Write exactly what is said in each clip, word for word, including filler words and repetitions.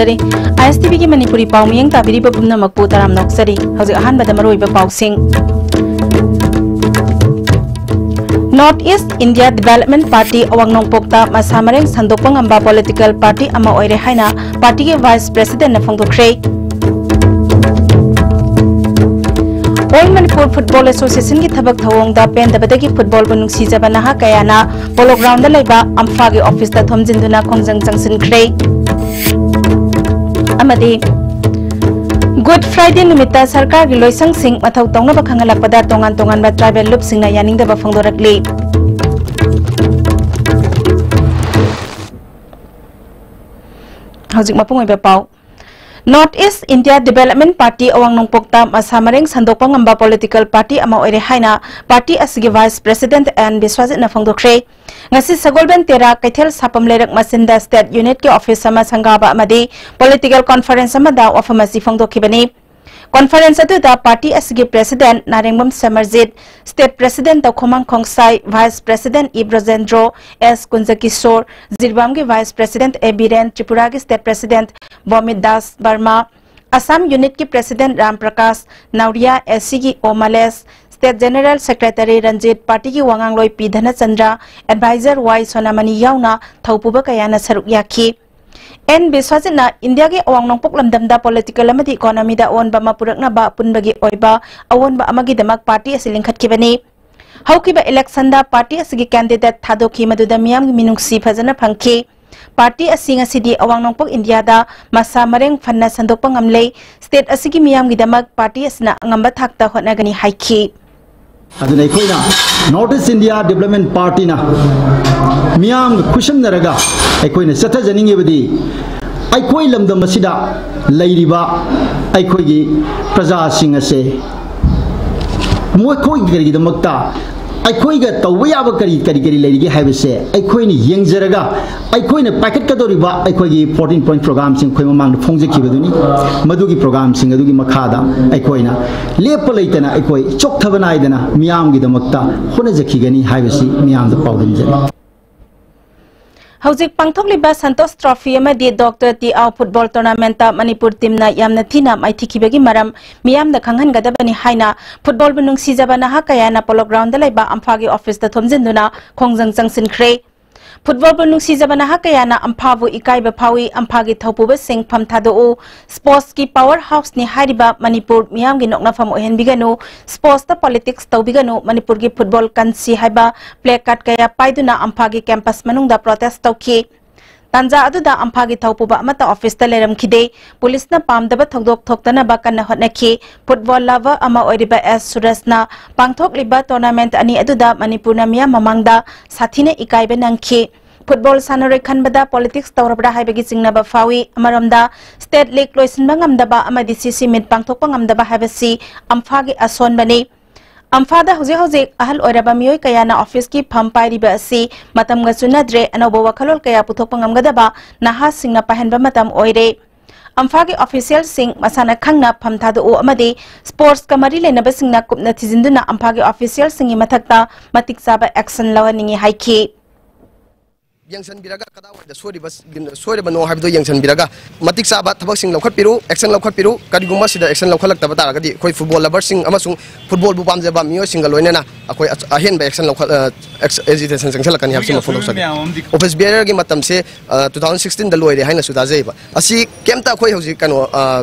ꯇꯥꯕꯤꯔꯤ꯫ ꯑꯥꯏ ꯑꯦꯁ T ꯚꯤꯒꯤ ꯃꯅꯤꯄꯨꯔꯤ ꯄꯥꯎ ꯃꯤꯌꯦꯡ ꯇꯥꯕꯤꯔꯤꯕ ꯄꯨꯝꯅꯃꯛꯄꯨ ꯇꯔꯥꯝꯅ ꯑꯣꯛꯆꯔꯤ꯫ ꯍꯧꯖꯤꯛ ꯑꯍꯥꯟꯕꯗ ꯃꯔꯨꯑꯣꯏꯕ ꯄꯥꯎꯁꯤꯡ꯫ North East India Development Party ꯑꯋꯥꯡ ꯅꯣꯡꯄꯣꯛꯇ ꯃꯁꯥ ꯃꯔꯦꯡ ꯁꯟꯗꯣꯛꯄ ꯉꯝꯕ political party ꯑꯃ ꯑꯣꯏꯔꯦ ꯍꯥꯏꯅ partyꯒꯤ vice presidentꯅ ꯐꯣꯡꯗꯣꯛꯈ꯭ꯔꯦ꯫ All Manipur Football Associationꯒꯤ ꯊꯕꯛ ꯊꯧꯑꯣꯡꯗ ꯄꯦꯟꯗꯕꯗꯒꯤ footballꯕꯨ ꯅꯨꯡꯁꯤꯖꯕ ꯅꯍꯥ ꯀꯌꯥꯅ Polo Groundꯗ ꯂꯩꯕ ꯑꯝꯐꯥꯒꯤ officeꯇ ꯊꯣꯝꯖꯤꯟꯗꯨꯅ ꯈꯣꯡꯖꯪ ꯆꯪꯁꯤꯟꯈ꯭ꯔꯦ꯫ ꯑꯃꯗꯤ Good Friday ꯅꯨꯃꯤꯠꯇ ꯁꯔꯀꯥꯔꯒꯤ ꯂꯣꯏꯁꯪꯁꯤꯡ ꯃꯊꯧ ꯇꯧꯅꯕ ꯈꯪꯍꯜꯂꯛꯄꯗ ꯇꯣꯉꯥꯟ ꯇꯣꯉꯥꯟꯕ tribal ꯂꯨꯞꯁꯤꯡꯅ ꯌꯥꯅꯤꯡꯗꯕ ꯐꯣꯡꯗꯣꯔꯛꯂꯤ꯫ ꯍꯧꯖꯤꯛ ꯃꯄꯨꯡ ꯑꯣꯏꯕ ꯄꯥꯎ꯫ North East India Development Party ꯑꯋꯥꯡ ꯅꯣꯡꯄꯣꯛꯇ ꯃꯁꯥ ꯃꯔꯦꯡ ꯁꯟꯗꯣꯛꯄ ꯉꯝꯕ political party ꯑꯃ ꯑꯣꯏꯔꯦ ꯍꯥꯏꯅ party ꯑꯁꯤꯒꯤ vice president ꯑꯦꯟ ꯕꯤꯁ꯭ꯋꯥꯖꯤꯠꯅ ꯐꯣꯡꯗꯣꯛꯈ꯭ꯔꯦ꯫ ꯉꯁꯤ ꯁꯒꯣꯜꯕꯟ ꯇꯦꯔꯥ ꯀꯩꯊꯦꯜ ꯁꯥꯐꯝ ꯂꯩꯔꯛ ꯃꯆꯤꯟꯗ state unitꯀꯤ office ꯑꯃ ꯁꯪꯒꯥꯕ ꯑꯃꯗꯤ political conference ꯑꯃꯗ ꯋꯥꯐꯝ ꯑꯁꯤ ꯐꯣꯡꯗꯣꯛꯈꯤꯕꯅꯤ꯫ Conference ꯑꯗꯨꯗ party ꯑꯁꯤꯒꯤ president ꯅꯥꯔꯦꯡꯕꯝ ꯁꯃꯔꯖꯤꯠ, state president ꯇꯧꯈꯣꯃꯥꯡ ꯈꯣꯡꯁꯥꯏ, vice president E ꯕ꯭ꯔꯖꯦꯟꯗ꯭ꯔꯣ, ꯑꯦꯁ ꯀꯨꯟꯖꯀꯤꯁꯣꯔ, ꯖꯤꯔꯤꯕꯥꯝꯒꯤ vice president ꯑꯦ ꯕꯤꯔꯦꯟ, ꯇ꯭ꯔꯤꯄꯨꯔꯥꯒꯤ state president ꯕꯣꯃꯤꯠ ꯗꯥꯁ ꯕꯔꯃꯥ, ꯑꯁꯥꯝ unitꯀꯤ president ꯔꯥꯝ ꯄ꯭ꯔꯀꯥꯁ, ꯅꯥꯎꯔꯤꯌꯥ ꯑꯦꯁ ꯁꯤꯒꯤ ꯑꯣ ꯃꯂꯦꯁ, state general secretary ꯔꯟꯖꯤꯠ, partyꯒꯤ ꯋꯥꯉꯥꯡꯂꯣꯏ ꯄꯤ ꯙꯅꯆꯟꯗ꯭ꯔ, advisor ꯋꯥꯏ ꯁꯣꯅꯥꯃꯅꯤ ꯌꯥꯎꯅ ꯊꯧꯄꯨꯕ ꯀꯌꯥꯅ ꯁꯔꯨꯛ ꯌꯥꯈꯤ꯫ ꯑꯦꯟ ꯕꯤꯁ꯭ꯋꯥꯖꯤꯠꯅ ꯏꯟꯗꯤꯌꯥꯒꯤ ꯑꯋꯥꯡ ꯅꯣꯡꯄꯣꯛ ꯂꯝꯗꯝꯗ political ꯑꯃꯗꯤ economyꯗ ꯑꯑꯣꯟꯕ ꯑꯃ ꯄꯨꯔꯛꯅꯕ ꯑꯄꯨꯟꯕꯒꯤ ꯑꯣꯏꯕ ꯑꯑꯣꯟꯕ ꯑꯃꯒꯤꯗꯃꯛ party ꯑꯁꯤ ꯂꯤꯡꯈꯠꯈꯤꯕꯅꯤ꯫ ꯍꯧꯈꯤꯕ electionꯗ party ꯑꯁꯤꯒꯤ candidate ꯊꯥꯗꯣꯛꯈꯤ, ꯃꯗꯨꯗ ꯃꯤꯌꯥꯝꯒꯤ ꯃꯤꯅꯨꯡꯁꯤ ꯐꯖꯅ ꯐꯪꯈꯤ꯫ Party ꯑꯁꯤ ꯉꯁꯤꯗꯤ ꯑꯋꯥꯡ ꯅꯣꯡꯄꯣꯛ ꯏꯟꯗꯤꯌꯥꯗ ꯃꯁꯥ ꯃꯔꯦꯡ ꯐꯅ ꯁꯟꯗꯣꯛꯄ ꯉꯝꯂꯦ꯫ State ꯑꯁꯤꯒꯤ ꯃꯤꯌꯥꯝꯒꯤꯗꯃꯛ party ꯑꯁꯤꯅ ꯑꯉꯝꯕ ꯊꯥꯛꯇ ꯍꯣꯠꯅꯒꯅꯤ ꯍꯥꯏꯈꯤ꯫ ꯑꯗꯨꯅ ꯑꯩꯈꯣꯏꯅ North East India Development Partyꯅ ꯃꯤꯌꯥꯝꯒ ꯈꯨꯠꯁꯝꯅꯔꯒ ꯑꯩꯈꯣꯏꯅ ꯆꯠꯊꯖꯅꯤꯡꯉꯤꯕꯗꯤ ꯑꯩꯈꯣꯏ ꯂꯝꯗꯝ ꯑꯁꯤꯗ ꯂꯩꯔꯤꯕ ꯑꯩꯈꯣꯏꯒꯤ ꯄ꯭ꯔꯖꯥꯁꯤꯡ ꯑꯁꯦ ꯃꯈꯣꯏ ꯀꯔꯤꯒꯤꯗꯃꯛꯇ ꯑꯩꯈꯣꯏꯒ ꯇꯧꯕ ꯌꯥꯕ ꯀꯔꯤ ꯀꯔꯤ ꯀꯔꯤ ꯂꯩꯔꯤꯒꯦ ꯍꯥꯏꯕꯁꯦ ꯑꯩꯈꯣꯏꯅ ꯌꯦꯡꯖꯔꯒ ꯑꯩꯈꯣꯏꯅ ꯄꯥꯏꯈꯠꯀꯗꯧꯔꯤꯕ ꯑꯩꯈꯣꯏꯒꯤ fourteen point programꯁꯤꯡ ꯑꯩꯈꯣꯏ ꯃꯃꯥꯡꯗ ꯐꯣꯡꯖꯈꯤꯕꯗꯨꯅꯤ꯫ ꯃꯗꯨꯒꯤ programꯁꯤꯡ ꯑꯗꯨꯒꯤ ꯃꯈꯥꯗ ꯑꯩꯈꯣꯏꯅ ꯂꯦꯞꯄ ꯂꯩꯇꯅ ꯑꯩꯈꯣꯏ ꯆꯣꯛꯊꯕ ꯅꯥꯏꯗꯅ ꯃꯤꯌꯥꯝꯒꯤꯗꯃꯛꯇ ꯍꯣꯠꯅꯖꯈꯤꯒꯅꯤ ꯍꯥꯏꯕꯁꯤ ꯃꯤꯌꯥꯝꯗ ꯄꯥꯎꯗꯝꯖꯔꯤ꯫ ꯍꯧꯖꯤꯛ ꯄꯥꯡꯊꯣꯛꯂꯤꯕ ꯁꯟꯇꯣꯁ ꯇ꯭ꯔꯣꯐꯤ ꯑꯃꯗꯤ ꯗꯣꯛꯇꯔ ꯇꯤ ꯑꯥꯎ ꯐꯨꯠꯕꯣꯜ ꯇꯣꯔꯅꯥꯃꯦꯟꯠꯇ ꯃꯅꯤꯄꯨꯔ ꯇꯤꯝꯅ ꯌꯥꯝꯅ ꯊꯤꯅ ꯃꯥꯏꯊꯤꯈꯤꯕꯒꯤ ꯃꯔꯝ ꯃꯤꯌꯥꯝꯗ ꯈꯪꯍꯟꯒꯗꯕꯅꯤ ꯍꯥꯏꯅ ꯐꯨꯠꯕꯣꯜꯕꯨ ꯅꯨꯡꯁꯤꯖꯕ ꯅꯍꯥ ꯀꯌꯥꯅ ꯄꯣꯂꯣ ꯒ꯭ꯔꯥꯎꯟꯗ ꯂꯩꯕ ꯑꯝꯐꯥꯒꯤ ꯑꯣꯐꯤꯁꯇ ꯊꯣꯝꯖꯤꯟꯗꯨꯅ ꯈꯣꯡꯖꯪ ꯆꯪꯁꯤꯟꯈ꯭ꯔꯦ꯫ ꯐꯨꯠꯕꯣꯜꯕꯨ ꯅꯨꯡꯁꯤꯖꯕ ꯅꯍꯥ ꯀꯌꯥꯅ ꯑꯝꯐꯥꯕꯨ ꯏꯀꯥꯏꯕ ꯐꯥꯎꯏ, ꯑꯝꯐꯥꯒꯤ ꯊꯧꯄꯨꯕꯁꯤꯡ ꯐꯝ ꯊꯥꯗꯣꯛꯎ, ꯁ꯭ꯄꯣꯔꯠꯁꯀꯤ ꯄꯥꯋꯔ ꯍꯥꯎꯁꯅꯤ ꯍꯥꯏꯔꯤꯕ ꯃꯅꯤꯄꯨꯔ ꯃꯤꯌꯥꯝꯒꯤ ꯅꯣꯛꯅꯐꯝ ꯑꯣꯏꯍꯟꯕꯤꯒꯅꯨ, ꯁ꯭ꯄꯣꯔꯠꯁꯇ ꯄꯣꯂꯤꯇꯤꯛꯁ ꯇꯧꯕꯤꯒꯅꯨ, ꯃꯅꯤꯄꯨꯔꯒꯤ ꯐꯨꯠꯕꯣꯜ ꯀꯟꯁꯤ ꯍꯥꯏꯕ ꯄ꯭ꯂꯦ ꯀꯥꯔꯗ ꯀꯌꯥ ꯄꯥꯏꯗꯨꯅ ꯑꯝꯐꯥꯒꯤ ꯀꯦꯝꯄꯁ ꯃꯅꯨꯡꯗ ꯄ꯭ꯔꯣꯇꯦꯁ ꯇꯧꯈꯤ꯫ ꯇꯥꯟꯖꯥ ꯑꯗꯨꯗ ꯑꯝꯐꯥꯒꯤ ꯊꯧꯄꯨꯕ ꯑꯃꯠꯇ ꯑꯣꯐꯤꯁꯇ ꯂꯩꯔꯝꯈꯤꯗꯦ꯫ ꯄꯨꯂꯤꯁꯅ ꯄꯥꯝꯗꯕ ꯊꯧꯗꯣꯛ ꯊꯣꯛꯇꯅꯕ ꯀꯟꯅ ꯍꯣꯠꯅꯈꯤ꯫ ꯐꯨꯠꯕꯣꯜ ꯂꯚꯔ ꯑꯃ ꯑꯣꯏꯔꯤꯕ ꯑꯦꯁ ꯁꯨꯔꯖꯅ ꯄꯥꯡꯊꯣꯛꯂꯤꯕ ꯇꯣꯔꯅꯥꯃꯦꯟꯠ ꯑꯅꯤ ꯑꯗꯨꯗ ꯃꯅꯤꯄꯨꯔꯅ ꯃꯤꯌꯥꯝ ꯃꯃꯥꯡꯗ ꯁꯥꯊꯤꯅ ꯏꯀꯥꯏꯕ ꯅꯪꯈꯤ꯫ ꯐꯨꯠꯕꯣꯜ ꯁꯥꯟꯅꯔꯣꯏ ꯈꯟꯕꯗ ꯄꯣꯂꯤꯇꯤꯛꯁ ꯇꯧꯔꯕ꯭ꯔꯥ ꯍꯥꯏꯕꯒꯤ ꯆꯤꯡꯅꯕ ꯐꯥꯎꯏ꯫ ꯑꯃꯔꯣꯝꯗ, ꯁ꯭ꯇꯦꯠ ꯂꯤꯒ ꯂꯣꯏꯁꯤꯟꯕ ꯉꯝꯗꯕ ꯑꯃꯗꯤ ꯁꯤꯁꯤ ꯃꯤꯠ ꯄꯥꯡꯊꯣꯛꯄ ꯉꯝꯗꯕ ꯍꯥꯏꯕꯁꯤ ꯑꯝꯐꯥꯒꯤ ꯑꯁꯣꯟꯕꯅꯤ꯫ ꯑꯝꯐꯥꯗ ꯍꯧꯖꯤꯛ ꯍꯧꯖꯤꯛ ꯑꯍꯜ ꯑꯣꯏꯔꯕ ꯃꯤꯑꯣꯏ ꯀꯌꯥꯅ ꯑꯣꯐꯤꯁꯀꯤ ꯐꯝ ꯄꯥꯏꯔꯤꯕ ꯑꯁꯤ ꯃꯇꯝꯒ ꯆꯨꯅꯗ꯭ꯔꯦ, ꯑꯅꯧꯕ ꯋꯥꯈꯜꯂꯣꯟ ꯀꯌꯥ ꯄꯨꯊꯣꯛꯄ ꯉꯝꯒꯗꯕ ꯅꯍꯥꯁꯤꯡꯅ ꯄꯥꯏꯍꯟꯕ ꯃꯇꯝ ꯑꯣꯏꯔꯦ꯫ ꯑꯝꯐꯥꯒꯤ ꯑꯣꯐꯤꯁꯤꯌꯦꯜꯁꯤꯡ ꯃꯁꯥꯅ ꯈꯪꯅ ꯐꯝ ꯊꯥꯗꯣꯛꯎ ꯑꯃꯗꯤ ꯁ꯭ꯄꯣꯔꯠꯁꯀ ꯃꯔꯤ ꯂꯩꯅꯕꯁꯤꯡꯅ ꯀꯨꯞꯅ ꯊꯤꯖꯤꯟꯗꯨꯅ ꯑꯝꯐꯥꯒꯤ ꯑꯣꯐꯤꯁꯤꯌꯦꯜꯁꯤꯡꯒꯤ ꯃꯊꯛꯇ ꯃꯇꯤꯛ ꯆꯥꯕ ꯑꯦꯛꯁꯟ ꯂꯧꯍꯟꯅꯤꯡꯏ ꯍꯥꯏꯈꯤ꯫ ꯌꯦꯡꯁꯤꯟꯕꯤꯔꯒ ꯀꯗꯥꯏꯋꯥꯏꯗ ꯁꯣꯏꯔꯤꯕ ꯁꯣꯏꯔꯕꯅꯣ ꯍꯥꯏꯕꯗꯨ ꯌꯦꯡꯁꯤꯟꯕꯤꯔꯒ ꯃꯇꯤꯛ ꯆꯥꯕ ꯊꯕꯛꯁꯤꯡ ꯂꯧꯈꯠꯄꯤꯔꯨ, ꯑꯦꯛꯁꯟ ꯂꯧꯈꯠꯄꯤꯔꯨ꯫ ꯀꯔꯤꯒꯨꯝꯕ ꯁꯤꯗ ꯑꯦꯛꯁꯟ ꯂꯧꯈꯠꯂꯛꯇꯕ ꯇꯥꯔꯒꯗꯤ ꯑꯩꯈꯣꯏ ꯐꯨꯠꯕꯣꯜ ꯂꯚꯔꯁꯤꯡ ꯑꯃꯁꯨꯡ ꯐꯨꯠꯕꯣꯜꯕꯨ ꯄꯥꯝꯖꯕ ꯃꯤꯑꯣꯏꯁꯤꯡꯒ ꯂꯣꯏꯅꯅ ꯑꯩꯈꯣꯏ ꯑꯆ- ꯑꯍꯦꯟꯕ ꯑꯦꯛꯁꯟ ꯂꯧꯈꯠ ꯑꯦꯖꯤꯇꯦꯁꯟ ꯆꯪꯁꯤꯜꯂꯛꯀꯅꯤ ꯍꯥꯏꯕꯁꯤꯃ ꯐꯣꯡꯗꯣꯛꯆꯒꯦ꯫ ꯑꯣꯐꯤꯁ ꯕꯤꯌꯔꯒꯤ ꯃꯇꯝꯁꯦ ꯇꯨ ꯊꯥꯎꯖꯟ ꯁꯤꯛꯁꯇꯤꯟꯗ ꯂꯣꯏꯔꯦ ꯍꯥꯏꯅꯁꯨ ꯇꯥꯖꯩꯕ꯫ ꯑꯁꯤ ꯀꯩꯝꯇ ꯑꯩꯈꯣꯏ ꯍꯧꯖꯤꯛ ꯀꯩꯅꯣ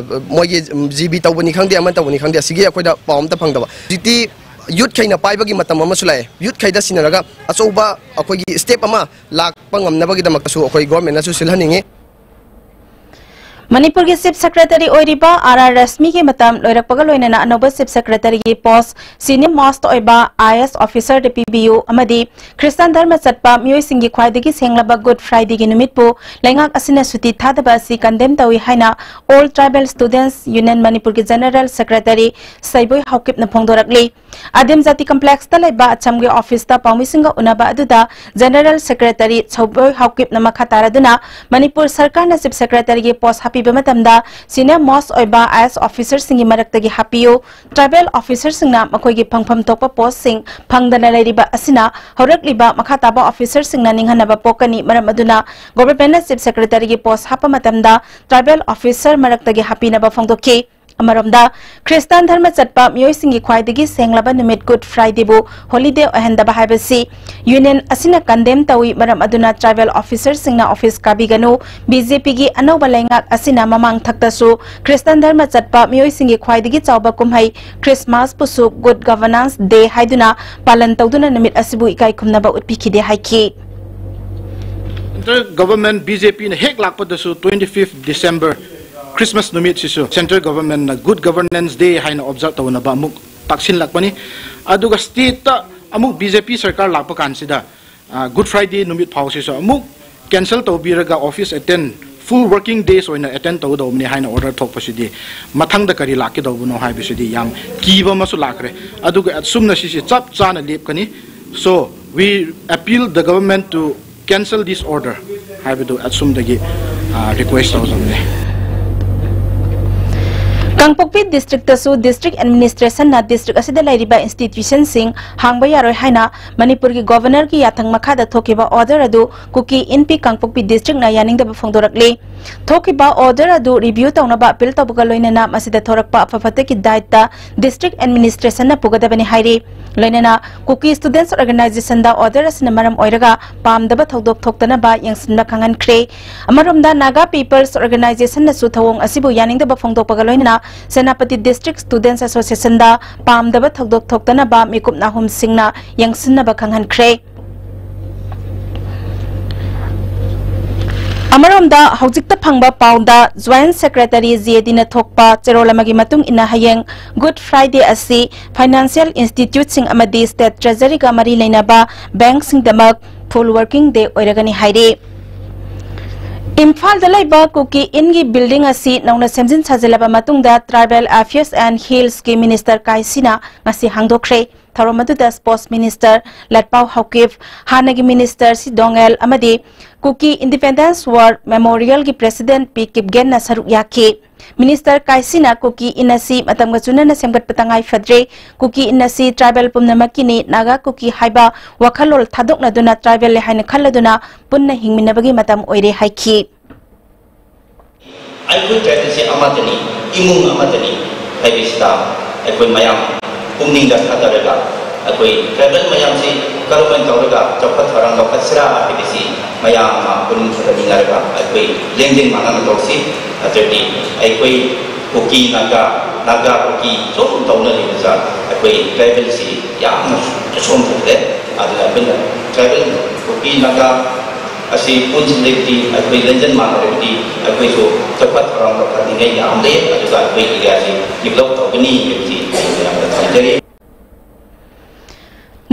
ꯃꯣꯏꯒꯤ ꯖꯤ ꯕꯤ ꯇꯧꯕꯅꯤ ꯈꯪꯗꯦ, ꯑꯃ ꯇꯧꯕꯅꯤ ꯈꯪꯗꯦ, ꯑꯁꯤꯒꯤ ꯑꯩꯈꯣꯏꯗ ꯄꯥꯎ ꯑꯝꯇ ꯐꯪꯗꯕ꯫ ꯍꯧꯖꯤꯛꯇꯤ ꯌꯨꯠꯈꯩꯅ ꯄꯥꯏꯕꯒꯤ ꯃꯇꯝ ꯑꯃꯁꯨ ꯂꯥꯛꯑꯦ꯫ ꯌꯨꯠꯈꯩꯗ ꯁꯤꯟꯅꯔꯒ ꯑꯆꯧꯕ ꯑꯩꯈꯣꯏꯒꯤ ꯁ꯭ꯇꯦꯞ ꯑꯃ ꯂꯥꯛꯄ ꯉꯝꯅꯕꯒꯤꯗꯃꯛꯇꯁꯨ ꯑꯩꯈꯣꯏ ꯒꯣꯔꯃꯦꯟꯅꯁꯨ ꯁꯤꯜꯍꯟꯅꯤꯡꯉꯤ꯫ ꯃꯅꯤꯄꯨꯔꯒꯤ ꯆꯤꯐ ꯁꯦꯀ꯭ꯔꯦꯇꯔꯤ ꯑꯣꯏꯔꯤꯕ ꯑꯥꯔ ꯑꯥꯔ ꯔꯁꯃꯤꯒꯤ ꯃꯇꯝ ꯂꯣꯏꯔꯛꯄꯒ ꯂꯣꯏꯅꯅ ꯑꯅꯧꯕ ꯆꯤꯐ ꯁꯦꯀ꯭ꯔꯦꯇꯔꯤꯒꯤ ꯄꯣꯁ ꯁꯤꯅꯤꯌꯔ ꯃꯣꯁꯠ ꯑꯣꯏꯕ ꯑꯥꯏ ꯑꯦꯁ ꯑꯣꯐꯤꯁꯔꯗ ꯄꯤꯕꯤꯌꯨ ꯑꯃꯗꯤ ꯈ꯭ꯔꯤꯁꯇꯥꯟ ꯙꯔꯃ ꯆꯠꯄ ꯃꯤꯑꯣꯏꯁꯤꯡꯒꯤ ꯈ꯭ꯋꯥꯏꯗꯒꯤ ꯁꯦꯡꯂꯕ ꯒꯨꯗ ꯐ꯭ꯔꯥꯏꯗꯦꯒꯤ ꯅꯨꯃꯤꯠꯄꯨ ꯂꯩꯉꯥꯛ ꯑꯁꯤꯅ ꯁꯨꯇꯤ ꯊꯥꯗꯕ ꯑꯁꯤ ꯀꯟꯗꯦꯝ ꯇꯧꯏ ꯍꯥꯏꯅ ꯑꯣꯜ ꯇ꯭ꯔꯥꯏꯕꯦꯜ ꯁ꯭ꯇꯨꯗꯦꯟꯠꯁ ꯌꯨꯅꯤꯌꯟ ꯃꯅꯤꯄꯨꯔꯒꯤ ꯖꯦꯅꯔꯦꯜ ꯁꯦꯀ꯭ꯔꯦꯇꯔꯤ ꯁꯩꯕꯣꯏ ꯍꯥꯎꯀꯤꯞꯅ ꯐꯣꯡꯗꯣꯔꯛꯂꯤ꯫ ꯑꯗꯤꯝ ꯖꯥꯇꯤ ꯀꯝꯄ꯭ꯂꯦꯛꯁꯇ ꯂꯩꯕ ꯑꯆꯝꯒꯤ ꯑꯣꯐꯤꯁꯇ ꯄꯥꯎꯃꯤꯁꯤꯡꯒ ꯎꯅꯕ ꯑꯗꯨꯗ ꯖꯦꯅꯔꯦꯜ ꯁꯦꯀ꯭ꯔꯦꯇꯔꯤ ꯁꯩꯕꯣꯏ ꯍꯥꯎꯀꯤꯞꯅ ꯃꯈꯥ ꯇꯥꯔꯗꯨꯅ ꯃꯅꯤꯄꯨꯔ ꯁꯔꯀꯥꯔꯅ ꯆꯤꯐ ꯁꯦꯀ꯭ꯔꯦꯇꯔꯤꯒꯤ ꯄꯣꯁ ꯍꯥꯞꯄꯤ ꯄꯤꯕ ꯃꯇꯝꯗ senior most ꯑꯣꯏꯕ I A S officerꯁꯤꯡꯒꯤ ꯃꯔꯛꯇꯒꯤ ꯍꯥꯞꯄꯤꯌꯨ꯫ Tribal officerꯁꯤꯡꯅ ꯃꯈꯣꯏꯒꯤ ꯐꯪꯐꯝ ꯊꯣꯛꯄ postꯁꯤꯡ ꯐꯪꯗꯅ ꯂꯩꯔꯤꯕ ꯑꯁꯤꯅ ꯍꯧꯔꯛꯂꯤꯕ ꯃꯈꯥ ꯇꯥꯕ officerꯁꯤꯡꯅ ꯅꯤꯡꯍꯟꯅꯕ ꯄꯣꯛꯀꯅꯤ꯫ ꯃꯔꯝ ꯑꯗꯨꯅ governmentꯅ Chief Secretaryꯒꯤ post ꯍꯥꯞꯄ ꯃꯇꯝꯗ tribal officer ꯃꯔꯛꯇꯒꯤ ꯍꯥꯞꯄꯤꯅꯕ ꯐꯣꯡꯗꯣꯛꯈꯤ꯫ ꯑꯃꯔꯣꯝꯗ, ꯈ꯭ꯔꯤꯁꯇꯥꯟ ꯙꯔꯃ ꯆꯠꯄ ꯃꯤꯑꯣꯏꯁꯤꯡꯒꯤ ꯈ꯭ꯋꯥꯏꯗꯒꯤ ꯁꯦꯡꯂꯕ ꯅꯨꯃꯤꯠ Good Fridayꯕꯨ holiday ꯑꯣꯏꯍꯟꯗꯕ ꯍꯥꯏꯕꯁꯤ union ꯑꯁꯤꯅ condemn ꯇꯧꯏ꯫ ꯃꯔꯝ ꯑꯗꯨꯅ tribal officerꯁꯤꯡꯅ office ꯀꯥꯕꯤꯒꯅꯨ꯫ BJPꯒꯤ ꯑꯅꯧꯕ ꯂꯩꯉꯥꯛ ꯑꯁꯤꯅ ꯃꯃꯥꯡ ꯊꯛꯇꯁꯨ ꯈ꯭ꯔꯤꯁꯇꯥꯟ ꯙꯔꯃ ꯆꯠꯄ ꯃꯤꯑꯣꯏꯁꯤꯡꯒꯤ ꯈ꯭ꯋꯥꯏꯗꯒꯤ ꯆꯥꯎꯕ ꯀꯨꯝꯍꯩ Christmasꯄꯨꯁꯨ Good Governance Day ꯍꯥꯏꯗꯨꯅ ꯄꯥꯂꯟ ꯇꯧꯗꯨꯅ ꯅꯨꯃꯤꯠ ꯑꯁꯤꯕꯨ ꯏꯀꯥꯏ ꯈꯨꯝꯅꯕ ꯎꯠꯄꯤꯈꯤꯗꯦ ꯍꯥꯏꯈꯤ꯫ Central Government BJPꯅ ꯍꯦꯛ ꯂꯥꯛꯄꯗꯁꯨ twenty fifth December Christmas ꯅꯨꯃꯤꯠꯁꯤꯁꯨ Central Governmentꯅ Good Governance Day ꯍꯥꯏꯅ observe ꯇꯧꯅꯕ ꯑꯃꯨꯛ ꯇꯥꯛꯁꯤꯜꯂꯛꯄꯅꯤ꯫ ꯑꯗꯨꯒ stateꯇ ꯑꯃꯨꯛ BJP ꯁꯔꯀꯥꯔ ꯂꯥꯛꯄ ꯀꯥꯟꯁꯤꯗ, ꯑ, Good Friday ꯅꯨꯃꯤꯠ ꯐꯥꯎꯁꯤꯁꯨ ꯑꯃꯨꯛ cancel ꯇꯧꯕꯤꯔꯒ office attend, full working days ꯑꯣꯏꯅ attend ꯇꯧꯒꯗꯧꯕꯅꯤ ꯍꯥꯏꯅ order ꯊꯣꯛꯄꯁꯤꯗꯤ ꯃꯊꯪꯗ ꯀꯔꯤ ꯂꯥꯛꯀꯗꯧꯕꯅꯣ ꯍꯥꯏꯕꯁꯤꯗꯤ ꯌꯥꯝ ꯀꯤꯕ ꯑꯃꯁꯨ ꯂꯥꯛꯈ꯭ꯔꯦ꯫ ꯑꯗꯨꯒ ꯑꯁꯨꯝꯅ ꯁꯤꯁꯤ ꯆꯞ ꯆꯥꯅ ꯂꯦꯞꯀꯅꯤ꯫ So, we appeal the government to cancel this order ꯍꯥꯏꯕꯗꯨ ꯑꯁꯨꯝꯗꯒꯤ, ꯑ, request ꯇꯧꯖꯕꯅꯤ꯫ ꯀꯥꯡꯄꯣꯛꯄꯤ districtꯇꯁꯨ district administrationꯅ district ꯑꯁꯤꯗ ꯂꯩꯔꯤꯕ institutionꯁꯤꯡ ꯍꯥꯡꯕ ꯌꯥꯔꯣꯏ ꯍꯥꯏꯅ ꯃꯅꯤꯄꯨꯔꯒꯤ governorꯒꯤ ꯌꯥꯊꯪ ꯃꯈꯥꯗ ꯊꯣꯛꯈꯤꯕ order ꯑꯗꯨ ꯀꯨꯀꯤ ꯏꯟꯄꯤ ꯀꯥꯡꯄꯣꯛꯄꯤ districtꯅ ꯌꯥꯅꯤꯡꯗꯕ ꯐꯣꯡꯗꯣꯔꯛꯂꯤ꯫ ꯊꯣꯛꯈꯤꯕ order ꯑꯗꯨ review ꯇꯧꯅꯕ appeal ꯇꯧꯕꯒ ꯂꯣꯏꯅꯅ ꯃꯁꯤꯗ ꯊꯣꯔꯛꯄ ꯑꯐ ꯐꯠꯇꯒꯤ ꯗꯥꯏꯇ district administrationꯅ ꯄꯨꯒꯗꯕꯅꯤ ꯍꯥꯏꯔꯤ꯫ ꯂꯣꯏꯅꯅ ꯀꯨꯀꯤ Students Organizationꯗ order ꯑꯁꯤꯅ ꯃꯔꯝ ꯑꯣꯏꯔꯒ ꯄꯥꯝꯗꯕ ꯊꯧꯗꯣꯛ ꯊꯣꯛꯇꯅꯕ ꯌꯦꯡꯁꯤꯟꯕ ꯈꯪꯍꯟꯈ꯭ꯔꯦ꯫ ꯑꯃꯔꯣꯝꯗ Naga People's Organizationꯅꯁꯨ ꯊꯧꯑꯣꯡ ꯑꯁꯤꯕꯨ ꯌꯥꯅꯤꯡꯗꯕ ꯐꯣꯡꯗꯣꯛꯄꯒ ꯂꯣꯏꯅꯅ ꯁꯦꯅꯥꯄꯇꯤ District Students Associationꯗ ꯄꯥꯝꯗꯕ ꯊꯧꯗꯣꯛ ꯊꯣꯛꯇꯅꯕ ꯃꯤꯀꯨꯞ ꯅꯥꯍꯨꯝꯁꯤꯡꯅ ꯌꯦꯡꯁꯤꯟꯅꯕ ꯈꯪꯍꯟꯈ꯭ꯔꯦ꯫ ꯑꯃꯔꯣꯝꯗ ꯍꯧꯖꯤꯛꯇ ꯐꯪꯕ ꯄꯥꯎꯗ Joint Secretary ꯖꯦ ꯗꯤꯅ ꯊꯣꯛꯄ ꯆꯦꯔꯣꯜ ꯑꯃꯒꯤ ꯃꯇꯨꯡ ꯏꯟꯅ ꯍꯌꯦꯡ Good Friday ꯑꯁꯤ financial instituteꯁꯤꯡ ꯑꯃꯗꯤ state treasuryꯒ ꯃꯔꯤ ꯂꯩꯅꯕ bankꯁꯤꯡꯗꯃꯛ full working day ꯑꯣꯏꯔꯒꯅꯤ ꯍꯥꯏꯔꯤ꯫ ꯏꯝꯐꯥꯜꯗ ꯂꯩꯕ ꯀꯨꯀꯤ ꯏꯟꯒꯤ building ꯑꯁꯤ ꯅꯧꯅ ꯁꯦꯝꯖꯤꯟ ꯁꯥꯖꯤꯜꯂꯕ ꯃꯇꯨꯡꯗ Tribal Affairs and Hillsꯀꯤ Minister ꯀꯥꯏꯁꯤꯅ ꯉꯁꯤ ꯍꯥꯡꯗꯣꯛꯈ꯭ꯔꯦ꯫ ꯊꯧꯔꯝ ꯑꯗꯨꯗ Sports Minister ꯂꯠꯄꯥꯎ ꯍꯧꯀꯤꯞ, ꯍꯥꯟꯅꯒꯤ Minister ꯁꯤ ꯗꯣꯡ ꯑꯦꯜ ꯑꯃꯗꯤ Kuki Independence War Memorial ꯒꯤ President ꯄꯤ ꯀꯤꯞꯒꯦꯟꯅ ꯁꯔꯨꯛ ꯌꯥꯈꯤ꯫ Minister ꯀꯥꯏꯁꯤꯅ ꯀꯨꯀꯤ ꯏꯟ ꯑꯁꯤ ꯃꯇꯝꯒ ꯆꯨꯅꯅ ꯁꯦꯝꯒꯠꯄ ꯇꯉꯥꯏ ꯐꯗ꯭ꯔꯦ, ꯀꯨꯀꯤ ꯏꯟ ꯑꯁꯤ tribal ꯄꯨꯝꯅꯃꯛꯀꯤꯅꯤ, ꯅꯥꯒꯥ ꯀꯨꯀꯤ ꯍꯥꯏꯕ ꯋꯥꯈꯜꯂꯣꯟ ꯊꯥꯗꯣꯛꯅꯗꯨꯅ tribal ꯂꯦ ꯍꯥꯏꯅ ꯈꯜꯂꯗꯨꯅ ꯄꯨꯟꯅ ꯍꯤꯡꯃꯤꯟꯅꯕꯒꯤ ꯃꯇꯝ ꯑꯣꯏꯔꯦ ꯍꯥꯏꯈꯤ꯫ ꯑꯩꯈꯣꯏ tribal ꯁꯦ ꯑꯃꯠꯇꯅꯤ, ꯏꯃꯨꯡ ꯑꯃꯠꯇꯅꯤ ꯍꯥꯏꯕꯁꯤꯗ ꯑꯩꯈꯣꯏ ꯃꯌꯥꯝ ꯄꯨꯛꯅꯤꯡꯗ ꯊꯥꯗꯔꯒ ꯑꯩꯈꯣꯏ tribal ꯃꯌꯥꯝꯁꯤ ꯀꯔꯝꯍꯥꯏꯅ ꯇꯧꯔꯒ ꯆꯥꯎꯈꯠ ꯊꯧꯔꯥꯡ ꯂꯧꯈꯠꯁꯤꯔꯥ ꯍꯥꯏꯕꯁꯤ ꯃꯌꯥꯝ ꯑꯃ ꯄꯨꯛꯅꯤꯡ ꯊꯥꯗꯃꯤꯟꯅꯔꯒ ꯑꯩꯈꯣꯏ ꯂꯦꯡꯖꯦꯜ ꯃꯥꯟꯅꯅ ꯇꯧꯁꯤ꯫ ꯑꯗꯨꯗꯤ ꯑꯩꯈꯣꯏ ꯀꯨꯀꯤ ꯅꯥꯒꯥ, ꯅꯥꯒꯥ ꯀꯨꯀꯤ ꯁꯨꯝ ꯇꯧꯅꯔꯤꯕꯁꯦ ꯑꯩꯈꯣꯏ tribal ꯁꯤ ꯌꯥꯝꯅ ꯁꯣꯟꯊꯔꯦ꯫ ꯑꯗꯨꯅ ꯑꯩꯈꯣꯏꯅ tribal ꯀꯨꯀꯤ ꯅꯥꯒꯥ ꯑꯁꯤ ꯄꯨꯟꯁꯤꯜꯂꯒꯗꯤ, ꯑꯩꯈꯣꯏ ꯂꯦꯡꯖꯦꯜ ꯃꯥꯟꯅꯔꯒꯗꯤ ꯑꯩꯈꯣꯏꯁꯨ ꯆꯥꯎꯈꯠ ꯊꯧꯔꯥꯡ ꯂꯧꯈꯠꯅꯤꯡꯉꯥꯏ ꯌꯥꯝ ꯂꯩ꯫ ꯑꯗꯨꯒ ꯑꯩꯈꯣꯏ area ꯁꯤ develop ꯇꯧꯒꯅꯤ ꯍꯥꯏꯕꯁꯤ ꯑꯩ ꯃꯌꯥꯝꯗ ꯊꯝꯖꯔꯤ꯫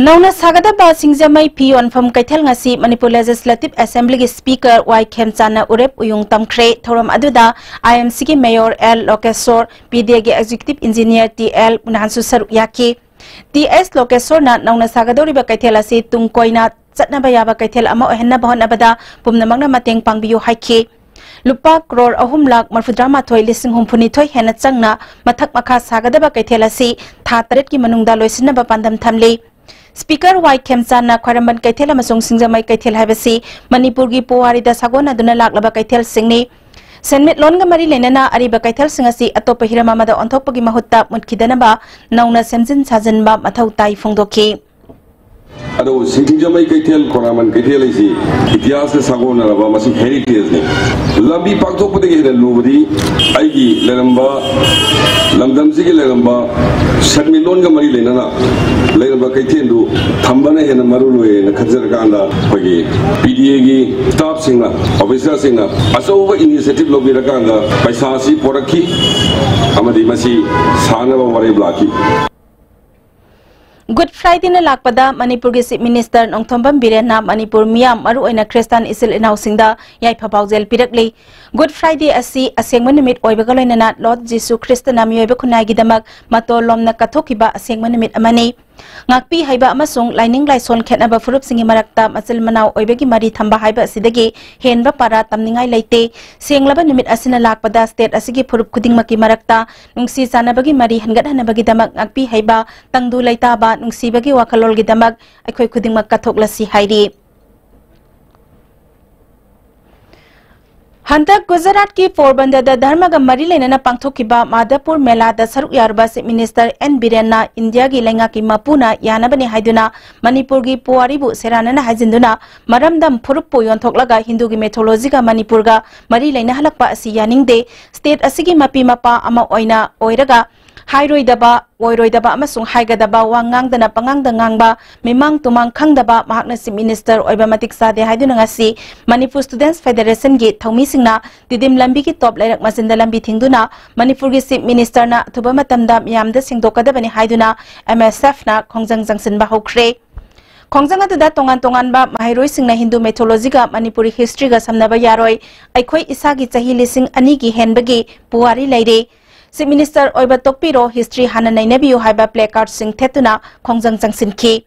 ꯅꯧꯅ ꯁꯥꯒꯗꯕ ꯁꯤꯡꯖꯃꯩ ꯐꯤ ꯌꯣꯟꯐꯝ ꯀꯩꯊꯦꯜ ꯉꯁꯤ ꯃꯅꯤꯄꯨꯔ Legislative Assembly ꯒꯤ Speaker ꯋꯥꯏ ꯈꯦꯝꯆꯥꯟꯅ ꯎꯔꯦꯞ ꯎꯌꯨꯡ ꯇꯝꯈ꯭ꯔꯦ꯫ ꯊꯧꯔꯝ ꯑꯗꯨꯗ I M C ꯒꯤ Mayor L ꯂꯣꯀꯦꯁꯣꯔ, P D A ꯒꯤ Executive Engineer ꯇꯤ ꯑꯦꯜ ꯃꯨꯅꯥꯟꯁꯨ ꯁꯔꯨꯛ ꯌꯥꯈꯤ꯫ ꯇꯤ ꯑꯦꯁ ꯂꯣꯀꯦꯁꯣꯔꯅ ꯅꯧꯅ ꯁꯥꯒꯗꯧꯔꯤꯕ ꯀꯩꯊꯦꯜ ꯑꯁꯤ ꯇꯨꯡ ꯀꯣꯏꯅ ꯆꯠꯅꯕ ꯌꯥꯕ ꯀꯩꯊꯦꯜ ꯑꯃ ꯑꯣꯏꯍꯟꯅꯕ ꯍꯣꯠꯅꯕꯗ ꯄꯨꯝꯅꯃꯛꯅ ꯃꯇꯦꯡ ꯄꯥꯡꯕꯤꯌꯨ ꯍꯥꯏꯈꯤ꯫ ꯂꯨꯄꯥ ꯀ꯭ꯔꯣꯔ ꯑꯍꯨꯝ ꯂꯥꯈ ꯃꯔꯐꯨꯇꯔꯥ ꯃꯥꯊꯣꯏ ꯂꯤꯁꯤꯡ ꯍꯨꯝꯐꯨꯅꯤꯊꯣꯏ ꯍꯦꯟꯅ ꯆꯪꯅ ꯃꯊꯛ ꯃꯈꯥ ꯁꯥꯒꯗꯕ ꯀꯩꯊꯦꯜ ꯑꯁꯤ ꯊꯥ ꯇꯔꯦꯠꯀꯤ ꯃꯅꯨꯡꯗ ꯂꯣꯏꯁꯤꯟꯅꯕ ꯄꯥꯟꯗꯝ ꯊꯝꯂꯤ꯫ Speaker ꯋꯥꯏ ꯈꯦꯝꯆꯥꯟꯅ ꯈ꯭ꯋꯥꯏꯔꯝꯕꯟ ꯀꯩꯊꯦꯜ ꯑꯃꯁꯨꯡ ꯁꯤꯡꯖꯃꯩ ꯀꯩꯊꯦꯜ ꯍꯥꯏꯕꯁꯤ ꯃꯅꯤꯄꯨꯔꯒꯤ ꯄꯨꯋꯥꯔꯤꯗ ꯁꯥꯒꯣꯟꯅꯗꯨꯅ ꯂꯥꯛꯂꯕ ꯀꯩꯊꯦꯜꯁꯤꯡꯅꯤ꯫ ꯁꯦꯟꯃꯤꯠꯂꯣꯟꯒ ꯃꯔꯤ ꯂꯩꯅꯅ ꯑꯔꯤꯕ ꯀꯩꯊꯦꯜꯁꯤꯡ ꯑꯁꯤ ꯑꯇꯣꯞꯄ ꯍꯤꯔꯝ ꯑꯃꯗ ꯑꯣꯟꯊꯣꯛꯄꯒꯤ ꯃꯍꯨꯠꯇ ꯃꯨꯠꯈꯤꯗꯅꯕ ꯅꯧꯅ ꯁꯦꯝꯖꯤꯟ ꯁꯥꯖꯤꯟꯕ ꯃꯊꯧ ꯇꯥꯏ ꯐꯣꯡꯗꯣꯛꯈꯤ꯫ ꯑꯗꯣ ꯁꯤꯡꯖꯃꯩ ꯀꯩꯊꯦꯜ, ꯈ꯭ꯋꯥꯏꯔꯝꯕꯟ ꯀꯩꯊꯦꯜ ꯍꯥꯏꯁꯤ ꯏꯇꯤꯍꯥꯁꯀ ꯁꯥꯒꯣꯟꯅꯔꯕ ꯃꯁꯤ heritage ꯅꯤ꯫ ꯂꯝꯕꯤ ꯄꯥꯛꯊꯣꯛꯄꯗꯒꯤ ꯍꯦꯟꯅ ꯂꯨꯕꯗꯤ ꯑꯩꯒꯤ ꯂꯩꯔꯝꯕ, ꯂꯝꯗꯝꯁꯤꯒꯤ ꯂꯩꯔꯝꯕ ꯁꯦꯟꯃꯤꯠꯂꯣꯟꯒ ꯃꯔꯤ ꯂꯩꯅꯅ ꯂꯩꯔꯝꯕ ꯀꯩꯊꯦꯜꯗꯨ ꯊꯝꯕꯅ ꯍꯦꯟꯅ ꯃꯔꯨ ꯑꯣꯏꯅ ꯈꯟꯖꯔꯀꯥꯟꯗ ꯑꯩꯈꯣꯏꯒꯤ P D A ꯒꯤ staff ꯁꯤꯡꯅ, officer ꯁꯤꯡꯅ ꯑꯆꯧꯕ initiative ꯂꯧꯕꯤꯔꯀꯥꯟꯗ ꯄꯩꯁꯥꯁꯤ ꯄꯣꯔꯛꯈꯤ ꯑꯃꯗꯤ ꯃꯁꯤ ꯁꯥꯅꯕ ꯋꯥꯔꯦꯞ ꯂꯥꯛꯈꯤ꯫ Good Friday ꯅ ꯂꯥꯛꯄꯗ ꯃꯅꯤꯄꯨꯔꯒꯤ Chief Minister ꯅꯣꯡꯊꯣꯝꯕꯝ ꯕꯤꯔꯦꯟꯅ ꯃꯅꯤꯄꯨꯔ ꯃꯤꯌꯥꯝ, ꯃꯔꯨꯑꯣꯏꯅ ꯈ꯭ꯔꯤꯁꯇꯥꯟ ꯏꯆꯤꯜ ꯏꯅꯥꯎꯁꯤꯡꯗ ꯌꯥꯏꯐ ꯄꯥꯎꯖꯦꯜ ꯄꯤꯔꯛꯂꯤ꯫ Good Friday ꯑꯁꯤ ꯑꯁꯦꯡꯕ ꯅꯨꯃꯤꯠ ꯑꯣꯏꯕꯒ ꯂꯣꯏꯅꯅ Lord ꯖꯤꯁꯨ ꯈ꯭ꯔꯤꯁꯇꯅ ꯃꯤꯑꯣꯏꯕ ꯈꯨꯟꯅꯥꯏꯒꯤꯗꯃꯛ ꯃꯇꯣꯜ ꯂꯣꯝꯅ ꯀꯠꯊꯣꯛꯈꯤꯕ ꯑꯁꯦꯡꯕ ꯅꯨꯃꯤꯠ ꯑꯃꯅꯤ꯫ ꯉꯥꯛꯄꯤ ꯍꯩꯕ ꯑꯃꯁꯨꯡ ꯂꯥꯏꯅꯤꯡ ꯂꯥꯏꯁꯣꯟ ꯈꯦꯠꯅꯕ ꯐꯨꯔꯨꯞꯁꯤꯡꯒꯤ ꯃꯔꯛꯇ ꯃꯆꯤꯜ ꯃꯅꯥꯎ ꯑꯣꯏꯕꯒꯤ ꯃꯔꯤ ꯊꯝꯕ ꯍꯥꯏꯕ ꯑꯁꯤꯗꯒꯤ ꯍꯦꯟꯕ ꯄꯥꯔꯥ ꯇꯝꯅꯤꯡꯉꯥꯏ ꯂꯩꯇꯦ꯫ ꯁꯦꯡꯂꯕ ꯅꯨꯃꯤꯠ ꯑꯁꯤꯅ ꯂꯥꯛꯄꯗ state ꯑꯁꯤꯒꯤ ꯐꯨꯔꯨꯞ ꯈꯨꯗꯤꯡꯃꯛꯀꯤ ꯃꯔꯛꯇ ꯅꯨꯡꯁꯤ ꯆꯥꯟꯅꯕꯒꯤ ꯃꯔꯤ ꯍꯦꯟꯒꯠꯍꯟꯅꯕꯒꯤꯗꯃꯛ ꯉꯥꯛꯄꯤ ꯍꯩꯕ, ꯇꯪꯗꯨ ꯂꯩꯇꯥꯕ, ꯅꯨꯡꯁꯤꯕꯒꯤ ꯋꯥꯈꯜꯂꯣꯟꯒꯤꯗꯃꯛ ꯑꯩꯈꯣꯏ ꯈꯨꯗꯤꯡꯃꯛ ꯀꯠꯊꯣꯛꯂꯁꯤ ꯍꯥꯏꯔꯤ꯫ ꯍꯟꯗꯛ ꯒꯨꯖꯔꯥꯠꯀꯤ ꯄꯣꯔꯕꯟꯗꯔꯗ ꯙꯔꯃꯒ ꯃꯔꯤ ꯂꯩꯅꯅ ꯄꯥꯡꯊꯣꯛꯈꯤꯕ ꯃꯥꯙꯕꯄꯨꯔ ꯃꯦꯂꯥꯗ ꯁꯔꯨꯛ ꯌꯥꯔꯨꯕ Chief Minister N ꯕꯤꯔꯦꯟꯅ ꯏꯟꯗꯤꯌꯥꯒꯤ ꯂꯩꯉꯥꯛꯀꯤ ꯃꯄꯨꯅ ꯌꯥꯅꯕꯅꯤ ꯍꯥꯏꯗꯨꯅ ꯃꯅꯤꯄꯨꯔꯒꯤ ꯄꯨꯋꯥꯔꯤꯕꯨ ꯁꯦꯔꯥꯟꯅꯅ ꯍꯥꯏꯖꯤꯟꯗꯨꯅ ꯃꯔꯝꯗꯝ ꯐꯨꯔꯨꯞꯄꯨ ꯌꯣꯟꯊꯣꯛꯂꯒ ꯍꯤꯟꯗꯨꯒꯤ mythologyꯒ ꯃꯅꯤꯄꯨꯔꯒ ꯃꯔꯤ ꯂꯩꯅꯍꯜꯂꯛꯄ ꯑꯁꯤ ꯌꯥꯅꯤꯡꯗꯦ꯫ State ꯑꯁꯤꯒꯤ ꯃꯄꯤ ꯃꯄꯥ ꯑꯃ ꯑꯣꯏꯅ ꯑꯣꯏꯔꯒ ꯍꯥꯏꯔꯣꯏꯗꯕ, ꯑꯣꯏꯔꯣꯏꯗꯕ ꯑꯃꯁꯨꯡ ꯍꯥꯏꯒꯗꯕ ꯋꯥ ꯉꯥꯡꯗꯅ ꯄꯉꯥꯡꯗ ꯉꯥꯡꯕ, ꯃꯤꯃꯥꯡ ꯇꯨꯃꯥꯡ ꯈꯪꯗꯕ, ꯃꯍꯥꯛꯅ Chief Minister ꯑꯣꯏꯕ ꯃꯇꯤꯛ ꯆꯥꯗꯦ ꯍꯥꯏꯗꯨꯅ ꯉꯁꯤ ꯃꯅꯤꯄꯨꯔ Students Federationꯒꯤ ꯊꯧꯃꯤꯁꯤꯡꯅ ꯇꯤꯗꯤꯝ ꯂꯝꯕꯤꯒꯤ ꯇꯣꯞ ꯂꯩꯔꯛ ꯃꯆꯤꯟꯗ ꯂꯝꯕꯤ ꯊꯤꯡꯗꯨꯅ ꯃꯅꯤꯄꯨꯔꯒꯤ Chief Ministerꯅ ꯑꯊꯨꯕ ꯃꯇꯝꯗ ꯃꯤꯌꯥꯝꯗ ꯁꯦꯡꯗꯣꯛꯀꯗꯕꯅꯤ ꯍꯥꯏꯗꯨꯅ MSFꯅ ꯈꯣꯡꯖꯪ ꯆꯪꯁꯤꯟꯕ ꯍꯧꯈ꯭ꯔꯦ꯫ ꯈꯣꯡꯖꯪ ꯑꯗꯨꯗ ꯇꯣꯉꯥꯟ ꯇꯣꯉꯥꯟꯕ ꯃꯍꯩꯔꯣꯏꯁꯤꯡꯅ ꯍꯤꯟꯗꯨ mythologyꯒ ꯃꯅꯤꯄꯨꯔꯤ historyꯒ ꯁꯝꯅꯕ ꯌꯥꯔꯣꯏ, ꯑꯩꯈꯣꯏ ꯏꯁꯥꯒꯤ ꯆꯍꯤ ꯂꯤꯁꯤꯡ ꯑꯅꯤꯒꯤ ꯍꯦꯟꯕꯒꯤ ꯄꯨꯋꯥꯔꯤ ꯂꯩꯔꯦ꯫ Chief Minister ꯑꯣꯏꯕ ꯇꯣꯛꯄꯤꯔꯣ, history ꯍꯥꯟꯅ ꯅꯩꯅꯕꯤꯌꯨ ꯍꯥꯏꯕ placardꯁꯤꯡ ꯊꯦꯠꯇꯨꯅ ꯈꯣꯡꯖꯪ ꯆꯪꯁꯤꯟꯈꯤ꯫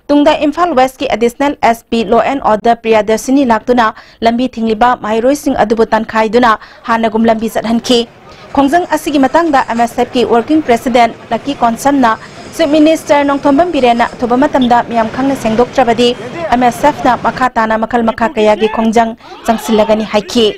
ꯇꯨꯡꯗ Imphal Westꯀꯤ Additional SP Law and Order ꯄ꯭ꯔꯤꯌꯥꯗꯔꯁꯤꯅꯤ ꯂꯥꯛꯇꯨꯅ ꯂꯝꯕꯤ ꯊꯤꯡꯂꯤꯕ ꯃꯍꯩꯔꯣꯏꯁꯤꯡ ꯑꯗꯨꯕꯨ ꯇꯥꯟꯈꯥꯏꯗꯨꯅ ꯍꯥꯟꯅꯒꯨꯝ ꯂꯝꯕꯤ ꯆꯠꯍꯟꯈꯤ꯫ ꯈꯣꯡꯖꯪ ꯑꯁꯤꯒꯤ ꯃꯇꯥꯡꯗ MSFꯀꯤ Working President ꯂꯛꯀꯤ ꯀꯣꯟꯁꯝꯅ Chief Minister ꯅꯣꯡꯊꯣꯝꯕꯝ ꯕꯤꯔꯦꯟꯅ ꯑꯊꯨꯕ ꯃꯇꯝꯗ ꯃꯤꯌꯥꯝ ꯈꯪꯅ ꯁꯦꯡꯗꯣꯛꯇ꯭ꯔꯕꯗꯤ MSFꯅ ꯃꯈꯥ ꯇꯥꯅ ꯃꯈꯜ ꯃꯈꯥ ꯀꯌꯥꯒꯤ ꯈꯣꯡꯖꯪ ꯆꯪꯁꯤꯜꯂꯒꯅꯤ ꯍꯥꯏꯈꯤ꯫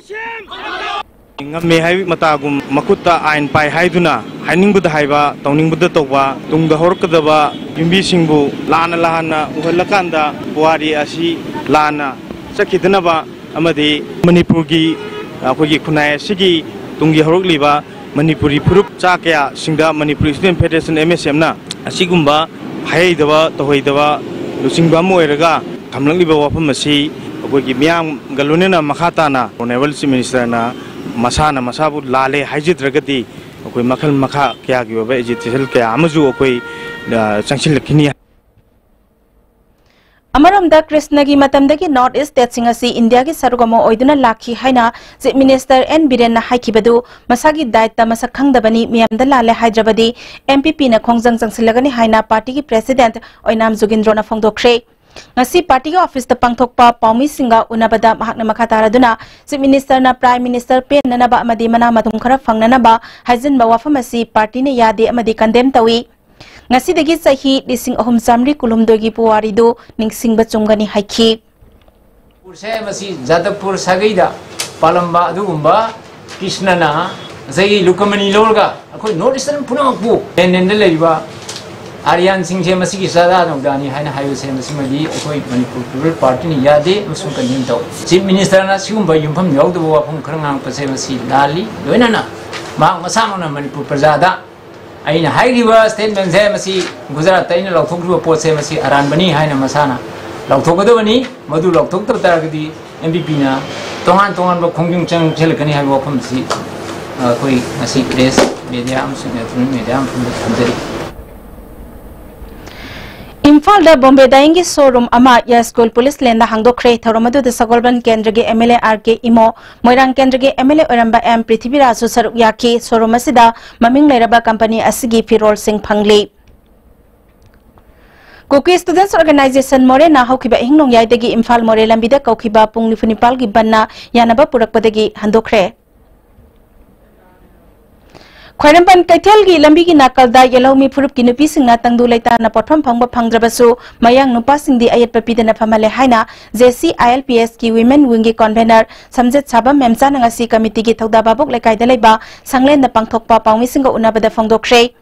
ꯉꯝꯃꯦ ꯍꯥꯏꯕ ꯃꯇꯥꯒꯨꯝ ꯃꯈꯨꯠꯇ ꯑꯥꯏꯟ ꯄꯥꯏ ꯍꯥꯏꯗꯨꯅ ꯍꯥꯏꯅꯤꯡꯕꯗ ꯍꯥꯏꯕ, ꯇꯧꯅꯤꯡꯕꯗ ꯇꯧꯕ, ꯇꯨꯡꯗ ꯍꯧꯔꯛꯀꯗꯕ ꯌꯨꯝꯕꯤꯁꯤꯡꯕꯨ ꯂꯥꯟꯅ ꯂꯥꯟꯅ ꯎꯍꯜꯂꯀꯥꯟꯗ ꯄꯨꯋꯥꯔꯤ ꯑꯁꯤ ꯂꯥꯟꯅ ꯆꯠꯈꯤꯗꯅꯕ ꯑꯃꯗꯤ ꯃꯅꯤꯄꯨꯔꯒꯤ, ꯑꯩꯈꯣꯏꯒꯤ ꯈꯨꯟꯅꯥꯏ ꯑꯁꯤꯒꯤ ꯇꯨꯡꯒꯤ ꯍꯧꯔꯛꯂꯤꯕ ꯃꯅꯤꯄꯨꯔꯤ ꯐꯨꯔꯨꯞ ꯆꯥ ꯀꯌꯥꯁꯤꯡꯗ ꯃꯅꯤꯄꯨꯔ Student Federation, MSFꯅ ꯑꯁꯤꯒꯨꯝꯕ ꯍꯥꯏꯍꯩꯗꯕ, ꯇꯧꯍꯩꯗꯕ ꯂꯨꯆꯤꯡꯕ ꯑꯃ ꯑꯣꯏꯔꯒ ꯊꯝꯂꯛꯂꯤꯕ ꯋꯥꯐꯝ ꯑꯁꯤ ꯑꯩꯈꯣꯏꯒꯤ ꯃꯤꯌꯥꯝꯒ ꯂꯣꯏꯅꯅ ꯃꯈꯥ ꯇꯥꯅ Honourable Chief Ministerꯅ ꯃꯁꯥꯅ ꯃꯁꯥꯕꯨ ꯂꯥꯜꯂꯦ ꯍꯥꯏꯖꯗ꯭ꯔꯒꯗꯤ ꯑꯩꯈꯣꯏ ꯃꯈꯜ ꯃꯈꯥ ꯀꯌꯥꯒꯤ ꯑꯣꯏꯕ agitation ꯀꯌꯥ ꯑꯃꯁꯨ ꯑꯩꯈꯣꯏ, ꯑ, ꯆꯪꯁꯤꯜꯂꯛꯈꯤꯅꯤ꯫ ꯑꯃꯔꯣꯝꯗ, ꯀ꯭ꯔꯤꯁꯅꯒꯤ ꯃꯇꯝꯗꯒꯤ North East state ꯁꯤꯡ ꯑꯁꯤ ꯏꯟꯗꯤꯌꯥꯒꯤ ꯁꯔꯨꯛ ꯑꯃ ꯑꯣꯏꯗꯨꯅ ꯂꯥꯛꯈꯤ ꯍꯥꯏꯅ Chief Minister N ꯕꯤꯔꯦꯟꯅ ꯍꯥꯏꯈꯤꯕꯗꯨ ꯃꯁꯥꯒꯤ ꯗꯥꯏꯠꯇ ꯃꯁꯛ ꯈꯪꯗꯕꯅꯤ, ꯃꯤꯌꯥꯝꯗ ꯂꯥꯜꯂꯦ ꯍꯥꯏꯗ꯭ꯔꯕꯗꯤ M P P ꯅ ꯈꯣꯡꯖꯪ ꯆꯪꯁꯤꯜꯂꯒꯅꯤ ꯍꯥꯏꯅ party ꯒꯤ president ꯑꯣꯏꯅꯥꯝ ꯖꯣꯒꯤꯟꯗ꯭ꯔꯣꯅ ꯐꯣꯡꯗꯣꯛꯈ꯭ꯔꯦ꯫ ꯉꯁꯤ party ꯒꯤ office ꯇ ꯄꯥꯡꯊꯣꯛꯄ ꯄꯥꯎꯃꯤꯁꯤꯡꯒ ꯎꯅꯕꯗ ꯃꯍꯥꯛꯅ ꯃꯈꯥ ꯇꯥꯔꯗꯨꯅ Chief Minister ꯅ Prime Minister ꯄꯦꯟꯅꯅꯕ ꯑꯃꯗꯤ ꯃꯅꯥ ꯃꯊꯨꯝ ꯈꯔ ꯐꯪꯅꯅꯕ ꯍꯥꯏꯖꯤꯟꯕ ꯋꯥꯐꯝ ꯑꯁꯤ party ꯅ ꯌꯥꯗꯦ ꯑꯃꯗꯤ condemn ꯇꯧꯏ꯫ ꯉꯁꯤꯗꯒꯤ ꯆꯍꯤ ꯂꯤꯁꯤꯡ ꯑꯍꯨꯝ ꯆꯥꯃꯔꯤ ꯀꯨꯟꯍꯨꯝꯗꯣꯏꯒꯤ ꯄꯨꯋꯥꯔꯤꯗꯨ ꯅꯤꯡꯁꯤꯡꯕ ꯆꯨꯝꯒꯅꯤ ꯍꯥꯏꯈꯤ꯫ ꯄꯨꯔꯁꯦ ꯃꯁꯤ ꯖꯥꯗꯕꯄꯨꯔ ꯁꯥꯒꯩꯗ ꯄꯥꯜꯂꯝꯕ ꯑꯗꯨꯒꯨꯝꯕ ꯀ꯭ꯔꯤꯁꯅꯅ ꯉꯁꯥꯏꯒꯤ ꯂꯨꯀꯃꯅꯤ ꯂꯧꯔꯒ ꯑꯩꯈꯣꯏ North Eastern ꯄꯨꯝꯅꯃꯛꯄꯨ ꯂꯦꯟꯗꯦꯟꯗ ꯂꯩꯔꯤꯕ ꯑꯥꯔꯤꯌꯥꯟꯁꯤꯡꯁꯦ ꯃꯁꯤꯒꯤ ꯆꯥꯗꯥ ꯅꯧꯗꯥꯅꯤ ꯍꯥꯏꯅ ꯍꯥꯏꯕꯁꯦ ꯃꯁꯤꯃꯗꯤ ꯑꯩꯈꯣꯏ ꯃꯅꯤꯄꯨꯔ People's Party ꯅ ꯌꯥꯗꯦ ꯑꯃꯁꯨꯡ condemn ꯇꯧ꯫ Chief Minister ꯅ ꯁꯤꯒꯨꯝꯕ ꯌꯨꯝꯐꯝ ꯌꯥꯎꯗꯕ ꯋꯥꯐꯝ ꯈꯔ ꯉꯥꯡꯉꯛꯄꯁꯦ ꯃꯁꯤ ꯂꯥꯜꯂꯤ꯫ ꯂꯣꯏꯅꯅ ꯃꯍꯥꯛ ꯃꯁꯥꯃꯛꯅ ꯃꯅꯤꯄꯨꯔ ꯄ꯭ꯔꯖꯥꯗ ꯑꯩꯅ ꯍꯥꯏꯔꯤꯕ statement ꯁꯦ ꯃꯁꯤ ꯒꯨꯖꯔꯥꯠꯇ ꯑꯩꯅ ꯂꯥꯎꯊꯣꯛꯈꯤꯕ ꯄꯣꯠꯁꯦ ꯃꯁꯤ ꯑꯔꯥꯟꯕꯅꯤ ꯍꯥꯏꯅ ꯃꯁꯥꯅ ꯂꯥꯎꯊꯣꯛꯀꯗꯕꯅꯤ꯫ ꯃꯗꯨ ꯂꯥꯎꯊꯣꯛꯇꯕ ꯇꯥꯔꯒꯗꯤ M P P ꯅ ꯇꯣꯉꯥꯟ ꯇꯣꯉꯥꯟꯕ ꯈꯣꯡꯖꯪ ꯆꯪꯁꯤꯜꯂꯛꯀꯅꯤ ꯍꯥꯏꯕ ꯋꯥꯐꯝꯁꯤ ꯑꯩꯈꯣꯏ ꯉꯁꯤ press media ꯑꯃꯁꯨꯡ electronic media ꯃꯐꯝꯗ ꯊꯝꯖꯔꯤ꯫ ꯏꯝꯐꯥꯜꯗ Bombay Dyeing ꯒꯤ showroom ꯑꯃ ꯌꯥꯏꯁ꯭ꯀꯨꯜ police lane ꯗ ꯍꯥꯡꯗꯣꯛꯈ꯭ꯔꯦ꯫ ꯊꯧꯔꯝ ꯑꯗꯨꯗ ꯁꯒꯣꯜꯕꯟ ꯀꯦꯟꯗ꯭ꯔꯒꯤ M L A R K Imo, ꯃꯣꯏꯔꯥꯡ ꯀꯦꯟꯗ꯭ꯔꯒꯤ M L A ꯑꯣꯏꯔꯝꯕ M ꯄ꯭ꯔꯤꯊꯤꯕꯤꯔꯥꯖꯁꯨ ꯁꯔꯨꯛ ꯌꯥꯈꯤ꯫ Showroom ꯑꯁꯤꯗ ꯃꯃꯤꯡ ꯂꯩꯔꯕ company ꯑꯁꯤꯒꯤ ꯐꯤꯔꯣꯜꯁꯤꯡ ꯐꯪꯂꯤ꯫ Kuki Students Organization ꯃꯣꯔꯦꯅ ꯍꯧꯈꯤꯕ ꯑꯍꯤꯡ ꯅꯣꯡꯌꯥꯏꯗꯒꯤ ꯏꯝꯐꯥꯜ ꯃꯣꯔꯦ ꯂꯝꯕꯤꯗ ꯀꯧꯈꯤꯕ ꯄꯨꯡ ꯅꯤꯐꯨ ꯅꯤꯄꯥꯜꯒꯤ ꯕꯟꯅ ꯌꯥꯅꯕ ꯄꯨꯔꯛꯄꯗꯒꯤ ꯍꯟꯗꯣꯛꯈ꯭ꯔꯦ꯫ ꯈ꯭ꯋꯥꯏꯔꯝꯕꯟ ꯀꯩꯊꯦꯜꯒꯤ ꯂꯝꯕꯤꯒꯤ ꯅꯥꯀꯜꯗ ꯌꯦꯜꯍꯧꯃꯤ ꯐꯨꯔꯨꯞꯀꯤ ꯅꯨꯄꯤꯁꯤꯡꯅ ꯇꯪꯗꯨ ꯂꯩꯇꯥꯅ ꯄꯣꯠꯐꯝ ꯐꯪꯕ ꯐꯪꯗ꯭ꯔꯕꯁꯨ ꯃꯌꯥꯡ ꯅꯨꯄꯥꯁꯤꯡꯗꯤ ꯑꯌꯦꯠꯄ ꯄꯤꯗꯅ ꯐꯝꯍꯜꯂꯦ ꯍꯥꯏꯅ J C I L P S ꯀꯤ women wing ꯒꯤ convener ꯁꯝꯖꯦꯠ ꯁꯥꯕꯝ ꯃꯦꯝꯆꯥꯅ ꯉꯁꯤ committee ꯒꯤ ꯊꯧꯗꯥ ꯚꯥꯕꯣꯛ ꯂꯩꯀꯥꯏꯗ ꯂꯩꯕ ꯁꯪꯂꯦꯟꯗ ꯄꯥꯡꯊꯣꯛꯄ ꯄꯥꯎꯃꯤꯁꯤꯡꯒ ꯎꯅꯕꯗ ꯐꯣꯡꯗꯣꯛꯈ꯭ꯔꯦ꯫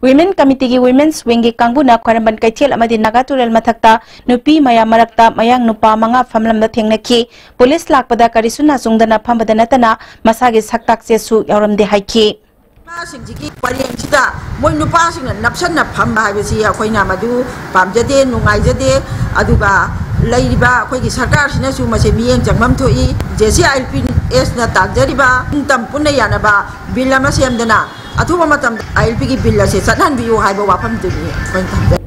Women committee ꯒꯤ women's wing ꯒꯤ ꯀꯥꯡꯕꯨꯅ ꯈ꯭ꯋꯥꯏꯔꯝꯕꯟ ꯀꯩꯊꯦꯜ ꯑꯃꯗꯤ ꯅꯥꯒꯥ ꯇꯨꯔꯦꯜ ꯃꯊꯛꯇ ꯅꯨꯄꯤ ꯃꯌꯥꯝ ꯃꯔꯛꯇ ꯃꯌꯥꯡ ꯅꯨꯄꯥ ꯃꯉꯥ ꯐꯝꯂꯝꯕ ꯊꯦꯡꯅꯈꯤ꯫ Police ꯂꯥꯛꯄꯗ ꯀꯔꯤꯁꯨ ꯅꯥꯆꯨꯡꯗꯅ ꯐꯝꯕꯗ ꯅꯠꯇꯅ ꯃꯁꯥꯒꯤ ꯁꯛꯇꯥꯛ ꯆꯦꯁꯨ ꯌꯥꯎꯔꯝꯗꯦ ꯍꯥꯏꯈꯤ꯫ ꯅꯨꯄꯥꯁꯤꯡꯁꯤꯒꯤ ꯄꯔꯦꯡꯁꯤꯗ ꯃꯣꯏ ꯅꯨꯄꯥꯁꯤꯡꯅ ꯅꯞꯁꯟꯅ ꯐꯝꯕ ꯍꯥꯏꯕꯁꯤ ꯑꯩꯈꯣꯏꯅ ꯃꯗꯨ ꯄꯥꯝꯖꯗꯦ, ꯅꯨꯡꯉꯥꯏꯖꯗꯦ꯫ ꯑꯗꯨꯒ ꯂꯩꯔꯤꯕ ꯑꯩꯈꯣꯏꯒꯤ ꯁꯔꯀꯥꯔꯁꯤꯅꯁꯨ ꯃꯁꯤ ꯃꯤꯠꯌꯦꯡ ꯆꯪꯐꯝ ꯊꯣꯛꯏ꯫ J C I L P S ꯅ ꯇꯥꯛꯆꯔꯤꯕ ꯅꯤꯡꯇꯝ ꯄꯨꯟꯅ ꯌꯥꯅꯕ bill ꯑꯃ ꯁꯦꯝꯗꯅ ꯑꯊꯨꯕ ꯃꯇꯝꯗ I L P ꯒꯤ bill ꯑꯁꯦ ꯆꯠꯍꯟꯕꯤꯌꯨ ꯍꯥꯏꯕ ꯋꯥꯐꯝꯗꯨꯅꯤ ꯑꯩꯈꯣꯏꯅ ꯊꯝꯖꯔꯤ꯫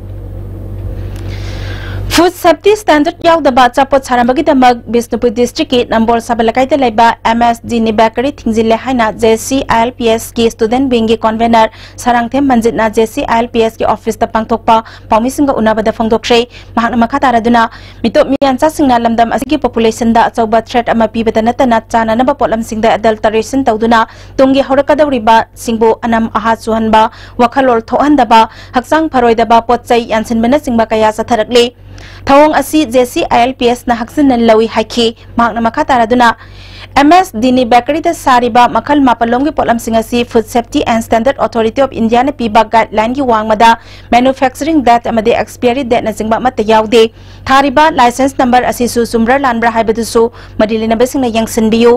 Food safety standard ꯌꯥꯎꯗꯕ ꯑꯆꯥꯄꯣꯠ ꯁꯥꯔꯝꯕꯒꯤꯗꯃꯛ ꯕꯤꯁꯅꯨꯄꯨꯔ district ꯀꯤ ꯅꯝꯕꯣꯜ ꯁꯥꯕ ꯂꯩꯀꯥꯏꯗ ꯂꯩꯕ M S D ꯅꯤ bakery ꯊꯤꯡꯖꯤꯜꯂꯦ ꯍꯥꯏꯅ J C I L P S ꯀꯤ student wing ꯒꯤ convener Sarangthem ꯃꯟꯖꯤꯠꯅ J C I L P S ꯀꯤ office ꯇ ꯄꯥꯡꯊꯣꯛꯄ ꯄꯥꯎꯃꯤꯁꯤꯡꯒ ꯎꯅꯕꯗ ꯐꯣꯡꯗꯣꯛꯈ꯭ꯔꯦ꯫ ꯃꯍꯥꯛꯅ ꯃꯈꯥ ꯇꯥꯔꯗꯨꯅ, ꯃꯤꯇꯣꯞ ꯃꯤꯌꯥꯟꯆꯥꯁꯤꯡꯅ ꯂꯝꯗꯝ ꯑꯁꯤꯒꯤ population ꯗ ꯑꯆꯧꯕ threat ꯑꯃ ꯄꯤꯕꯇ ꯅꯠꯇꯅ ꯆꯥꯅꯅꯕ ꯄꯣꯠꯂꯝꯁꯤꯡꯗ adulteration ꯇꯧꯗꯨꯅ ꯇꯨꯡꯒꯤ ꯍꯧꯔꯛꯀꯗꯧꯔꯤꯕꯁꯤꯡꯕꯨ ꯑꯅꯝ ꯑꯍꯥ ꯆꯨꯍꯟꯕ, ꯋꯥꯈꯜꯂꯣꯟ ꯊꯣꯛꯍꯟꯗꯕ, ꯍꯛꯆꯥꯡ ꯐꯔꯣꯏꯗꯕ ꯄꯣꯠ ꯆꯩ ꯌꯥꯟꯁꯤꯟꯕꯅꯆꯤꯡꯕ ꯀꯌꯥ ꯆꯠꯊꯔꯛꯂꯤ꯫ ꯊꯧꯑꯣꯡ ꯑꯁꯤ J C I L P S ꯅ ꯍꯛꯆꯤꯟꯅ ꯂꯧꯏ ꯍꯥꯏꯈꯤ꯫ ꯃꯍꯥꯛꯅ ꯃꯈꯥ ꯇꯥꯔꯗꯨꯅ, M S D ꯅꯤ bakery ꯗ ꯁꯥꯔꯤꯕ ꯃꯈꯜ ꯃꯥꯄꯜꯂꯣꯝꯒꯤ ꯄꯣꯠꯂꯝꯁꯤꯡ ꯑꯁꯤ Food Safety and Standard Authority of India ꯅ ꯄꯤꯕ guideline ꯒꯤ ꯋꯥꯡꯃꯗ manufacturing date ꯑꯃꯗꯤ expiry date ꯅꯆꯤꯡꯕ ꯑꯃꯠꯇ ꯌꯥꯎꯗꯦ꯫ ꯊꯥꯔꯤꯕ license number ꯑꯁꯤꯁꯨ ꯆꯨꯝꯕ꯭ꯔꯥ ꯂꯥꯟꯕ꯭ꯔꯥ ꯍꯥꯏꯕꯗꯨꯁꯨ ꯃꯔꯤ ꯂꯩꯅꯕꯁꯤꯡꯅ ꯌꯦꯡꯁꯤꯟꯕꯤꯌꯨ꯫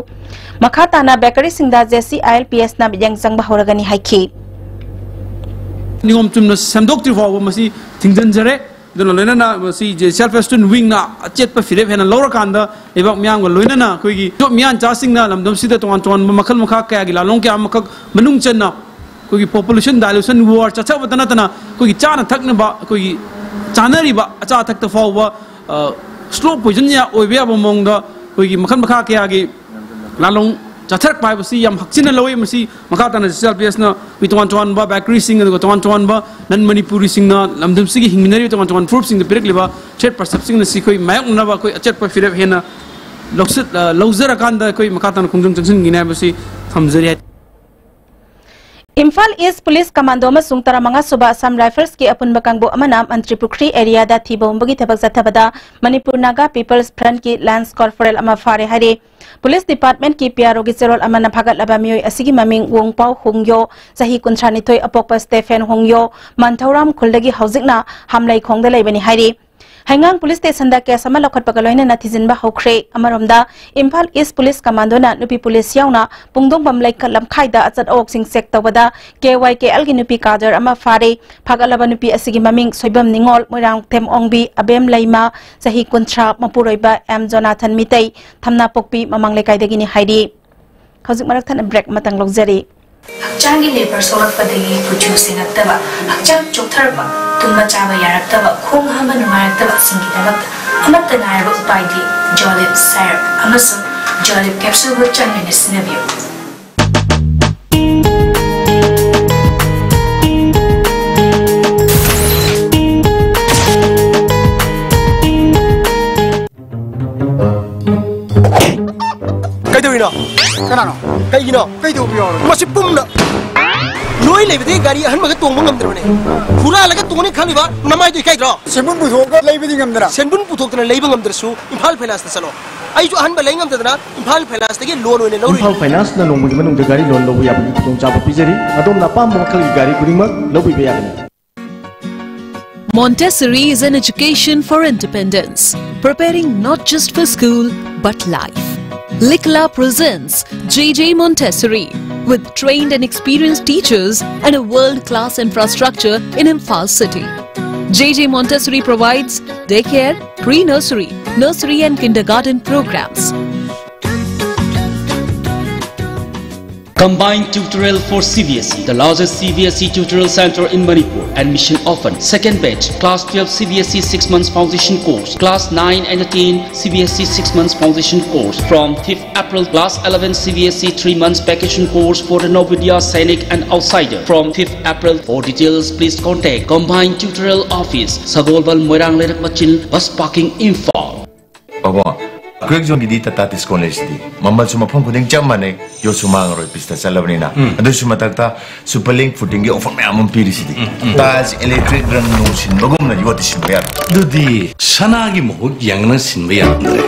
ꯃꯈꯥ ꯇꯥꯅ bakery ꯁꯤꯡꯗ J C I L P S ꯅ ꯃꯤꯠꯌꯦꯡ ꯆꯪꯕ ꯍꯧꯔꯒꯅꯤ ꯍꯥꯏꯈꯤ꯫ ꯅꯤꯌꯣꯝ ꯆꯨꯝꯅ ꯁꯦꯝꯗꯣꯛꯇ꯭ꯔꯤ ꯐꯥꯎꯕ ꯃꯁꯤ ꯊꯤꯡꯖꯤꯟꯖꯔꯦ꯫ ꯑꯗꯨꯅ ꯂꯣꯏꯅꯅ ꯃꯁꯤ J C I L P S student wing ꯅ ꯑꯆꯦꯠꯄ ꯐꯤꯔꯦꯞ ꯍꯦꯟꯅ ꯂꯧꯔꯀꯥꯟꯗ ꯂꯩꯕꯥꯛ ꯃꯤꯌꯥꯝꯒ ꯂꯣꯏꯅꯅ ꯑꯩꯈꯣꯏꯒꯤ ꯃꯤꯇꯣꯞ ꯃꯤꯌꯥꯟꯆꯥꯁꯤꯡꯅ ꯂꯝꯗꯝꯁꯤꯗ ꯇꯣꯉꯥꯟ ꯇꯣꯉꯥꯟꯕ ꯃꯈꯜ ꯃꯈꯥ ꯀꯌꯥꯒꯤ ꯂꯥꯂꯣꯡ ꯀꯌꯥ ꯑꯃꯈꯛ ꯃꯅꯨꯡ ꯆꯟꯅ ꯑꯩꯈꯣꯏꯒꯤ population dilution war ꯆꯠꯊꯕꯇ ꯅꯠꯇꯅ ꯑꯩꯈꯣꯏꯒꯤ ꯆꯥꯅ ꯊꯛꯅꯕ ꯑꯩꯈꯣꯏꯒꯤ ꯆꯥꯅꯔꯤꯕ ꯑꯆꯥ ꯑꯊꯛꯇ ꯐꯥꯎꯕ slow poison ꯑꯣꯏꯕ ꯌꯥꯕ ꯃꯑꯣꯡꯗ ꯑꯩꯈꯣꯏꯒꯤ ꯃꯈꯜ ꯃꯈꯥ ꯀꯌꯥꯒꯤ ꯂꯥꯂꯣꯡ ꯆꯠꯊꯔꯛꯄ ꯍꯥꯏꯕꯁꯤ ꯌꯥꯝ ꯍꯛꯆꯤꯟꯅ ꯂꯧꯏ꯫ ꯃꯁꯤ ꯃꯈꯥ ꯇꯥꯅ J C I L P S ꯅ ꯑꯩꯈꯣꯏ ꯇꯣꯉꯥꯟ ꯇꯣꯉꯥꯟꯕ bakery ꯁꯤꯡ ꯑꯗꯨꯒ ꯇꯣꯉꯥꯟ ꯇꯣꯉꯥꯟꯕ non Manipuri ꯁꯤꯡꯅ ꯂꯝꯗꯝꯁꯤꯒꯤ ꯍꯤꯡꯃꯤꯟꯅꯔꯤꯕ ꯇꯣꯉꯥꯟ ꯇꯣꯉꯥꯟꯕ ꯐꯨꯔꯨꯞꯁꯤꯡꯗ ꯄꯤꯔꯛꯂꯤꯕ threat perception ꯁꯤꯡ ꯑꯁꯤ ꯑꯩꯈꯣꯏ ꯃꯥꯌꯣꯛꯅꯅꯕ ꯑꯩꯈꯣꯏ ꯑꯆꯦꯠꯄ ꯐꯤꯔꯦꯞ ꯍꯦꯟꯅ ꯂꯧꯁꯤꯠ-, ꯑ, ꯂꯧꯖꯔꯀꯥꯟꯗ ꯑꯩꯈꯣꯏ ꯃꯈꯥ ꯇꯥꯅ ꯈꯣꯡꯖꯪ ꯆꯪꯁꯤꯟꯒꯅꯤ ꯍꯥꯏꯕꯁꯤ ꯊꯝꯖꯔꯤ ꯍꯥꯏ꯫ Imphal East Police Commando ꯑꯃꯁꯨꯡ ꯇꯔꯥꯃꯉꯥ ꯁꯨꯕ Assam Rifles ꯀꯤ ꯑꯄꯨꯟꯕ ꯀꯥꯡꯕꯨ ꯑꯃꯅ ꯃꯟꯇ꯭ꯔꯤ ꯄꯨꯈ꯭ꯔꯤ area ꯗ ꯊꯤꯕ ꯍꯨꯝꯕꯒꯤ ꯊꯕꯛ ꯆꯠꯊꯕꯗ ꯃꯅꯤꯄꯨꯔ ꯅꯥꯒꯥ People's Front ꯀꯤ lance corporal ꯑꯃ ꯐꯥꯔꯦ ꯍꯥꯏꯔꯤ꯫ Police Department ꯀꯤ P R O ꯒꯤ ꯆꯦꯔꯣꯜ ꯑꯃꯅ ꯐꯥꯒꯠꯂꯕ ꯃꯤꯑꯣꯏ ꯑꯁꯤꯒꯤ ꯃꯃꯤꯡ ꯋꯣꯡꯄꯥꯎ ꯍꯣꯡꯌꯣ, ꯆꯍꯤ ꯀꯨꯟꯊ꯭ꯔꯥ ꯅꯤꯊꯣꯏ, ꯑꯄꯣꯛꯄ ꯁ꯭ꯇꯦꯐꯦꯟ ꯍꯣꯡꯌꯣ, ꯃꯟꯊꯧꯔꯥꯝ ꯈꯨꯜꯗꯒꯤ ꯍꯧꯖꯤꯛꯅ ꯍꯥꯝꯂꯩꯈꯣꯡꯗ ꯂꯩꯕꯅꯤ ꯍꯥꯏꯔꯤ꯫ ꯍꯩꯉꯥꯡ Police Station ꯗ case ꯑꯃ ꯂꯧꯈꯠꯄꯒ ꯂꯣꯏꯅꯅ ꯊꯤꯖꯤꯟꯕ ꯍꯧꯈ꯭ꯔꯦ꯫ ꯑꯃꯔꯣꯝꯗ, ꯏꯝꯐꯥꯜ East Police Commando ꯅ ꯅꯨꯄꯤ police ꯌꯥꯎꯅ ꯄꯨꯡꯗꯣꯡꯕꯝ ꯂꯩꯀ ꯂꯝꯈꯥꯏꯗ ꯑꯆꯠ ꯑꯋꯣꯛꯁꯤꯡ check ꯇꯧꯕꯗ K Y K L ꯒꯤ ꯅꯨꯄꯤ cadre ꯑꯃ ꯐꯥꯔꯦ꯫ ꯐꯥꯒꯠꯂꯕ ꯅꯨꯄꯤ ꯑꯁꯤꯒꯤ ꯃꯃꯤꯡ ꯁꯣꯏꯕꯝ ꯅꯤꯉꯣꯜ, ꯃꯣꯏꯔꯥꯡꯊꯦꯝ ꯑꯣꯡꯕꯤ, ꯑꯕꯦꯝ ꯂꯩꯃ, ꯆꯍꯤ ꯀꯨꯟꯊ꯭ꯔꯥ, ꯃꯄꯨꯔꯣꯏꯕ ꯑꯦꯝ ꯖꯣꯅꯥꯊꯟ ꯃꯤꯇꯩ, ꯊꯝꯅꯥꯄꯣꯛꯄꯤ ꯃꯃꯥꯡ ꯂꯩꯀꯥꯏꯗꯒꯤꯅꯤ ꯍꯥꯏꯔꯤ꯫ ꯍꯧꯖꯤꯛ ꯃꯔꯛ ꯊꯠꯅ break ꯑꯃꯇꯪ ꯂꯧꯖꯔꯤ꯫ ꯍꯛꯆꯥꯡꯒꯤ ꯂꯦꯕꯔ ꯁꯣꯛꯂꯛꯄꯗꯒꯤ ꯀꯨꯆꯨ ꯁꯦꯡꯉꯛꯇꯕ, ꯍꯛꯆꯥꯡ ꯆꯣꯛꯊꯔꯛꯄ, ꯇꯨꯝꯕ ꯆꯥꯕ ꯌꯥꯔꯛꯇꯕ, ꯈꯣꯡ ꯍꯥꯝꯕ ꯅꯨꯡꯉꯥꯏꯔꯛꯇꯕꯁꯤꯡꯒꯤꯗꯃꯛꯇ ꯑꯃꯠꯇ ꯉꯥꯏꯔꯕ ꯎꯄꯥꯏꯗꯤ Jolib syrup ꯑꯃꯁꯨꯡ Jolib capsule ꯕꯣꯠ ꯆꯥꯡ ꯅꯥꯏꯅ ꯁꯤꯖꯤꯟꯅꯕꯤꯌꯨ꯫ ꯀꯩꯗꯧꯔꯤꯅꯣ? ꯀꯅꯥꯅꯣ? ꯀꯩꯒꯤꯅꯣ? ꯀꯩꯗꯧꯕ ꯌꯥꯎꯔꯒꯦ? ꯃꯁꯤ ꯄꯨꯝꯅ ꯅꯣꯏ ꯂꯩꯕꯗꯒꯤ ꯒꯥꯔꯤ ꯑꯍꯟꯕꯒ ꯇꯣꯡꯕ ꯉꯝꯗ꯭ꯔꯕꯅꯦ꯫ ꯍꯨꯔꯥꯜꯂꯒ ꯇꯣꯡꯅꯤ ꯈꯜꯂꯤꯕ ꯅꯃꯥꯏꯗꯣ ꯏꯀꯥꯏꯗ꯭ꯔꯣ? ꯁꯦꯟꯕꯨꯟ ꯄꯨꯊꯣꯛꯑꯒ ꯂꯩꯕꯗꯤ ꯉꯝꯗꯅ꯫ ꯁꯦꯟꯕꯨꯟ ꯄꯨꯊꯣꯛꯇꯅ ꯂꯩꯕ ꯉꯝꯗ꯭ꯔꯁꯨ ꯏꯝꯐꯥꯜ ꯐꯥꯏꯅꯥꯟꯁꯇ ꯆꯠꯂꯣ꯫ ꯑꯩꯁꯨ ꯑꯍꯟꯕ ꯂꯩ ꯉꯝꯗꯗꯅ ꯏꯝꯐꯥꯜ ꯐꯥꯏꯅꯥꯟꯁꯇꯒꯤ ꯂꯣꯟ ꯑꯣꯏꯅ ꯂꯧꯔꯨꯏ꯫ ꯏꯝꯐꯥꯜ ꯐꯥꯏꯅꯥꯟꯁꯅ ꯅꯣꯡꯃꯒꯤ ꯃꯅꯨꯡꯗ ꯒꯥꯔꯤ ꯂꯣꯟ ꯂꯧꯕ ꯌꯥꯕꯒꯤ ꯈꯨꯗꯣꯡꯆꯥꯕ ꯄꯤꯖꯔꯤ꯫ ꯑꯗꯣꯝꯅ ꯑꯄꯥꯝꯕ ꯃꯈꯜꯒꯤ ꯒꯥꯔꯤ ꯈꯨꯗꯤꯡꯃꯛ ꯂꯧꯕꯤꯕ ꯌꯥꯒꯅꯤ꯫ Montessori is an education for independence, preparing not just for school but life. Likla presents J J Montessori, with trained and experienced teachers and a world-class infrastructure in Imphal City. J J Montessori provides daycare, pre-nursery, nursery and kindergarten programs. Combined tutorial for C B S E, the largest C B S E tutorial center in Manipur. Admission open. Second batch, class twelve C B S E six months foundation course, class nine and ten C B S E six months foundation course from fifth April, class eleven C B S E three months vacation course for the Navodaya Sainik and outsider from fifth April. For details, please contact Combined Tutorial Office, Sagolbal Moirang Leirak Machil, Bus Parking, Imphal. ꯑꯕꯣ, ꯀ꯭ꯔꯦꯛ ꯖꯣꯟꯒꯤꯗꯤ Tata discount ꯂꯩꯁꯤꯗꯤ꯫ ꯃꯃꯜꯁꯨ ꯃꯐꯝ ꯈꯨꯗꯤꯡ ꯆꯞ ꯃꯥꯟꯅꯩ, ꯌꯣꯠꯁꯨ ꯃꯥꯡꯉꯔꯣꯏ, ꯄꯤꯁꯇ ꯆꯠꯂꯕꯅꯤꯅ꯫ ꯎꯝ꯫ ꯑꯗꯨꯁꯨ ꯃꯊꯛꯇ super link ꯐꯨꯇꯤꯡꯒꯤ offer ꯃꯌꯥꯝ ꯑꯃ ꯄꯤꯔꯤꯁꯤꯗꯤ꯫ ꯎꯝ, ꯎꯝ꯫ ꯇꯥꯏꯜꯁ, ꯏꯂꯦꯛꯇ꯭ꯔꯤꯛ, ꯔꯪ ꯅꯨꯡ ꯁꯤꯟꯕꯒꯨꯝꯅ ꯌꯣꯠꯇꯤ ꯁꯤꯟꯕ ꯌꯥꯔꯣꯏ꯫ ꯑꯗꯨꯗꯤ ꯁꯅꯥꯒꯤ ꯃꯍꯨꯠ ꯌꯥꯡꯅ ꯁꯤꯟꯕ ꯌꯥꯔꯝꯗ꯭ꯔꯦ꯫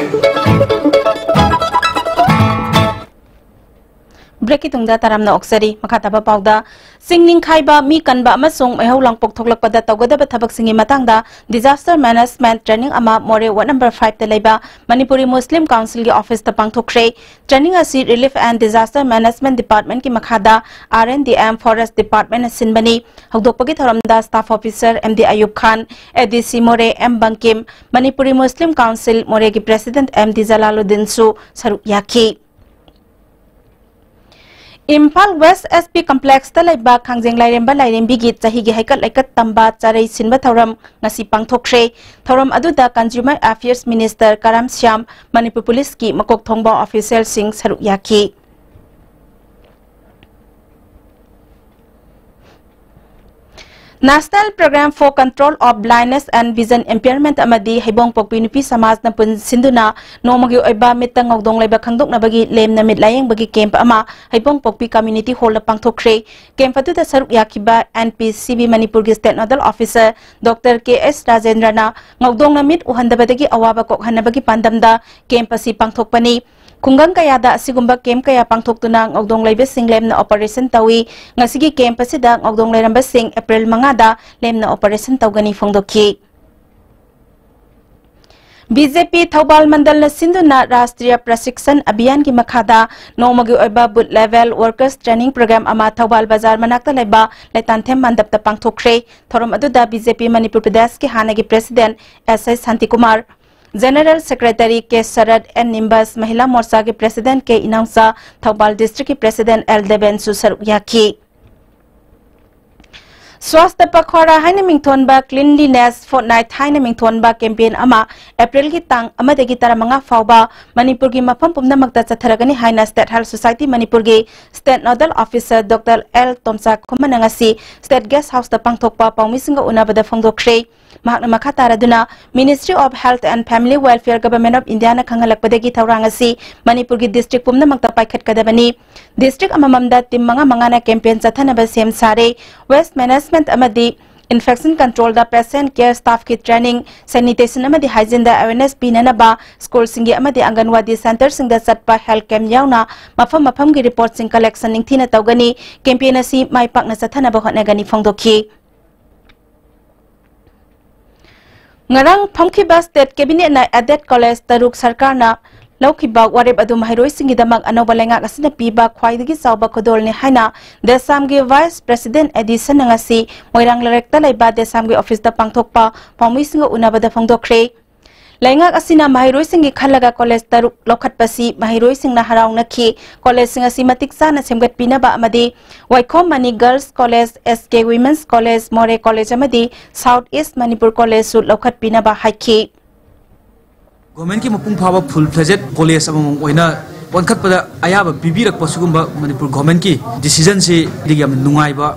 ꯕ꯭ꯔꯦꯛꯀꯤ ꯇꯨꯡꯗ ꯇꯔꯥꯝꯅ ꯑꯣꯛꯆꯔꯤ꯫ ꯃꯈꯥ ꯇꯥꯕ ꯄꯥꯎꯗ, ꯆꯤꯡ ꯅꯤꯡꯈꯥꯏꯕ, ꯃꯤ ꯀꯟꯕ ꯑꯃꯁꯨꯡ ꯃꯩꯍꯧ ꯂꯥꯡꯄꯣꯛ ꯊꯣꯛꯂꯛꯄꯗ ꯇꯧꯒꯗꯕ ꯊꯕꯛꯁꯤꯡꯒꯤ ꯃꯇꯥꯡꯗ disaster management training ꯑꯃ ꯃꯣꯔꯦ ward number five ꯇ ꯂꯩꯕ ꯃꯅꯤꯄꯨꯔꯤ ꯃꯨꯁꯂꯤꯝ council ꯒꯤ office ꯇ ꯄꯥꯡꯊꯣꯛꯈ꯭ꯔꯦ꯫ Training ꯑꯁꯤ Relief and Disaster Management Department ꯀꯤ ꯃꯈꯥꯗ R and D M Forest Department ꯅ ꯁꯤꯟꯕꯅꯤ꯫ ꯍꯧꯗꯣꯛꯄꯒꯤ ꯊꯧꯔꯝꯗ staff officer M D ꯑꯌꯨꯕ Khan, A D C ꯃꯣꯔꯦ M ꯕꯪꯀꯤꯝ, ꯃꯅꯤꯄꯨꯔꯤ ꯃꯨꯁꯂꯤꯝ council ꯃꯣꯔꯦꯒꯤ president M D ꯖꯂꯥꯂꯨꯗꯤꯟꯁꯨ ꯁꯔꯨꯛ ꯌꯥꯈꯤ꯫ ꯏꯝꯐꯥꯜ ꯋꯦꯁ S P complexꯇ ꯂꯩꯕ ꯈꯥꯡꯖꯦꯡ ꯂꯥꯏꯔꯦꯝꯕ ꯂꯥꯏꯔꯦꯝꯕꯤꯒꯤ ꯆꯍꯤꯒꯤ ꯍꯩꯀꯠ ꯂꯩꯀꯠ ꯇꯝꯕ ꯆꯥꯔꯩ ꯁꯤꯟꯕ ꯊꯧꯔꯝ ꯉꯁꯤ ꯄꯥꯡꯊꯣꯛꯈ꯭ꯔꯦ꯫ ꯊꯧꯔꯝ ꯑꯗꯨꯗ Consumer Affairs Minister ꯀꯔꯥꯝ ꯁ꯭ꯌꯥꯝ, ꯃꯅꯤꯄꯨꯔ ꯄꯨꯂꯤꯁꯀꯤ ꯃꯀꯣꯛ ꯊꯣꯡꯕ officialꯁꯤꯡ ꯁꯔꯨꯛ ꯌꯥꯈꯤ꯫ National Program for Control of Blindness and Vision Impairment ꯑꯃꯗꯤ ꯍꯩꯕꯣꯡꯄꯣꯛꯄꯤ ꯅꯨꯄꯤ ꯁꯃꯥꯖꯅ ꯄꯨꯟꯁꯤꯟꯗꯨꯅ ꯅꯣꯡꯃꯒꯤ ꯑꯣꯏꯕ ꯃꯤꯠꯇ ꯉꯧꯗꯣꯡ ꯂꯩꯕ ꯈꯪꯗꯣꯛꯅꯕꯒꯤ ꯂꯦꯝꯅ ꯃꯤꯠ ꯂꯥꯌꯦꯡꯕꯒꯤ camp ꯑꯃ ꯍꯩꯕꯣꯡꯄꯣꯛꯄꯤ Community Hallꯗ ꯄꯥꯡꯊꯣꯛꯈ꯭ꯔꯦ꯫ Camp ꯑꯗꯨꯗ ꯁꯔꯨꯛ ꯌꯥꯈꯤꯕ N P C B ꯃꯅꯤꯄꯨꯔꯒꯤ State Nodal Officer Doctor K S ꯔꯥꯖꯦꯟꯗ꯭ꯔꯅ ꯉꯧꯗꯣꯡꯅ ꯃꯤꯠ ꯎꯍꯟꯗꯕꯗꯒꯤ ꯑꯋꯥꯕ ꯀꯣꯛꯍꯟꯅꯕꯒꯤ ꯄꯥꯟꯗꯝꯗ camp ꯑꯁꯤ ꯄꯥꯡꯊꯣꯛꯄꯅꯤ꯫ ꯈꯨꯡꯒꯪ ꯀꯌꯥꯗ ꯑꯁꯤꯒꯨꯝꯕ camp ꯀꯌꯥ ꯄꯥꯡꯊꯣꯛꯇꯨꯅ ꯉꯧꯗꯣꯡ ꯂꯩꯕꯁꯤꯡ ꯂꯦꯝꯅ operation ꯇꯧꯏ꯫ ꯉꯁꯤꯒꯤ camp ꯑꯁꯤꯗ ꯉꯧꯗꯣꯡ ꯂꯩꯔꯝꯕꯁꯤꯡ April ꯃꯉꯥꯗ ꯂꯦꯝꯅ operation ꯇꯧꯒꯅꯤ ꯐꯣꯡꯗꯣꯛꯈꯤ꯫ B J P ꯊꯧꯕꯥꯜ ꯃꯟꯗꯜꯅ ꯁꯤꯟꯗꯨꯅ ꯔꯥꯁꯇ꯭ꯔꯤꯌ ꯄ꯭ꯔꯁꯤꯛꯁꯟ ꯑꯚꯤꯌꯥꯟꯒꯤ ꯃꯈꯥꯗ ꯅꯣꯡꯃꯒꯤ ꯑꯣꯏꯕ booth level workers training program ꯑꯃ ꯊꯧꯕꯥꯜ ꯕꯖꯥꯔ ꯃꯅꯥꯛꯇ ꯂꯩꯕ ꯂꯩꯇꯥꯟꯊꯦꯝ ꯃꯟꯗꯞꯇ ꯄꯥꯡꯊꯣꯛꯈ꯭ꯔꯦ꯫ ꯊꯧꯔꯝ ꯑꯗꯨꯗ B J P ꯃꯅꯤꯄꯨꯔ ꯄ꯭ꯔꯗꯦꯁꯀꯤ ꯍꯥꯟꯅꯒꯤ President S I Shantikumar, General Secretary K shirt, N ꯅꯤꯝꯕꯁ, ꯃꯍꯤꯂꯥ ꯃꯣꯔꯆꯥꯒꯤ President K Inaocha, Thoubal Districtꯀꯤ President L ꯗꯦꯕꯦꯟꯁꯨ ꯁꯔꯨꯛ ꯌꯥꯈꯤ꯫ ꯁ꯭ꯋꯥꯁꯊ ꯄꯈ꯭ꯋꯥꯔꯥ ꯍꯥꯏꯅ ꯃꯤꯡꯊꯣꯟꯕ Cleanliness Fortnight ꯍꯥꯏꯅ ꯃꯤꯡꯊꯣꯟꯕ campaign ꯑꯃ Aprilꯒꯤ ꯇꯥꯡ ꯑꯃꯗꯒꯤ ꯇꯔꯥꯃꯉꯥ ꯐꯥꯎꯕ ꯃꯅꯤꯄꯨꯔꯒꯤ ꯃꯐꯝ ꯄꯨꯝꯅꯃꯛꯇ ꯆꯠꯊꯔꯒꯅꯤ ꯍꯥꯏꯅ State Health Society ꯃꯅꯤꯄꯨꯔꯒꯤ State Nodal Officer Doctor L ꯇꯣꯝꯆꯥ ꯈꯨꯃꯟꯅ ꯉꯁꯤ State Guest Houseꯇ ꯄꯥꯡꯊꯣꯛꯄ ꯄꯥꯎꯃꯤꯁꯤꯡꯒ ꯎꯅꯕꯗ ꯐꯣꯡꯗꯣꯛꯈ꯭ꯔꯦ꯫ ꯃꯍꯥꯛꯅ ꯃꯈꯥ ꯇꯥꯔꯗꯨꯅ Ministry of Health and Family Welfare, Government of Indiaꯅ ꯈꯪꯍꯜꯂꯛꯄꯗꯒꯤ ꯊꯧꯔꯥꯡ ꯑꯁꯤ ꯃꯅꯤꯄꯨꯔꯒꯤ district ꯄꯨꯝꯅꯃꯛꯇ ꯄꯥꯏꯈꯠꯀꯗꯕꯅꯤ꯫ District ꯑꯃꯃꯝꯗ team ꯃꯉꯥ ꯃꯉꯥꯅ campaign ꯆꯠꯊꯅꯕ ꯁꯦꯝ ꯁꯥꯔꯦ꯫ Waste management ꯑꯃꯗꯤ infection controlꯗ patient care staffꯀꯤ training, sanitation ꯑꯃꯗꯤ hygieneꯗ awareness ꯄꯤꯅꯅꯕ schoolꯁꯤꯡꯒꯤ ꯑꯃꯗꯤ ꯑꯪꯒꯟꯋꯥꯗꯤ centreꯁꯤꯡꯗ ꯆꯠꯄ health camp ꯌꯥꯎꯅ ꯃꯐꯝ ꯃꯐꯝꯒꯤ reportꯁꯤꯡ collection ꯅꯤꯡꯊꯤꯅ ꯇꯧꯒꯅꯤ꯫ Campaign ꯑꯁꯤ ꯃꯥꯏ ꯄꯥꯛꯅ ꯆꯠꯊꯅꯕ ꯍꯣꯠꯅꯒꯅꯤ ꯐꯣꯡꯗꯣꯛꯈꯤ꯫ ꯉꯔꯥꯡ ꯐꯝꯈꯤꯕ State Cabinetꯅ aided college ꯇꯔꯨꯛ ꯁꯔꯀꯥꯔꯅ ꯂꯧꯈꯤꯕ ꯋꯥꯔꯦꯞ ꯑꯗꯨ ꯃꯍꯩꯔꯣꯏꯁꯤꯡꯒꯤꯗꯃꯛ ꯑꯅꯧꯕ ꯂꯩꯉꯥꯛ ꯑꯁꯤꯅ ꯄꯤꯕ ꯈ꯭ꯋꯥꯏꯗꯒꯤ ꯆꯥꯎꯕ ꯈꯨꯗꯣꯜꯅꯤ ꯍꯥꯏꯅ ꯗꯦꯁꯥꯝꯒꯤ Vice President ꯑꯦꯗꯤꯁꯟꯅ ꯉꯁꯤ ꯃꯣꯏꯔꯥꯡ ꯂꯩꯔꯛꯇ ꯂꯩꯕ ꯗꯦꯁꯥꯝꯒꯤ officeꯇ ꯄꯥꯡꯊꯣꯛꯄ ꯄꯥꯎꯃꯤꯁꯤꯡꯒ ꯎꯅꯕꯗ ꯐꯣꯡꯗꯣꯛꯈ꯭ꯔꯦ꯫ ꯂꯩꯉꯥꯛ ꯑꯁꯤꯅ ꯃꯍꯩꯔꯣꯏꯁꯤꯡꯒꯤ ꯈꯜꯂꯒ ꯀꯣꯂꯦꯖ ꯇꯔꯨꯛ ꯂꯧꯈꯠꯄꯁꯤ ꯃꯍꯩꯔꯣꯏꯁꯤꯡꯅ ꯍꯔꯥꯎꯅꯈꯤ꯫ ꯀꯣꯂꯦꯖꯁꯤꯡ ꯑꯁꯤ ꯃꯇꯤꯛ ꯆꯥꯅ ꯁꯦꯝꯒꯠꯄꯤꯅꯕ ꯑꯃꯗꯤ ꯋꯥꯏꯈꯣꯝ ꯃꯅꯤ ꯒꯔꯜꯁ ꯀꯣꯂꯦꯖ, ꯑꯦꯁ ꯀꯦ ꯋꯤꯃꯦꯟꯁ ꯀꯣꯂꯦꯖ, ꯃꯣꯔꯦ ꯀꯣꯂꯦꯖ ꯑꯃꯗꯤ ꯁꯥꯎꯠ ꯏꯁ ꯃꯅꯤꯄꯨꯔ ꯀꯣꯂꯦꯖꯁꯨ ꯂꯧꯈꯠꯄꯤꯅꯕ ꯍꯥꯏꯈꯤ꯫ ꯒꯣꯔꯃꯦꯟꯒꯤ ꯃꯄꯨꯡ ꯐꯥꯕ ꯐꯨꯜ ꯐ꯭ꯂꯦꯖꯦꯗ ꯀꯣꯂꯦꯖ ꯑꯃꯃꯝ ꯑꯣꯏꯅ ꯑꯣꯟꯈꯠꯄꯗ ꯑꯌꯥꯕ ꯄꯤꯕꯤꯔꯛꯄ ꯁꯤꯒꯨꯝꯕ ꯃꯅꯤꯄꯨꯔ ꯒꯣꯔꯃꯦꯟꯒꯤ ꯗꯤꯁꯤꯖꯟꯁꯤ ꯑꯩꯗꯤ ꯌꯥꯝꯅ ꯅꯨꯡꯉꯥꯏꯕ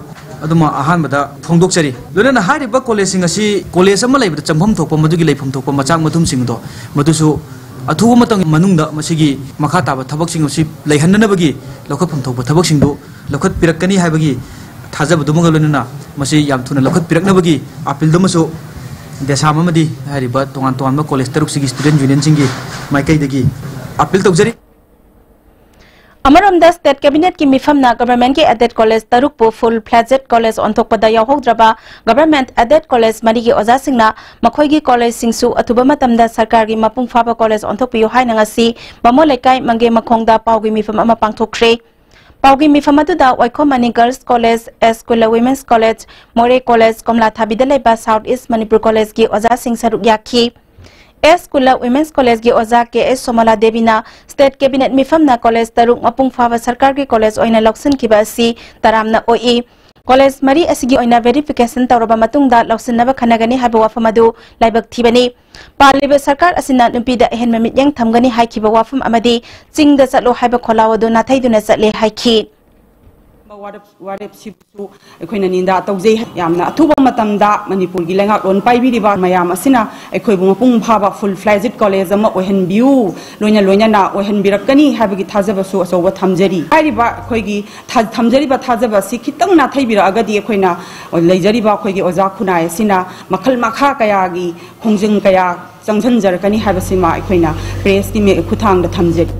ꯑꯗꯨꯃ ꯑꯍꯥꯟꯕꯗ ꯐꯣꯡꯗꯣꯛꯆꯔꯤ꯫ ꯂꯣꯏꯅꯅ ꯍꯥꯏꯔꯤꯕ ꯀꯣꯂꯦꯖꯁꯤꯡ ꯑꯁꯤ ꯀꯣꯂꯦꯖ ꯑꯃ ꯂꯩꯕꯗ ꯆꯪꯐꯝ ꯊꯣꯛꯄ, ꯃꯗꯨꯒꯤ ꯂꯩꯐꯝ ꯊꯣꯛꯄ ꯃꯆꯥꯛ ꯃꯊꯨꯝꯁꯤꯡꯗꯣ, ꯃꯗꯨꯁꯨ ꯑꯊꯨꯕ ꯃꯇꯝꯒꯤ ꯃꯅꯨꯡꯗ ꯃꯁꯤꯒꯤ ꯃꯈꯥ ꯇꯥꯕ ꯊꯕꯛꯁꯤꯡ ꯑꯁꯤ ꯂꯩꯍꯟꯅꯅꯕꯒꯤ ꯂꯧꯈꯠꯐꯝ ꯊꯣꯛꯄ ꯊꯕꯛꯁꯤꯡꯗꯨ ꯂꯧꯈꯠꯄꯤꯔꯛꯀꯅꯤ ꯍꯥꯏꯕꯒꯤ ꯊꯥꯖꯕꯗꯨꯃꯒ ꯂꯣꯏꯅꯅ ꯃꯁꯤ ꯌꯥꯝ ꯊꯨꯅ ꯂꯧꯈꯠꯄꯤꯔꯛꯅꯕꯒꯤ ꯑꯥꯄꯤꯜꯗꯨꯃꯁꯨ ꯗꯦꯁꯥꯝ ꯑꯃꯗꯤ ꯍꯥꯏꯔꯤꯕ ꯇꯣꯉꯥꯟ ꯇꯣꯉꯥꯟꯕ ꯀꯣꯂꯦꯖ ꯇꯔꯨꯛꯁꯤꯒꯤ ꯁ꯭ꯇꯨꯗꯦꯟꯠ ꯌꯨꯅꯤꯌꯟꯁꯤꯡꯒꯤ ꯃꯥꯏꯀꯩꯗꯒꯤ ꯑꯥꯄꯤꯜ ꯇꯧꯖꯔꯤ꯫ ꯑꯃꯔꯣꯝꯗ, ꯁ꯭ꯇꯦꯠ ꯀꯦꯕꯤꯅꯦꯠꯀꯤ ꯃꯤꯐꯝꯅ ꯒꯚꯔꯟꯃꯦꯟꯠꯀꯤ ꯑꯦꯗꯦꯗ ꯀꯣꯂꯦꯖ ꯇꯔꯨꯛꯄꯨ ꯐꯨꯜ ꯐ꯭ꯂꯦꯖꯦꯗ ꯀꯣꯂꯦꯖ ꯑꯣꯟꯊꯣꯛꯄꯗ ꯌꯥꯎꯍꯧꯗ꯭ꯔꯕ ꯒꯚꯔꯟꯃꯦꯟꯠ ꯑꯦꯗꯦꯗ ꯀꯣꯂꯦꯖ ꯃꯔꯤꯒꯤ ꯑꯣꯖꯥꯁꯤꯡꯅ ꯃꯈꯣꯏꯒꯤ ꯀꯣꯂꯦꯖꯁꯤꯡꯁꯨ ꯑꯊꯨꯕ ꯃꯇꯝꯗ ꯁꯔꯀꯥꯔꯒꯤ ꯃꯄꯨꯡ ꯐꯥꯕ ꯀꯣꯂꯦꯖ ꯑꯣꯟꯊꯣꯛꯄꯤꯌꯨ ꯍꯥꯏꯅ ꯉꯁꯤ ꯕꯥꯃꯣꯟ ꯂꯩꯀꯥꯏ ꯃꯪꯒꯦ ꯃꯈꯣꯡꯗ ꯄꯥꯎꯒꯤ ꯃꯤꯐꯝ ꯑꯃ ꯄꯥꯡꯊꯣꯛꯈ꯭ꯔꯦ꯫ ꯄꯥꯎꯒꯤ ꯃꯤꯐꯝ ꯑꯗꯨꯗ ꯋꯥꯏꯈꯣꯝ ꯃꯅꯤ ꯒꯔꯜꯁ ꯀꯣꯂꯦꯖ, ꯑꯦꯁ ꯀꯨꯂ ꯋꯤꯃꯦꯟꯁ ꯀꯣꯂꯦꯖ, ꯃꯣꯔꯦ ꯀꯣꯂꯦꯖ, ꯀꯣꯝꯂꯥꯊꯥꯕꯤꯗ ꯂꯩꯕ ꯁꯥꯎꯠ ꯏꯁ ꯃꯅꯤꯄꯨꯔ ꯀꯣꯂꯦꯖꯀꯤ ꯑꯣꯖꯥꯁꯤꯡ ꯁꯔꯨꯛ ꯌꯥꯈꯤ꯫ ꯑꯦꯁ ꯀꯨꯂ ꯋꯤꯃꯦꯟꯁ ꯀꯣꯂꯦꯖꯀꯤ ꯑꯣꯖꯥ ꯀꯦ ꯑꯦꯁ ꯁꯣꯃꯣꯂꯥ ꯗꯦꯕꯤꯅ ꯁ꯭ꯇꯦꯠ ꯀꯦꯕꯤꯅꯦꯠ ꯃꯤꯐꯝꯅ ꯀꯣꯂꯦꯖ ꯇꯔꯨꯛ ꯃꯄꯨꯡ ꯐꯥꯕ ꯁꯔꯀꯥꯔꯒꯤ ꯀꯣꯂꯦꯖ ꯑꯣꯏꯅ ꯂꯧꯁꯤꯟꯈꯤꯕ ꯑꯁꯤ ꯇꯔꯥꯝꯅ ꯑꯣꯛꯏ꯫ ꯀꯣꯂꯦꯖ ꯃꯔꯤ ꯑꯁꯤꯒꯤ ꯑꯣꯏꯅ ꯚꯦꯔꯤꯐꯤꯀꯦꯁꯟ ꯇꯧꯔꯕ ꯃꯇꯨꯡꯗ ꯂꯧꯁꯤꯟꯅꯕ ꯈꯟꯅꯒꯅꯤ ꯍꯥꯏꯕ ꯋꯥꯐꯝ ꯑꯗꯨ ꯂꯥꯏꯕꯛ ꯊꯤꯕꯅꯤ꯫ ꯄꯥꯜꯂꯤꯕ ꯁꯔꯀꯥꯔ ꯑꯁꯤꯅ ꯅꯨꯄꯤꯗ ꯑꯍꯦꯟꯕ ꯃꯤꯠꯌꯦꯡ ꯊꯝꯒꯅꯤ ꯍꯥꯏꯈꯤꯕ ꯋꯥꯐꯝ ꯑꯃꯗꯤ ꯆꯤꯡꯗ ꯆꯠꯂꯣ ꯍꯥꯏꯕ ꯈꯣꯜꯂꯥꯎ ꯑꯗꯨ ꯅꯥꯊꯩꯗꯨꯅ ꯆꯠꯂꯦ ꯍꯥꯏꯈꯤ꯫ ꯋꯥꯔꯦꯞ-, ꯋꯥꯔꯦꯞꯁꯤꯕꯨꯁꯨ ꯑꯩꯈꯣꯏꯅ ꯅꯤꯟꯗꯥ ꯇꯧꯖꯩ꯫ ꯌꯥꯝꯅ ꯑꯊꯨꯕ ꯃꯇꯝꯗ ꯃꯅꯤꯄꯨꯔꯒꯤ ꯂꯩꯉꯥꯛꯂꯣꯟ ꯄꯥꯏꯕꯤꯔꯤꯕ ꯃꯌꯥꯝ ꯑꯁꯤꯅ ꯑꯩꯈꯣꯏꯕꯨ ꯃꯄꯨꯡ ꯐꯥꯕ ꯐꯨꯜ ꯐ꯭ꯂꯦꯖꯦꯗ ꯀꯣꯂꯦꯖ ꯑꯃ ꯑꯣꯏꯍꯟꯕꯤꯌꯨ, ꯂꯣꯏꯅ ꯂꯣꯏꯅꯅ ꯑꯣꯏꯍꯟꯕꯤꯔꯛꯀꯅꯤ ꯍꯥꯏꯕꯒꯤ ꯊꯥꯖꯕꯁꯨ ꯑꯆꯧꯕ ꯊꯝꯖꯔꯤ꯫ ꯍꯥꯏꯔꯤꯕ ꯑꯩꯈꯣꯏꯒꯤ ꯊꯥ-, ꯊꯝꯖꯔꯤꯕ ꯊꯥꯖꯕ ꯑꯁꯤ ꯈꯤꯇꯪ ꯅꯥꯊꯩꯕꯤꯔꯛꯑꯒꯗꯤ ꯑꯩꯈꯣꯏꯅ ꯂꯩꯖꯔꯤꯕ ꯑꯩꯈꯣꯏꯒꯤ ꯑꯣꯖꯥ ꯈꯨꯟꯅꯥꯏ ꯑꯁꯤꯅ ꯃꯈꯜ ꯃꯈꯥ ꯀꯌꯥꯒꯤ ꯈꯣꯡꯖꯪ ꯀꯌꯥ ꯆꯪꯁꯤꯟꯖꯔꯛꯀꯅꯤ ꯍꯥꯏꯕꯁꯤꯃ ꯑꯩꯈꯣꯏꯅ ꯄ꯭ꯔꯦꯁꯀꯤ ꯃꯦ-, ꯈꯨꯠꯊꯥꯡꯗ ꯊꯝꯖꯔꯤ꯫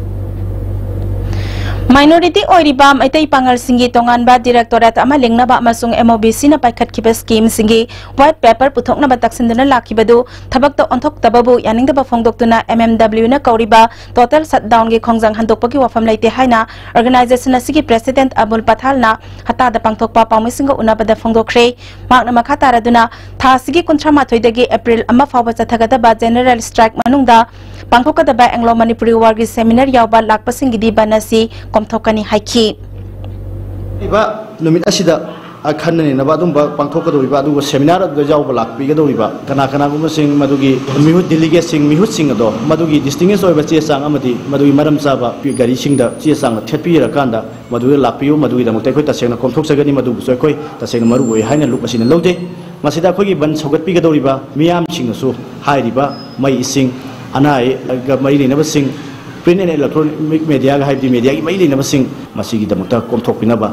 Minority ꯑꯣꯏꯔꯤꯕ ꯃꯩꯇꯩ ꯄꯥꯉꯜꯁꯤꯡꯒꯤ ꯇꯣꯉꯥꯟꯕ directorate ꯑꯃ ꯂꯤꯡꯅꯕ ꯑꯃꯁꯨꯡ MOBCꯅ ꯄꯥꯏꯈꯠꯈꯤꯕ schemeꯁꯤꯡꯒꯤ white paper ꯄꯨꯊꯣꯛꯅꯕ ꯇꯛꯁꯤꯟꯗꯨꯅ ꯂꯥꯛꯈꯤꯕꯗꯨ ꯊꯕꯛꯇ ꯑꯣꯟꯊꯣꯛꯇꯕꯕꯨ ꯌꯥꯅꯤꯡꯗꯕ ꯐꯣꯡꯗꯣꯛꯇꯨꯅ MMWꯅ ꯀꯧꯔꯤꯕ total shutdownꯒꯤ ꯈꯣꯡꯖꯪ ꯍꯟꯗꯣꯛꯄꯒꯤ ꯋꯥꯐꯝ ꯂꯩꯇꯦ ꯍꯥꯏꯅ organization ꯑꯁꯤꯒꯤ president ꯑꯕꯨꯜ ꯄꯊꯥꯜꯅ ꯍꯠꯇꯥꯗ ꯄꯥꯡꯊꯣꯛꯄ ꯄꯥꯎꯃꯤꯁꯤꯡꯒ ꯎꯅꯕꯗ ꯐꯣꯡꯗꯣꯛꯈ꯭ꯔꯦ꯫ ꯃꯍꯥꯛꯅ ꯃꯈꯥ ꯇꯥꯔꯗꯨꯅ ꯊꯥ ꯑꯁꯤꯒꯤ ꯀꯨꯟꯊ꯭ꯔꯥ ꯃꯥꯊꯣꯏꯗꯒꯤ April ꯑꯃ ꯐꯥꯎꯕ ꯆꯠꯊꯒꯗꯕ general strike ꯃꯅꯨꯡꯗ ꯄꯥꯡꯊꯣꯛꯀꯗꯕ Anglo Manipuri Warꯒꯤ seminar ꯌꯥꯎꯕ ꯂꯥꯛꯄꯁꯤꯡꯒꯤꯗꯤ ꯕꯟ ꯑꯁꯤ ꯀꯣꯝꯊꯣꯛꯀꯅꯤ ꯍꯥꯏꯈꯤ꯫ ꯏꯕ ꯅꯨꯃꯤꯠ ꯑꯁꯤꯗ ꯑꯈꯟꯅ ꯅꯩꯅꯕ ꯑꯗꯨꯝꯕ ꯄꯥꯡꯊꯣꯛꯀꯗꯧꯔꯤꯕ ꯑꯗꯨꯒ seminar ꯑꯗꯨꯗ ꯌꯥꯎꯕ ꯂꯥꯛꯄꯤꯒꯗꯧꯔꯤꯕ ꯀꯅꯥ ꯀꯅꯥꯒꯨꯝꯕꯁꯤꯡ ꯃꯗꯨꯒꯤ ꯃꯤꯍꯨꯠ delegateꯁꯤꯡ ꯃꯤꯍꯨꯠꯁꯤꯡ ꯑꯗꯣ ꯃꯗꯨꯒꯤ distinguished ꯑꯣꯏꯕ ꯆꯦ ꯆꯥꯡ ꯑꯃꯗꯤ ꯃꯗꯨꯒꯤ ꯃꯔꯝ ꯆꯥꯕ ꯒꯥꯔꯤꯁꯤꯡꯗ ꯆꯦ ꯆꯥꯡ ꯊꯦꯠꯄꯤꯔꯀꯥꯟꯗ ꯃꯗꯨꯗ ꯂꯥꯛꯄꯤꯌꯨ꯫ ꯃꯗꯨꯒꯤꯗꯃꯛꯇ ꯑꯩꯈꯣꯏ ꯇꯁꯦꯡꯅ ꯀꯣꯝꯊꯣꯛꯆꯒꯅꯤ꯫ ꯃꯗꯨꯕꯨꯁꯨ ꯑꯩꯈꯣꯏ ꯇꯁꯦꯡꯅ ꯃꯔꯨ ꯑꯣꯏ ꯍꯥꯏꯅ ꯂꯨꯞ ꯑꯁꯤꯅ ꯂꯧꯖꯩ꯫ ꯃꯁꯤꯗ ꯑꯩꯈꯣꯏꯒꯤ ꯕꯟ ꯁꯧꯒꯠꯄꯤꯒꯗꯧꯔꯤꯕ ꯃꯤꯌꯥꯝꯁꯤꯡꯅꯁꯨ ꯍꯥꯏꯔꯤꯕ ꯃꯩ ꯏꯁꯤꯡ ꯑꯅꯥ ꯑꯌꯦꯛꯒ ꯃꯔꯤ ꯂꯩꯅꯕꯁꯤꯡ print and electronic mediaꯒ ꯍꯥꯏꯕꯗꯤ mediaꯒꯤ ꯃꯔꯤ ꯂꯩꯅꯕꯁꯤꯡ ꯃꯁꯤꯒꯤꯗꯃꯛꯇ ꯀꯣꯝꯊꯣꯛꯄꯤꯅꯕ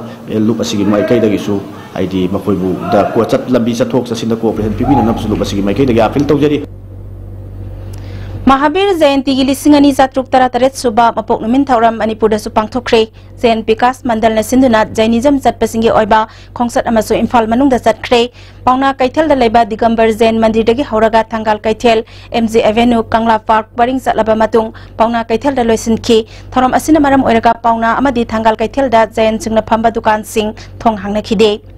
ꯂꯨꯞ ꯑꯁꯤꯒꯤ ꯃꯥꯏꯀꯩꯗꯒꯤꯁꯨ ꯍꯥꯏꯗꯤ ꯃꯈꯣꯏꯕꯨ ꯗ ꯀꯣ-, ꯆꯠ-, ꯂꯝꯕꯤ ꯆꯠꯊꯣꯛ ꯆꯠꯁꯤꯟꯗ cooperation ꯄꯤꯕꯤꯅꯅꯕꯁꯨ ꯂꯨꯞ ꯑꯁꯤꯒꯤ ꯃꯥꯏꯀꯩꯗꯒꯤ appeal ꯇꯧꯖꯔꯤ꯫ ꯃꯍꯥꯕꯤꯔ ꯖꯌꯟꯇꯤꯒꯤ ꯂꯤꯁꯤꯡ ꯑꯅꯤ ꯆꯥꯇ꯭ꯔꯨꯛ ꯇꯔꯥꯇꯔꯦꯠ ꯁꯨꯕ ꯃꯄꯣꯛ ꯅꯨꯃꯤꯠ ꯊꯧꯔꯝ ꯃꯅꯤꯄꯨꯔꯗꯁꯨ ꯄꯥꯡꯊꯣꯛꯈ꯭ꯔꯦ꯫ ꯖꯌꯟ ꯕꯤꯀꯥꯁ ꯃꯟꯗꯜꯅ ꯁꯤꯟꯗꯨꯅ Jainism ꯆꯠꯄꯁꯤꯡꯒꯤ ꯑꯣꯏꯕ ꯈꯣꯡꯆꯠ ꯑꯃꯁꯨ ꯏꯝꯐꯥꯜ ꯃꯅꯨꯡꯗ ꯆꯠꯈ꯭ꯔꯦ꯫ ꯄꯥꯎꯅꯥ ꯀꯩꯊꯦꯜꯗ ꯂꯩꯕ ꯗꯤꯒꯝꯕꯔ ꯖꯩꯟ ꯃꯟꯗꯤꯔꯗꯒꯤ ꯍꯧꯔꯒ ꯊꯪꯒꯥꯜ ꯀꯩꯊꯦꯜ, MG Avenue, ꯀꯪꯂꯥ ꯄꯥꯔꯛ ꯄꯔꯤꯡ ꯆꯠꯂꯕ ꯃꯇꯨꯡ ꯄꯥꯎꯅꯥ ꯀꯩꯊꯦꯜꯗ ꯂꯣꯏꯁꯤꯟꯈꯤ꯫ ꯊꯧꯔꯝ ꯑꯁꯤꯅ ꯃꯔꯝ ꯑꯣꯏꯔꯒ ꯄꯥꯎꯅꯥ ꯑꯃꯗꯤ ꯊꯪꯒꯥꯜ ꯀꯩꯊꯦꯜꯗ ꯖꯌꯟꯁꯤꯡꯅ ꯐꯝꯕ ꯗꯨꯀꯥꯟꯁꯤꯡ ꯊꯣꯡ ꯍꯥꯡꯅꯈꯤꯗꯦ꯫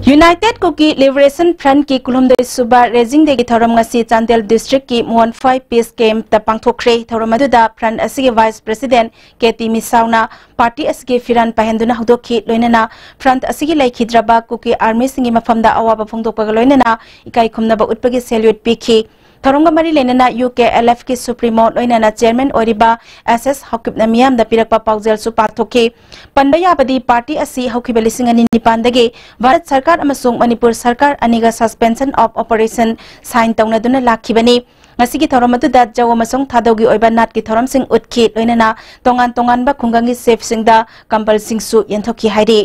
United Kuki Liberation Frontꯀꯤ ꯀꯨꯟꯍꯨꯝꯗꯣꯏ ꯁꯨꯕ Raising Dayꯒꯤ ꯊꯧꯔꯝ ꯉꯁꯤ ꯆꯥꯟꯗꯦꯜ districtꯀꯤ ꯃꯣꯟꯐꯥꯏ Peace Campꯇ ꯄꯥꯡꯊꯣꯛꯈ꯭ꯔꯦ꯫ ꯊꯧꯔꯝ ꯑꯗꯨꯗ front ꯑꯁꯤꯒꯤ vice president KT ꯃꯤꯁꯥꯎꯅ party ꯑꯁꯤꯒꯤ ꯐꯤꯔꯥꯟ ꯄꯥꯏꯍꯟꯗꯨꯅ ꯍꯧꯗꯣꯛꯈꯤ꯫ ꯂꯣꯏꯅꯅ front ꯑꯁꯤꯒꯤ ꯂꯩꯈꯤꯗ꯭ꯔꯕ ꯀꯨꯀꯤ armyꯁꯤꯡꯒꯤ ꯃꯐꯝꯗ ꯑꯋꯥꯕ ꯐꯣꯡꯗꯣꯛꯄꯒ ꯂꯣꯏꯅꯅ ꯏꯀꯥꯏ ꯈꯨꯝꯅꯕ ꯎꯠꯄꯒꯤ salute ꯄꯤꯈꯤ꯫ ꯊꯧꯔꯝꯒ ꯃꯔꯤ ꯂꯩꯅꯅ UKLFꯀꯤ supremo ꯂꯣꯏꯅꯅ chairman ꯑꯣꯏꯔꯤꯕ S S ꯍꯥꯎꯀꯤꯞꯅ ꯃꯤꯌꯥꯝꯗ ꯄꯤꯔꯛꯄ ꯄꯥꯎꯖꯦꯜꯁꯨ ꯄꯥꯊꯣꯛꯈꯤ꯫ ꯄꯟꯕ ꯌꯥꯕꯗꯤ party ꯑꯁꯤ ꯍꯧꯈꯤꯕ ꯂꯤꯁꯤꯡ ꯑꯅꯤ ꯅꯤꯄꯥꯟꯗꯒꯤ ꯚꯥꯔꯠ ꯁꯔꯀꯥꯔ ꯑꯃꯁꯨꯡ ꯃꯅꯤꯄꯨꯔ ꯁꯔꯀꯥꯔ ꯑꯅꯤꯒ suspension of operation sign ꯇꯧꯅꯗꯨꯅ ꯂꯥꯛꯈꯤꯕꯅꯤ꯫ ꯉꯁꯤꯒꯤ ꯊꯧꯔꯝ ꯑꯗꯨꯗ ꯖꯧ ꯑꯃꯁꯨꯡ ꯊꯥꯗꯧꯒꯤ ꯑꯣꯏꯕ ꯅꯥꯠꯀꯤ ꯊꯧꯔꯝꯁꯤꯡ ꯎꯠꯈꯤ꯫ ꯂꯣꯏꯅꯅ ꯇꯣꯉꯥꯟ ꯇꯣꯉꯥꯟꯕ ꯈꯨꯡꯒꯪꯒꯤ chiefꯁꯤꯡꯗ ꯀꯝꯕꯜꯁꯤꯡꯁꯨ ꯌꯦꯟꯊꯣꯛꯈꯤ ꯍꯥꯏꯔꯤ꯫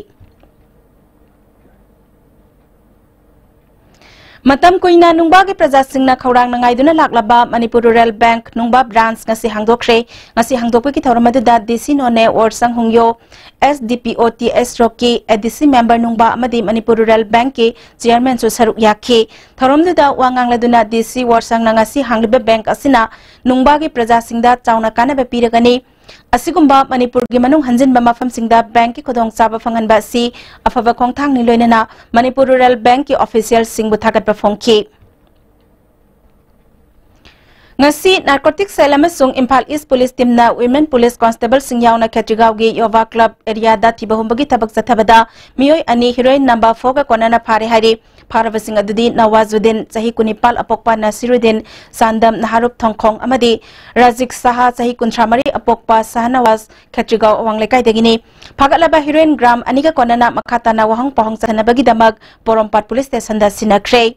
ꯃꯇꯝ ꯀꯨꯏꯅ ꯅꯨꯡꯕꯥꯒꯤ ꯄ꯭ꯔꯖꯥꯁꯤꯡꯅ ꯈꯧꯔꯥꯡꯅ ꯉꯥꯏꯗꯨꯅ ꯂꯥꯛꯂꯕ ꯃꯅꯤꯄꯨꯔ ꯔꯨꯔꯦꯜ ꯕꯦꯡꯛ ꯅꯨꯡꯕꯥ ꯕ꯭ꯔꯥꯟꯆ ꯉꯁꯤ ꯍꯥꯡꯗꯣꯛꯈ꯭ꯔꯦ꯫ ꯉꯁꯤ ꯍꯥꯡꯗꯣꯛꯄꯒꯤ ꯊꯧꯔꯝ ꯑꯗꯨꯗ ꯗꯤ ꯁꯤ ꯅꯣꯅꯦ ꯋꯥꯔꯁꯪ ꯍꯨꯡꯌꯣ, ꯑꯦꯁ ꯗꯤ ꯄꯤ ꯑꯣ ꯇꯤ ꯑꯦꯁ ꯔꯣꯀꯤ, ꯑꯦ ꯗꯤ ꯁꯤ ꯃꯦꯝꯕꯔ ꯅꯨꯡꯕꯥ ꯑꯃꯗꯤ ꯃꯅꯤꯄꯨꯔ ꯔꯨꯔꯦꯜ ꯕꯦꯡꯛꯀꯤ ꯆꯤꯌꯔꯃꯦꯟꯁꯨ ꯁꯔꯨꯛ ꯌꯥꯈꯤ꯫ ꯊꯧꯔꯝꯗꯨꯗ ꯋꯥ ꯉꯥꯡꯂꯗꯨꯅ ꯗꯤ ꯁꯤ ꯋꯥꯔꯁꯪꯅ ꯉꯁꯤ ꯍꯥꯡꯂꯤꯕ ꯕꯦꯡꯛ ꯑꯁꯤꯅ ꯅꯨꯡꯕꯥꯒꯤ ꯄ꯭ꯔꯖꯥꯁꯤꯡꯗ ꯆꯥꯎꯅ ꯀꯥꯟꯅꯕ ꯄꯤꯔꯒꯅꯤ꯫ ꯑꯁꯤꯒꯨꯝꯕ ꯃꯅꯤꯄꯨꯔꯒꯤ ꯃꯅꯨꯡ ꯍꯟꯖꯤꯟꯕ ꯃꯐꯝꯁꯤꯡꯗ ꯕꯦꯡꯛꯀꯤ ꯈꯨꯗꯣꯡꯆꯥꯕ ꯐꯪꯍꯟꯕ ꯑꯁꯤ ꯑꯐꯕ ꯈꯣꯡꯊꯥꯡꯅꯤ, ꯂꯣꯏꯅꯅ ꯃꯅꯤꯄꯨꯔ ꯔꯨꯔꯦꯜ ꯕꯦꯡꯛꯀꯤ ꯑꯣꯐꯤꯁꯤꯌꯦꯜꯁꯤꯡꯕꯨ ꯊꯥꯒꯠꯄ ꯐꯣꯡꯈꯤ꯫ ꯉꯁꯤ ꯅꯥꯔꯀꯣꯇꯤꯛ ꯁꯦꯜ ꯑꯃꯁꯨꯡ ꯏꯝꯐꯥꯜ ꯏꯁ ꯄꯨꯂꯤꯁ ꯇꯤꯝꯅ ꯋꯤꯃꯦꯟ ꯄꯨꯂꯤꯁ ꯀꯣꯟꯁꯇꯦꯕꯜꯁꯤꯡ ꯌꯥꯎꯅ ꯈꯦꯇ꯭ꯔꯤꯒꯥꯎꯒꯤ ꯌꯣꯚꯥ ꯀ꯭ꯂꯕ ꯑꯦꯔꯤꯌꯥꯗ ꯊꯤꯕ ꯍꯨꯝꯕꯒꯤ ꯊꯕꯛ ꯆꯠꯊꯕꯗ ꯃꯤꯑꯣꯏ ꯑꯅꯤ ꯍꯤꯔꯣꯏꯟ ꯅꯝꯕ ꯐꯣꯔꯒ ꯀꯣꯟꯅꯅ ꯐꯥꯔꯦ ꯍꯥꯏꯔꯤ꯫ ꯐꯥꯔꯕꯁꯤꯡ ꯑꯗꯨꯗꯤ ꯅꯋꯥꯖꯨꯗꯤꯟ, ꯆꯍꯤ ꯀꯨꯟꯅꯤꯄꯥꯜ, ꯑꯄꯣꯛꯄ ꯅꯁꯤꯔꯨꯗꯤꯟ, ꯆꯥꯟꯗꯝ, ꯅꯍꯥꯔꯨꯞ ꯊꯣꯡꯈꯣꯡ ꯑꯃꯗꯤ ꯔꯥꯖꯤꯛ ꯁꯍꯥ, ꯆꯍꯤ ꯀꯨꯟꯊ꯭ꯔꯥ ꯃꯔꯤ, ꯑꯄꯣꯛꯄ ꯁꯍꯅꯋꯥꯖ, ꯈꯦꯇ꯭ꯔꯤꯒꯥꯎ ꯑꯋꯥꯡ ꯂꯩꯀꯥꯏꯗꯒꯤꯅꯤ꯫ ꯐꯥꯒꯠꯂꯕ ꯍꯤꯔꯣꯏꯟ ꯒ꯭ꯔꯥꯝ ꯑꯅꯤꯒ ꯀꯣꯟꯅꯅ ꯃꯈꯥ ꯇꯥꯅ ꯋꯥꯍꯪ ꯄꯥꯎꯍꯪ ꯆꯠꯊꯅꯕꯒꯤꯗꯃꯛ ꯄꯣꯔꯣꯝꯄꯥꯠ ꯄꯨꯂꯤꯁ ꯁ꯭ꯇꯦꯁꯟꯗ ꯁꯤꯟꯅꯈ꯭ꯔꯦ꯫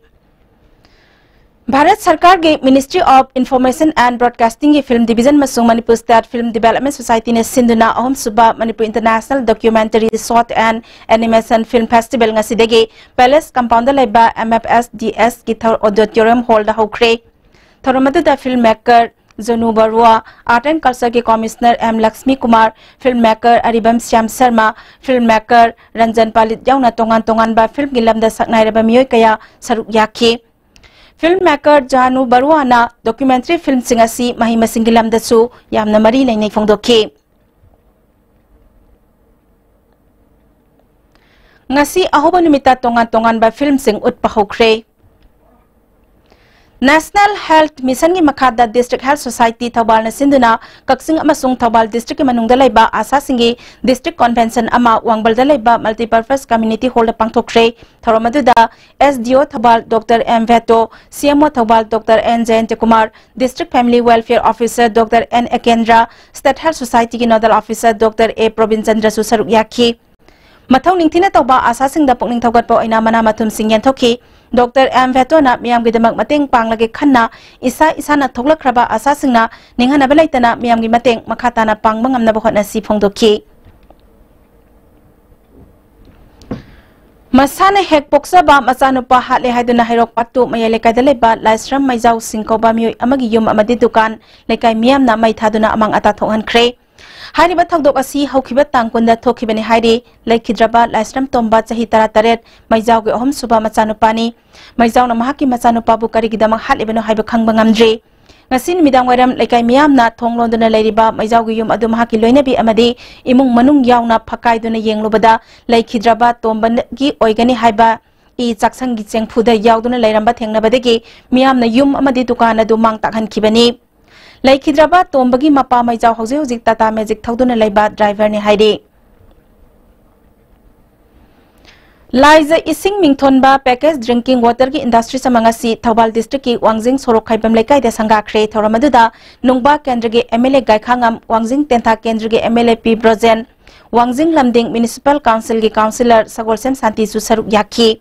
ꯚꯥꯔꯠ ꯁꯔꯀꯥꯔꯒꯤ Ministry of Information and Broadcasting ꯒꯤ Film Division ꯑꯃꯁꯨꯡ Manipur State Film Development Society ꯅ ꯁꯤꯟꯗꯨꯅ ꯑꯍꯨꯝꯁꯨꯕ Manipur International Documentary Short and Animation Film Festival ꯉꯁꯤꯗꯒꯤ Palace Compound ꯗ ꯂꯩꯕ M F S D S ꯀꯤ ꯊꯧ-, Auditorium Hall ꯗ ꯍꯧꯈ꯭ꯔꯦ꯫ ꯊꯧꯔꯝ ꯑꯗꯨꯗ film maker ꯖꯣꯅꯨ ꯕꯔꯨꯋꯥ, Art and Culture ꯒꯤ Commissioner M Lakshmi Kumar, film maker ꯑꯔꯤꯕꯝ ꯁ꯭ꯌꯥꯝ ꯁꯔꯃ, film maker ꯔꯟꯖꯟ ꯄꯥꯂꯤꯠ ꯌꯥꯎꯅ ꯇꯣꯉꯥꯟ ꯇꯣꯉꯥꯟꯕ film ꯒꯤ ꯂꯝꯗ ꯁꯛꯅꯥꯏꯔꯕ ꯃꯤꯑꯣꯏ ꯀꯌꯥ ꯁꯔꯨꯛ ꯌꯥꯈꯤ꯫ Film maker ꯖꯥꯅꯨ ꯕꯔꯨꯋꯥꯅ documentary film ꯁꯤꯡ ꯑꯁꯤ ꯃꯍꯩ ꯃꯁꯤꯡꯒꯤ ꯂꯝꯗꯁꯨ ꯌꯥꯝꯅ ꯃꯔꯤ ꯂꯩꯅꯩ ꯐꯣꯡꯗꯣꯛꯈꯤ꯫ ꯉꯁꯤ ꯑꯍꯧꯕ ꯅꯨꯃꯤꯠꯇ ꯇꯣꯉꯥꯟ ꯇꯣꯉꯥꯟꯕ film ꯁꯤꯡ ꯎꯠꯄ ꯍꯧꯈ꯭ꯔꯦ꯫ National Health Mission ꯒꯤ ꯃꯈꯥꯗ District Health Society ꯊꯧꯕꯥꯜꯅ ꯁꯤꯟꯗꯨꯅ ꯀꯛꯆꯤꯡ ꯑꯃꯁꯨꯡ ꯊꯧꯕꯥꯜ district ꯀꯤ ꯃꯅꯨꯡꯗ ꯂꯩꯕ ꯑꯥꯁꯥꯁꯤꯡꯒꯤ district convention ꯑꯃ ꯋꯥꯡꯕꯜꯗ ꯂꯩꯕ Multipurpose Community Hall ꯗ ꯄꯥꯡꯊꯣꯛꯈ꯭ꯔꯦ꯫ ꯊꯧꯔꯝ ꯑꯗꯨꯗ S D O Thoubal Doctor M ꯚꯦꯇꯣ, C M O Thoubal Doctor N ꯖꯌꯟꯇꯀꯨꯃꯥꯔ, District Family Welfare Officer Doctor N ꯑꯦꯀꯦꯟꯗ꯭ꯔ, State Health Society ꯒꯤ Nodal Officer Doctor A Probin ꯆꯟꯗ꯭ꯔꯁꯨ ꯁꯔꯨꯛ ꯌꯥꯈꯤ꯫ ꯃꯊꯧ ꯅꯤꯡꯊꯤꯅ ꯇꯧꯕ ꯑꯥꯁꯥꯁꯤꯡꯗ ꯄꯨꯛꯅꯤꯡ ꯊꯧꯒꯠꯄ ꯑꯣꯏꯅ ꯃꯅꯥ ꯃꯊꯨꯝꯁꯤꯡ ꯌꯦꯟꯊꯣꯛꯈꯤ꯫ Doctor M ꯚꯦꯇꯣꯅ ꯃꯤꯌꯥꯝꯒꯤꯗꯃꯛ ꯃꯇꯦꯡ ꯄꯥꯡꯂꯒꯦ ꯈꯟꯅ ꯏꯁꯥ ꯏꯁꯥꯅ ꯊꯣꯛꯂꯛꯈ꯭ꯔꯕ ꯑꯥꯁꯥꯁꯤꯡꯅ ꯅꯤꯡꯍꯟꯅꯕ ꯂꯩꯇꯅ ꯃꯤꯌꯥꯝꯒꯤ ꯃꯇꯦꯡ ꯃꯈꯥ ꯇꯥꯅ ꯄꯥꯡꯕ ꯉꯝꯅꯕ ꯍꯣꯠꯅꯁꯤ ꯐꯣꯡꯗꯣꯛꯈꯤ꯫ ꯃꯁꯥꯅ ꯍꯦꯛ ꯄꯣꯛꯆꯕ ꯃꯆꯥꯅꯨꯄꯥ ꯍꯥꯠꯂꯦ ꯍꯥꯏꯗꯨꯅ ꯍꯩꯔꯣꯛ ꯄꯥꯠꯇꯨ ꯃꯌꯥꯏ ꯂꯩꯀꯥꯏꯗ ꯂꯩꯕ ꯂꯥꯏꯁ꯭ꯔꯝ ꯃꯩꯖꯥꯎ ꯁꯤꯡ ꯀꯧꯕ ꯃꯤꯑꯣꯏ ꯑꯃꯒꯤ ꯌꯨꯝ ꯑꯃꯗꯤ ꯗꯨꯀꯥꯟ, ꯂꯩꯀꯥꯏ ꯃꯤꯌꯥꯝꯅ ꯃꯩ ꯊꯥꯗꯨꯅ ꯑꯃꯥꯡ ꯑꯇꯥ ꯊꯣꯛꯍꯟꯈ꯭ꯔꯦ꯫ ꯍꯥꯏꯔꯤꯕ ꯊꯧꯗꯣꯛ ꯑꯁꯤ ꯍꯧꯈꯤꯕ ꯇꯥꯡ ꯀꯨꯟꯗ ꯊꯣꯛꯈꯤꯕꯅꯤ ꯍꯥꯏꯔꯤ꯫ ꯂꯩꯈꯤꯗ꯭ꯔꯕ ꯂꯥꯏꯁ꯭ꯔꯝ ꯇꯣꯝꯕ, ꯆꯍꯤ ꯇꯔꯥꯇꯔꯦꯠ, ꯃꯩꯖꯥꯎꯒꯤ ꯑꯍꯨꯝꯁꯨꯕ ꯃꯆꯥꯅꯨꯄꯥꯅꯤ꯫ ꯃꯩꯖꯥꯎꯅ ꯃꯍꯥꯛꯀꯤ ꯃꯆꯥꯅꯨꯄꯥꯕꯨ ꯀꯔꯤꯒꯤꯗꯃꯛ ꯍꯥꯠꯂꯤꯕꯅꯣ ꯍꯥꯏꯕ ꯈꯪꯕ ꯉꯝꯗ꯭ꯔꯤ꯫ ꯉꯁꯤ ꯅꯨꯃꯤꯗꯥꯡ ꯋꯥꯏꯔꯝ ꯂꯩꯀꯥꯏ ꯃꯤꯌꯥꯝꯅ ꯊꯣꯡ ꯂꯣꯟꯗꯨꯅ ꯂꯩꯔꯤꯕ ꯃꯩꯖꯥꯎꯒꯤ ꯌꯨꯝ ꯑꯗꯨ ꯃꯍꯥꯛꯀꯤ ꯂꯣꯏꯅꯕꯤ ꯑꯃꯗꯤ ꯏꯃꯨꯡ ꯃꯅꯨꯡ ꯌꯥꯎꯅ ꯐꯛꯀꯥꯏꯗꯨꯅ ꯌꯦꯡꯂꯨꯕꯗ, ꯂꯩꯈꯤꯗ꯭ꯔꯕ ꯇꯣꯝꯕꯒꯤ ꯑꯣꯏꯒꯅꯤ ꯍꯥꯏꯕ ꯏ ꯆꯥꯛꯁꯪꯒꯤ ꯆꯦꯡꯐꯨꯗ ꯌꯥꯎꯗꯨꯅ ꯂꯩꯔꯝꯕ ꯊꯦꯡꯅꯕꯗꯒꯤ ꯃꯤꯌꯥꯝꯅ ꯌꯨꯝ ꯑꯃꯗꯤ ꯗꯨꯀꯥꯟ ꯑꯗꯨ ꯃꯥꯡ ꯇꯥꯛꯍꯟꯈꯤꯕꯅꯤ꯫ ꯂꯩꯈꯤꯗ꯭ꯔꯕ ꯇꯣꯝꯕꯒꯤ ꯃꯄꯥ ꯃꯩꯖꯥꯎ ꯍꯧꯖꯤꯛ ꯍꯧꯖꯤꯛ ꯇꯥꯇꯥ ꯃꯦꯖꯤꯛ ꯊꯧꯗꯨꯅ ꯂꯩꯕ ꯗ꯭ꯔꯥꯏꯚꯔꯅꯤ ꯍꯥꯏꯔꯤ꯫ ꯂꯥꯏꯖ ꯏꯁꯤꯡ ꯃꯤꯡꯊꯣꯟꯕ package drinking waterꯒꯤ industries ꯑꯃ ꯉꯁꯤ ꯊꯧꯕꯥꯜ districtꯀꯤ ꯋꯥꯡꯖꯤꯡ ꯁꯣꯔꯣꯛ ꯈꯥꯏꯕꯝ ꯂꯩꯀꯥꯏꯗ ꯁꯪꯒꯥꯈ꯭ꯔꯦ꯫ ꯊꯧꯔꯝ ꯑꯗꯨꯗ ꯅꯨꯡꯕꯥ ꯀꯦꯟꯗ꯭ꯔꯒꯤ MLA ꯒꯥꯏꯈꯥꯉꯝ, ꯋꯥꯡꯖꯤꯡ ꯇꯦꯟꯊꯥ ꯀꯦꯟꯗ꯭ꯔꯒꯤ MLA ꯄꯤ ꯕ꯭ꯔꯣꯖꯦꯟ, ꯋꯥꯡꯖꯤꯡ ꯂꯝꯗꯤꯡ Municipal Councilꯒꯤ Councillor ꯁꯒꯣꯜꯁꯦꯝ ꯁꯥꯟꯇꯤꯁꯨ ꯁꯔꯨꯛ ꯌꯥꯈꯤ꯫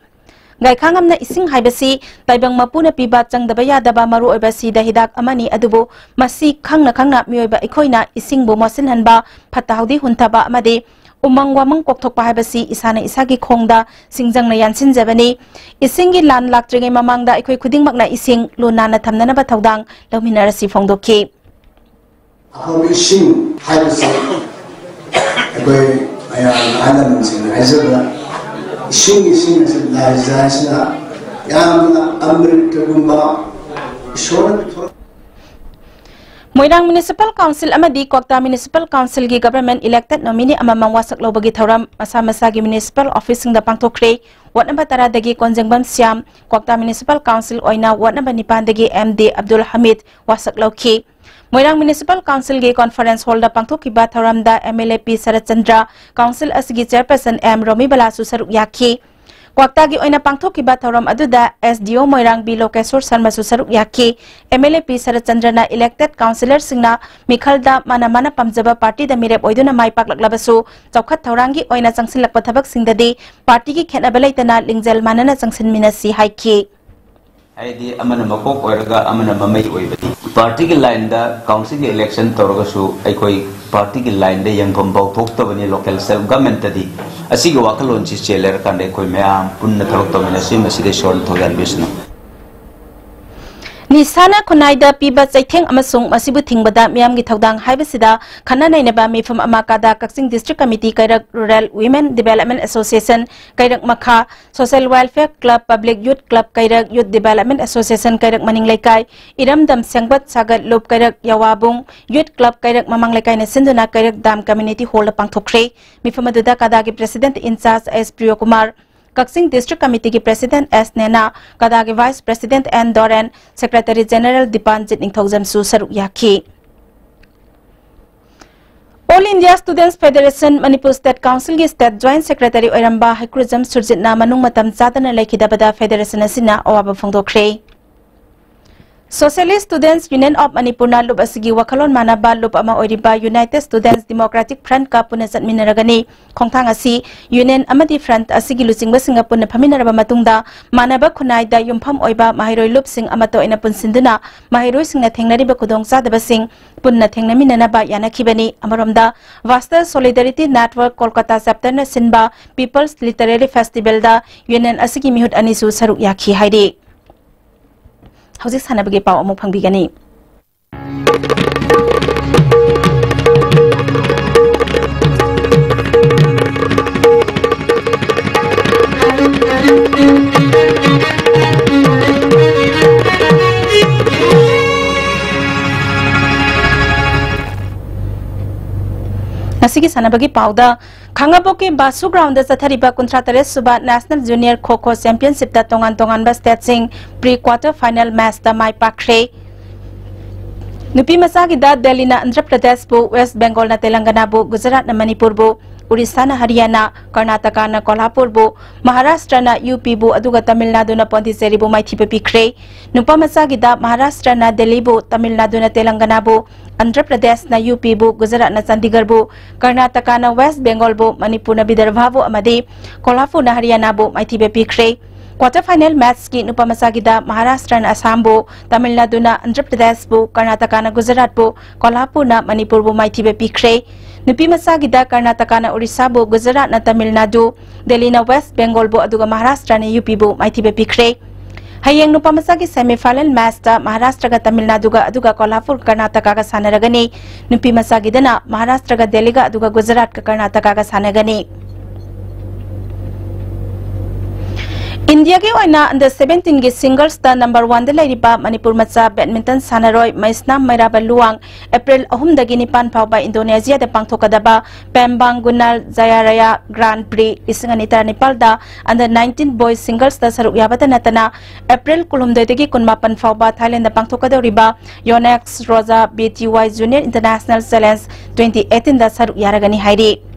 ꯒꯥꯏꯈꯥꯉꯝꯅ ꯏꯁꯤꯡ ꯍꯥꯏꯕꯁꯤ ꯇꯥꯏꯕꯪ ꯃꯄꯨꯅ ꯄꯤꯕ ꯆꯪꯗꯕ ꯌꯥꯗꯕ ꯃꯔꯨꯑꯣꯏꯕ ꯁꯤꯗ ꯍꯤꯗꯥꯛ ꯑꯃꯅꯤ, ꯑꯗꯨꯕꯨ ꯃꯁꯤ ꯈꯪꯅ ꯈꯪꯅ ꯃꯤꯑꯣꯏꯕ ꯑꯩꯈꯣꯏꯅ ꯏꯁꯤꯡꯕꯨ ꯃꯣꯠꯁꯤꯟꯍꯟꯕ, ꯐꯠꯇ ꯍꯥꯎꯗꯤ ꯍꯨꯟꯊꯕ ꯑꯃꯗꯤ ꯎꯃꯪ ꯋꯥꯃꯪ ꯀꯣꯛꯊꯣꯛꯄ ꯍꯥꯏꯕꯁꯤ ꯏꯁꯥꯅ ꯏꯁꯥꯒꯤ ꯈꯣꯡꯗ ꯁꯤꯡꯖꯪꯅ ꯌꯥꯟꯁꯤꯟꯖꯕꯅꯤ꯫ ꯏꯁꯤꯡꯒꯤ ꯂꯥꯟ ꯂꯥꯛꯇ꯭ꯔꯤꯉꯩ ꯃꯃꯥꯡꯗ ꯑꯩꯈꯣꯏ ꯈꯨꯗꯤꯡꯃꯛꯅ ꯏꯁꯤꯡ ꯂꯨ ꯅꯥꯟꯅ ꯊꯝꯅꯅꯕ ꯊꯧꯗꯥꯡ ꯂꯧꯃꯤꯟꯅꯔꯁꯤ ꯐꯣꯡꯗꯣꯛꯈꯤ꯫ ꯑꯐꯕ ꯏꯁꯤꯡ ꯍꯥꯏꯕꯁꯤ ꯑꯩꯈꯣꯏ ꯃꯌꯥꯝꯅ ꯑꯍꯜ ꯂꯃꯟꯁꯤꯡꯅ ꯍꯥꯏꯖꯕ ꯏꯁꯤꯡ, ꯏꯁꯤꯡ ꯑꯁꯤ ꯂꯥꯏꯖ ꯍꯥꯏꯁꯤꯅ ꯌꯥꯝꯅ ꯑꯃ꯭ꯔꯤꯇꯒꯨꯝꯕ ꯏꯁꯣꯔꯅ ꯄꯤꯊꯣꯔꯛꯄ ꯃꯣꯏꯔꯥꯡ Municipal Council ꯑꯃꯗꯤ ꯀ꯭ꯋꯥꯛꯇꯥ Municipal Councilꯒꯤ government elected nominee ꯑꯃꯃꯝ ꯋꯥꯁꯛ ꯂꯧꯕꯒꯤ ꯊꯧꯔꯝ ꯃꯁꯥ ꯃꯁꯥꯒꯤ municipal officeꯁꯤꯡꯗ ꯄꯥꯡꯊꯣꯛꯈ꯭ꯔꯦ꯫ Ward number ꯇꯔꯥꯗꯒꯤ ꯀꯣꯟꯖꯦꯡꯕꯝ ꯁ꯭ꯌꯥꯝ, ꯀ꯭ꯋꯥꯛꯇꯥ Municipal Council ꯑꯣꯏꯅ ward number ꯅꯤꯄꯥꯟꯗꯒꯤ ꯑꯦꯝ ꯗꯤ ꯑꯕꯗꯨꯜ ꯍꯃꯤꯗ ꯋꯥꯁꯛ ꯂꯧꯈꯤ꯫ ꯃꯣꯏꯔꯥꯡ Municipal Councilꯒꯤ conference hallꯗ ꯄꯥꯡꯊꯣꯛꯈꯤꯕ ꯊꯧꯔꯝꯗ MLA ꯄꯤ ꯁꯔꯠꯆꯟꯗ꯭ꯔ, council ꯑꯁꯤꯒꯤ chairperson ꯑꯦꯝ ꯔꯣꯃꯤꯕꯂꯥꯁꯨ ꯁꯔꯨꯛ ꯌꯥꯈꯤ꯫ ꯀ꯭ꯋꯥꯛꯇꯥꯒꯤ ꯑꯣꯏꯅ ꯄꯥꯡꯊꯣꯛꯈꯤꯕ ꯊꯧꯔꯝ ꯑꯗꯨꯗ SDO ꯃꯣꯏꯔꯥꯡ ꯕꯤ ꯂꯣꯀꯦꯁꯣꯔ ꯁꯔꯃꯁꯨ ꯁꯔꯨꯛ ꯌꯥꯈꯤ꯫ MLA ꯄꯤ ꯁꯔꯠꯆꯟꯗ꯭ꯔꯅ elected councillorꯁꯤꯡꯅ ꯃꯤꯈꯜꯗ ꯃꯥꯅ ꯃꯥꯅ ꯄꯥꯝꯖꯕ partyꯗ ꯃꯤꯔꯦꯞ ꯑꯣꯏꯗꯨꯅ ꯃꯥꯏ ꯄꯥꯛꯂꯛꯂꯕꯁꯨ, ꯆꯥꯎꯈꯠ ꯊꯧꯔꯥꯡꯒꯤ ꯑꯣꯏꯅ ꯆꯪꯁꯤꯜꯂꯛꯄ ꯊꯕꯛꯁꯤꯡꯗꯗꯤ partyꯒꯤ ꯈꯦꯠꯅꯕ ꯂꯩꯇꯅ ꯂꯤꯡꯖꯦꯜ ꯃꯥꯟꯅꯅ ꯆꯪꯁꯤꯟꯃꯤꯟꯅꯁꯤ ꯍꯥꯏꯈꯤ꯫ ꯍꯥꯏꯗꯤ ꯑꯃꯅ ꯃꯀꯣꯛ ꯑꯣꯏꯔꯒ ꯑꯃꯅ ꯃꯃꯩ ꯑꯣꯏꯕꯅꯤ꯫ ꯄꯥꯔꯇꯤꯒꯤ ꯂꯥꯏꯟꯗ ꯀꯥꯎꯟꯁꯤꯜꯒꯤ ꯏꯂꯦꯛꯁꯟ ꯇꯧꯔꯒꯁꯨ ꯑꯩꯈꯣꯏ ꯄꯥꯔꯇꯤꯒꯤ ꯂꯥꯏꯟꯗ ꯌꯦꯡꯐꯝ ꯐꯥꯎ ꯊꯣꯛꯇꯕꯅꯤ ꯂꯣꯀꯦꯜ ꯁꯦꯜꯐ ꯒꯚꯔꯟꯃꯦꯟꯇꯗꯤ꯫ ꯑꯁꯤꯒꯤ ꯋꯥꯈꯜꯂꯣꯟꯁꯤ ꯆꯦꯜꯂꯦ ꯍꯥꯏꯔꯀꯥꯟꯗ ꯑꯩꯈꯣꯏ ꯃꯌꯥꯝ ꯄꯨꯟꯅ ꯊꯕꯛ ꯇꯧꯃꯤꯟꯅꯁꯤ꯫ ꯃꯁꯤꯗ ꯏꯁꯣꯔꯅ ꯊꯧꯖꯥꯟꯕꯤꯁꯅꯨ꯫ ꯅꯤꯁꯥꯅ ꯈꯨꯟꯅꯥꯏꯗ ꯄꯤꯕ ꯆꯩꯊꯦꯡ ꯑꯃꯁꯨꯡ ꯃꯁꯤꯕꯨ ꯊꯤꯡꯕꯗ ꯃꯤꯌꯥꯝꯒꯤ ꯊꯧꯗꯥꯡ ꯍꯥꯏꯕꯁꯤꯗ ꯈꯟꯅ ꯅꯩꯅꯕ ꯃꯤꯐꯝ ꯑꯃ ꯀꯥꯗꯥ ꯀꯛꯆꯤꯡ ꯗꯤꯁꯇ꯭ꯔꯤꯛ ꯀꯃꯤꯇꯤ ꯀꯩꯔꯛ ꯔꯨꯔꯦꯜ ꯋꯤꯃꯦꯟ ꯗꯤꯕꯦꯂꯞꯃꯦꯟ ꯑꯦꯁꯣꯁꯤꯌꯦꯁꯟ ꯀꯩꯔꯛ ꯃꯈꯥ, ꯁꯣꯁꯦꯜ ꯋꯦꯜꯐꯤꯌꯔ ꯀ꯭ꯂꯕ, ꯄꯕ꯭ꯂꯤꯛ ꯌꯨꯠ ꯀ꯭ꯂꯕ ꯀꯩꯔꯛ, ꯌꯨꯠ ꯗꯤꯕꯦꯂꯞꯃꯦꯟ ꯑꯦꯁꯣꯁꯤꯌꯦꯁꯟ ꯀꯩꯔꯛ ꯃꯅꯤꯡ ꯂꯩꯀꯥꯏ, ꯏꯔꯝꯗꯝ ꯁꯦꯡꯕꯠ ꯁꯥꯒꯠ ꯂꯨꯞ ꯀꯩꯔꯛ ꯌꯥꯋꯥꯕꯨꯡ, ꯌꯨꯠ ꯀ꯭ꯂꯕ ꯀꯩꯔꯛ ꯃꯃꯥꯡ ꯂꯩꯀꯥꯏꯅ ꯁꯤꯟꯗꯨꯅ ꯀꯩꯔꯛ ꯗꯥꯝ ꯀꯝꯃ꯭ꯌꯨꯅꯤꯇꯤ ꯍꯣꯜꯗ ꯄꯥꯡꯊꯣꯛꯈ꯭ꯔꯦ꯫ ꯃꯤꯐꯝ ꯑꯗꯨꯗ ꯀꯥꯗꯥꯒꯤ president in charge S Priyokumar, Kakching district ꯀꯃꯤꯇꯤꯒꯤ ꯄ꯭ꯔꯦꯁꯤꯗꯦꯟꯠ ꯑꯦꯁ ꯅꯦꯅꯥ, ꯀꯥꯗꯥꯒꯤ vice president N Doren, secretary general Dipanjit ꯅꯤꯡꯊꯧꯖꯝꯁꯨ ꯁꯔꯨꯛ ꯌꯥꯈꯤ꯫ All India students federation Manipur state ꯀꯥꯎꯟꯁꯤꯜꯒꯤ ꯁ꯭ꯇꯦꯠ ꯖꯣꯏꯟꯠ ꯁꯦꯀ꯭ꯔꯦꯇꯔꯤ ꯑꯣꯏꯔꯝꯕ ꯍꯩꯀ꯭ꯔꯨꯖꯝ ꯁꯨꯔꯖꯤꯠꯅ ꯃꯅꯨꯡ ꯃꯇꯝ ꯆꯥꯗꯅ ꯂꯩꯈꯤꯗꯕꯗ ꯐꯦꯗꯦꯔꯦꯁꯟ ꯑꯁꯤꯅ ꯑꯋꯥꯕ ꯐꯣꯡꯗꯣꯛꯈ꯭ꯔꯦ꯫ ꯁꯣꯁꯤꯌꯦꯂꯤꯁꯠ ꯁ꯭ꯇꯨꯗꯦꯟꯠꯁ ꯌꯨꯅꯤꯌꯟ ꯑꯣꯐ ꯃꯅꯤꯄꯨꯔꯅ ꯂꯨꯞ ꯑꯁꯤꯒꯤ ꯋꯥꯈꯜꯂꯣꯟ ꯃꯥꯟꯅꯕ ꯂꯨꯞ ꯑꯃ ꯑꯣꯏꯔꯤꯕ ꯌꯨꯅꯥꯏꯇꯦꯗ ꯁ꯭ꯇꯨꯗꯦꯟꯠꯁ ꯗꯤꯃꯣꯀ꯭ꯔꯦꯇꯤꯛ ꯐ꯭ꯔꯟꯠꯀ ꯄꯨꯟꯅ ꯆꯠꯃꯤꯟꯅꯔꯒꯅꯤ꯫ ꯈꯣꯡꯊꯥꯡ ꯑꯁꯤ ꯌꯨꯅꯤꯌꯟ ꯑꯃꯗꯤ ꯐ꯭ꯔꯟꯠ ꯑꯁꯤꯒꯤ ꯂꯨꯆꯤꯡꯕꯁꯤꯡꯒ ꯄꯨꯟꯅ ꯐꯝꯃꯤꯟꯅꯔꯕ ꯃꯇꯨꯡꯗ ꯃꯥꯟꯅꯕ ꯈꯨꯟꯅꯥꯏꯗ ꯌꯨꯝꯐꯝ ꯑꯣꯏꯕ ꯃꯍꯩꯔꯣꯏ ꯂꯨꯞꯁꯤꯡ ꯑꯃꯠꯇ ꯑꯣꯏꯅ ꯄꯨꯟꯁꯤꯟꯗꯨꯅ ꯃꯍꯩꯔꯣꯏꯁꯤꯡꯅ ꯊꯦꯡꯅꯔꯤꯕ ꯈꯨꯗꯣꯡꯆꯥꯗꯕꯁꯤꯡ ꯄꯨꯟꯅ ꯊꯦꯡꯅꯃꯤꯟꯅꯅꯕ ꯌꯥꯅꯈꯤꯕꯅꯤ꯫ ꯑꯃꯔꯣꯝꯗ, ꯋꯥꯁꯇꯔ ꯁꯣꯂꯤꯗꯥꯔꯤꯇꯤ ꯅꯦꯠꯋꯥꯔꯛ ꯀꯣꯜꯀꯇꯥ ꯆꯦꯞꯇꯔꯅ ꯁꯤꯟꯕ ꯄꯤꯄꯜꯁ ꯂꯤꯇꯔꯦꯔꯤ ꯐꯦꯁꯇꯤꯚꯦꯜꯗ ꯌꯨꯅꯤꯌꯟ ꯑꯁꯤꯒꯤ ꯃꯤꯍꯨꯠ ꯑꯅꯤꯁꯨ ꯁꯔꯨꯛ ꯌꯥꯈꯤ ꯍꯥꯏꯔꯤ꯫ ꯍꯧꯖꯤꯛ ꯁꯥꯟꯅꯕꯒꯤ ꯄꯥꯎ ꯑꯃꯨꯛ ꯐꯪꯕꯤꯒꯅꯤ꯫ ꯉꯁꯤꯒꯤ ꯁꯥꯟꯅꯕꯒꯤ ꯄꯥꯎꯗ, ꯈꯥꯡꯉꯕꯣꯛꯀꯤ ꯕꯥꯁꯨ ꯒ꯭ꯔꯥꯎꯟꯗ ꯆꯠꯊꯔꯤꯕ ꯀꯨꯟꯊ꯭ꯔꯥ ꯇꯔꯦꯠ ꯁꯨꯕ ꯅꯦꯁꯅꯦꯜ ꯖꯨꯅꯤꯌꯔ ꯈꯣ ꯈꯣ ꯆꯦꯝꯄꯤꯌꯟꯁꯤꯞꯇ ꯇꯣꯉꯥꯟ ꯇꯣꯉꯥꯟꯕ ꯁ꯭ꯇꯦꯠꯁꯤꯡ ꯄ꯭ꯔꯤ ꯀ꯭ꯋꯥꯔꯇꯔ ꯐꯥꯏꯅꯦꯜ ꯃꯦꯆꯇ ꯃꯥꯏ ꯄꯥꯛꯈ꯭ꯔꯦ꯫ ꯅꯨꯄꯤ ꯃꯆꯥꯒꯤꯗ ꯗꯦꯜꯂꯤꯅ ꯑꯟꯙ꯭ꯔ ꯄ꯭ꯔꯗꯦꯁꯄꯨ, ꯋꯦꯁ ꯕꯦꯡꯒꯣꯜꯅ ꯇꯦꯂꯪꯒꯅꯥꯕꯨ, ꯒꯨꯖꯔꯥꯠꯅ ꯃꯅꯤꯄꯨꯔꯕꯨ, ꯎꯔꯤꯁꯥꯅ ꯍꯔꯤꯌꯥꯅꯥ, ꯀꯔꯅꯥꯇꯀꯥꯅ ꯀꯣꯜꯍꯥꯄꯨꯔꯕꯨ, ꯃꯍꯥꯔꯥꯁꯇ꯭ꯔꯅ ꯌꯨ ꯄꯤꯕꯨ, ꯑꯗꯨꯒ ꯇꯥꯃꯤꯜ ꯅꯥꯗꯨꯅ ꯄꯣꯟꯗꯤꯆꯦꯔꯤꯕꯨ ꯃꯥꯏꯊꯤꯕ ꯄꯤꯈ꯭ꯔꯦ꯫ ꯅꯨꯄꯥ ꯃꯆꯥꯒꯤꯗ ꯃꯍꯥꯔꯥꯁꯇ꯭ꯔꯅ ꯗꯦꯜꯂꯤꯕꯨ, ꯇꯥꯃꯤꯜ ꯅꯥꯗꯨꯅ ꯇꯦꯂꯪꯒꯅꯥꯕꯨ, ꯑꯟꯙ꯭ꯔ ꯄ꯭ꯔꯗꯦꯁꯅ ꯌꯨ ꯄꯤꯕꯨ, ꯒꯨꯖꯔꯥꯠꯅ ꯆꯥꯟꯗꯤꯒꯔꯕꯨ, ꯀꯔꯅꯥꯇꯀꯥꯅ ꯋꯦꯁ ꯕꯦꯡꯒꯣꯜꯕꯨ, ꯃꯅꯤꯄꯨꯔꯅ ꯕꯤꯗꯔꯚꯥꯕꯨ ꯑꯃꯗꯤ ꯀꯣꯜꯍꯥꯄꯨꯔꯅ ꯍꯔꯤꯌꯥꯅꯥꯕꯨ ꯃꯥꯏꯊꯤꯕ ꯄꯤꯈ꯭ꯔꯦ꯫ Quarter final matchꯀꯤ ꯅꯨꯄꯥ ꯃꯆꯥꯒꯤꯗ ꯃꯍꯥꯔꯥꯁꯇ꯭ꯔꯅ ꯑꯁꯥꯝꯕꯨ, ꯇꯥꯃꯤꯜ ꯅꯥꯗꯨꯅ ꯑꯟꯙ꯭ꯔ ꯄ꯭ꯔꯗꯦꯁꯄꯨ, ꯀꯔꯅꯥꯇꯀꯥꯅ ꯒꯨꯖꯔꯥꯠꯄꯨ, ꯀꯣꯜꯍꯥꯄꯨꯔꯅ ꯃꯅꯤꯄꯨꯔꯕꯨ ꯃꯥꯏꯊꯤꯕ ꯄꯤꯈ꯭ꯔꯦ꯫ ꯅꯨꯄꯤ ꯃꯆꯥꯒꯤꯗ ꯀꯔꯅꯥꯇꯀꯥꯅ ꯎꯔꯤꯁꯥꯕꯨ, ꯒꯨꯖꯔꯥꯠꯅ ꯇꯥꯃꯤꯜ ꯅꯥꯗꯨ, ꯗꯦꯜꯂꯤꯅ ꯋꯦꯁ꯭ꯠ ꯕꯦꯡꯒꯣꯜꯕꯨ, ꯑꯗꯨꯒ ꯃꯍꯥꯔꯥꯁꯇ꯭ꯔꯅ ꯌꯨ ꯄꯤꯕꯨ ꯃꯥꯏꯊꯤꯕ ꯄꯤꯈ꯭ꯔꯦ꯫ ꯍꯌꯦꯡ ꯅꯨꯄꯥ ꯃꯆꯥꯒꯤ semi final matchꯇ ꯃꯍꯥꯔꯥꯁꯇ꯭ꯔꯒ ꯇꯥꯃꯤꯜ ꯅꯥꯗꯨꯒ, ꯑꯗꯨꯒ ꯀꯣꯜꯍꯥꯄꯨꯔ ꯀꯔꯅꯥꯇꯀꯥꯒ ꯁꯥꯟꯅꯔꯒꯅꯤ꯫ ꯅꯨꯄꯤ ꯃꯆꯥꯒꯤꯗꯅ ꯃꯍꯥꯔꯥꯁꯇ꯭ꯔꯒ ꯗꯦꯜꯂꯤꯒ, ꯑꯗꯨꯒ ꯒꯨꯖꯔꯥꯠꯀ ꯀꯔꯅꯥꯇꯀꯥꯒ ꯁꯥꯟꯅꯒꯅꯤ꯫ ꯏꯟꯗꯤꯌꯥꯒꯤ ꯑꯣꯏꯅ under seventeenꯒꯤ singlesꯇ number oneꯗ ꯂꯩꯔꯤꯕ ꯃꯅꯤꯄꯨꯔ ꯃꯆꯥ badminton ꯁꯥꯟꯅꯔꯣꯏ ꯃꯩꯁꯅꯥꯝ ꯃꯩꯔꯥꯕ ꯂꯨꯋꯥꯡ ꯑꯦꯄ꯭ꯔꯤꯜ ꯑꯍꯨꯝꯗꯒꯤ ꯅꯤꯄꯥꯟ ꯐꯥꯎꯕ ꯏꯟꯗꯣꯅꯦꯁꯤꯌꯥꯗ ꯄꯥꯡꯊꯣꯛꯀꯗꯕ Pembang Gunal Jaya Raya Grand Prix ꯂꯤꯁꯤꯡ ꯑꯅꯤ ꯇꯔꯥꯅꯤꯄꯥꯜꯗ under nineteen boys singlesꯇ ꯁꯔꯨꯛ ꯌꯥꯕꯇ ꯅꯠꯇꯅ ꯑꯦꯄ꯭ꯔꯤꯜ ꯀꯨꯟꯍꯨꯝꯗꯣꯏꯗꯒꯤ ꯀꯨꯟꯃꯥꯄꯟ ꯐꯥꯎꯕ ꯊꯥꯏꯂꯦꯟꯗ ꯄꯥꯡꯊꯣꯛꯀꯗꯧꯔꯤꯕ Yonex Roja B T Y Junior International Challenge twenty eighteenꯗ ꯁꯔꯨꯛ ꯌꯥꯔꯒꯅꯤ ꯍꯥꯏꯔꯤ꯫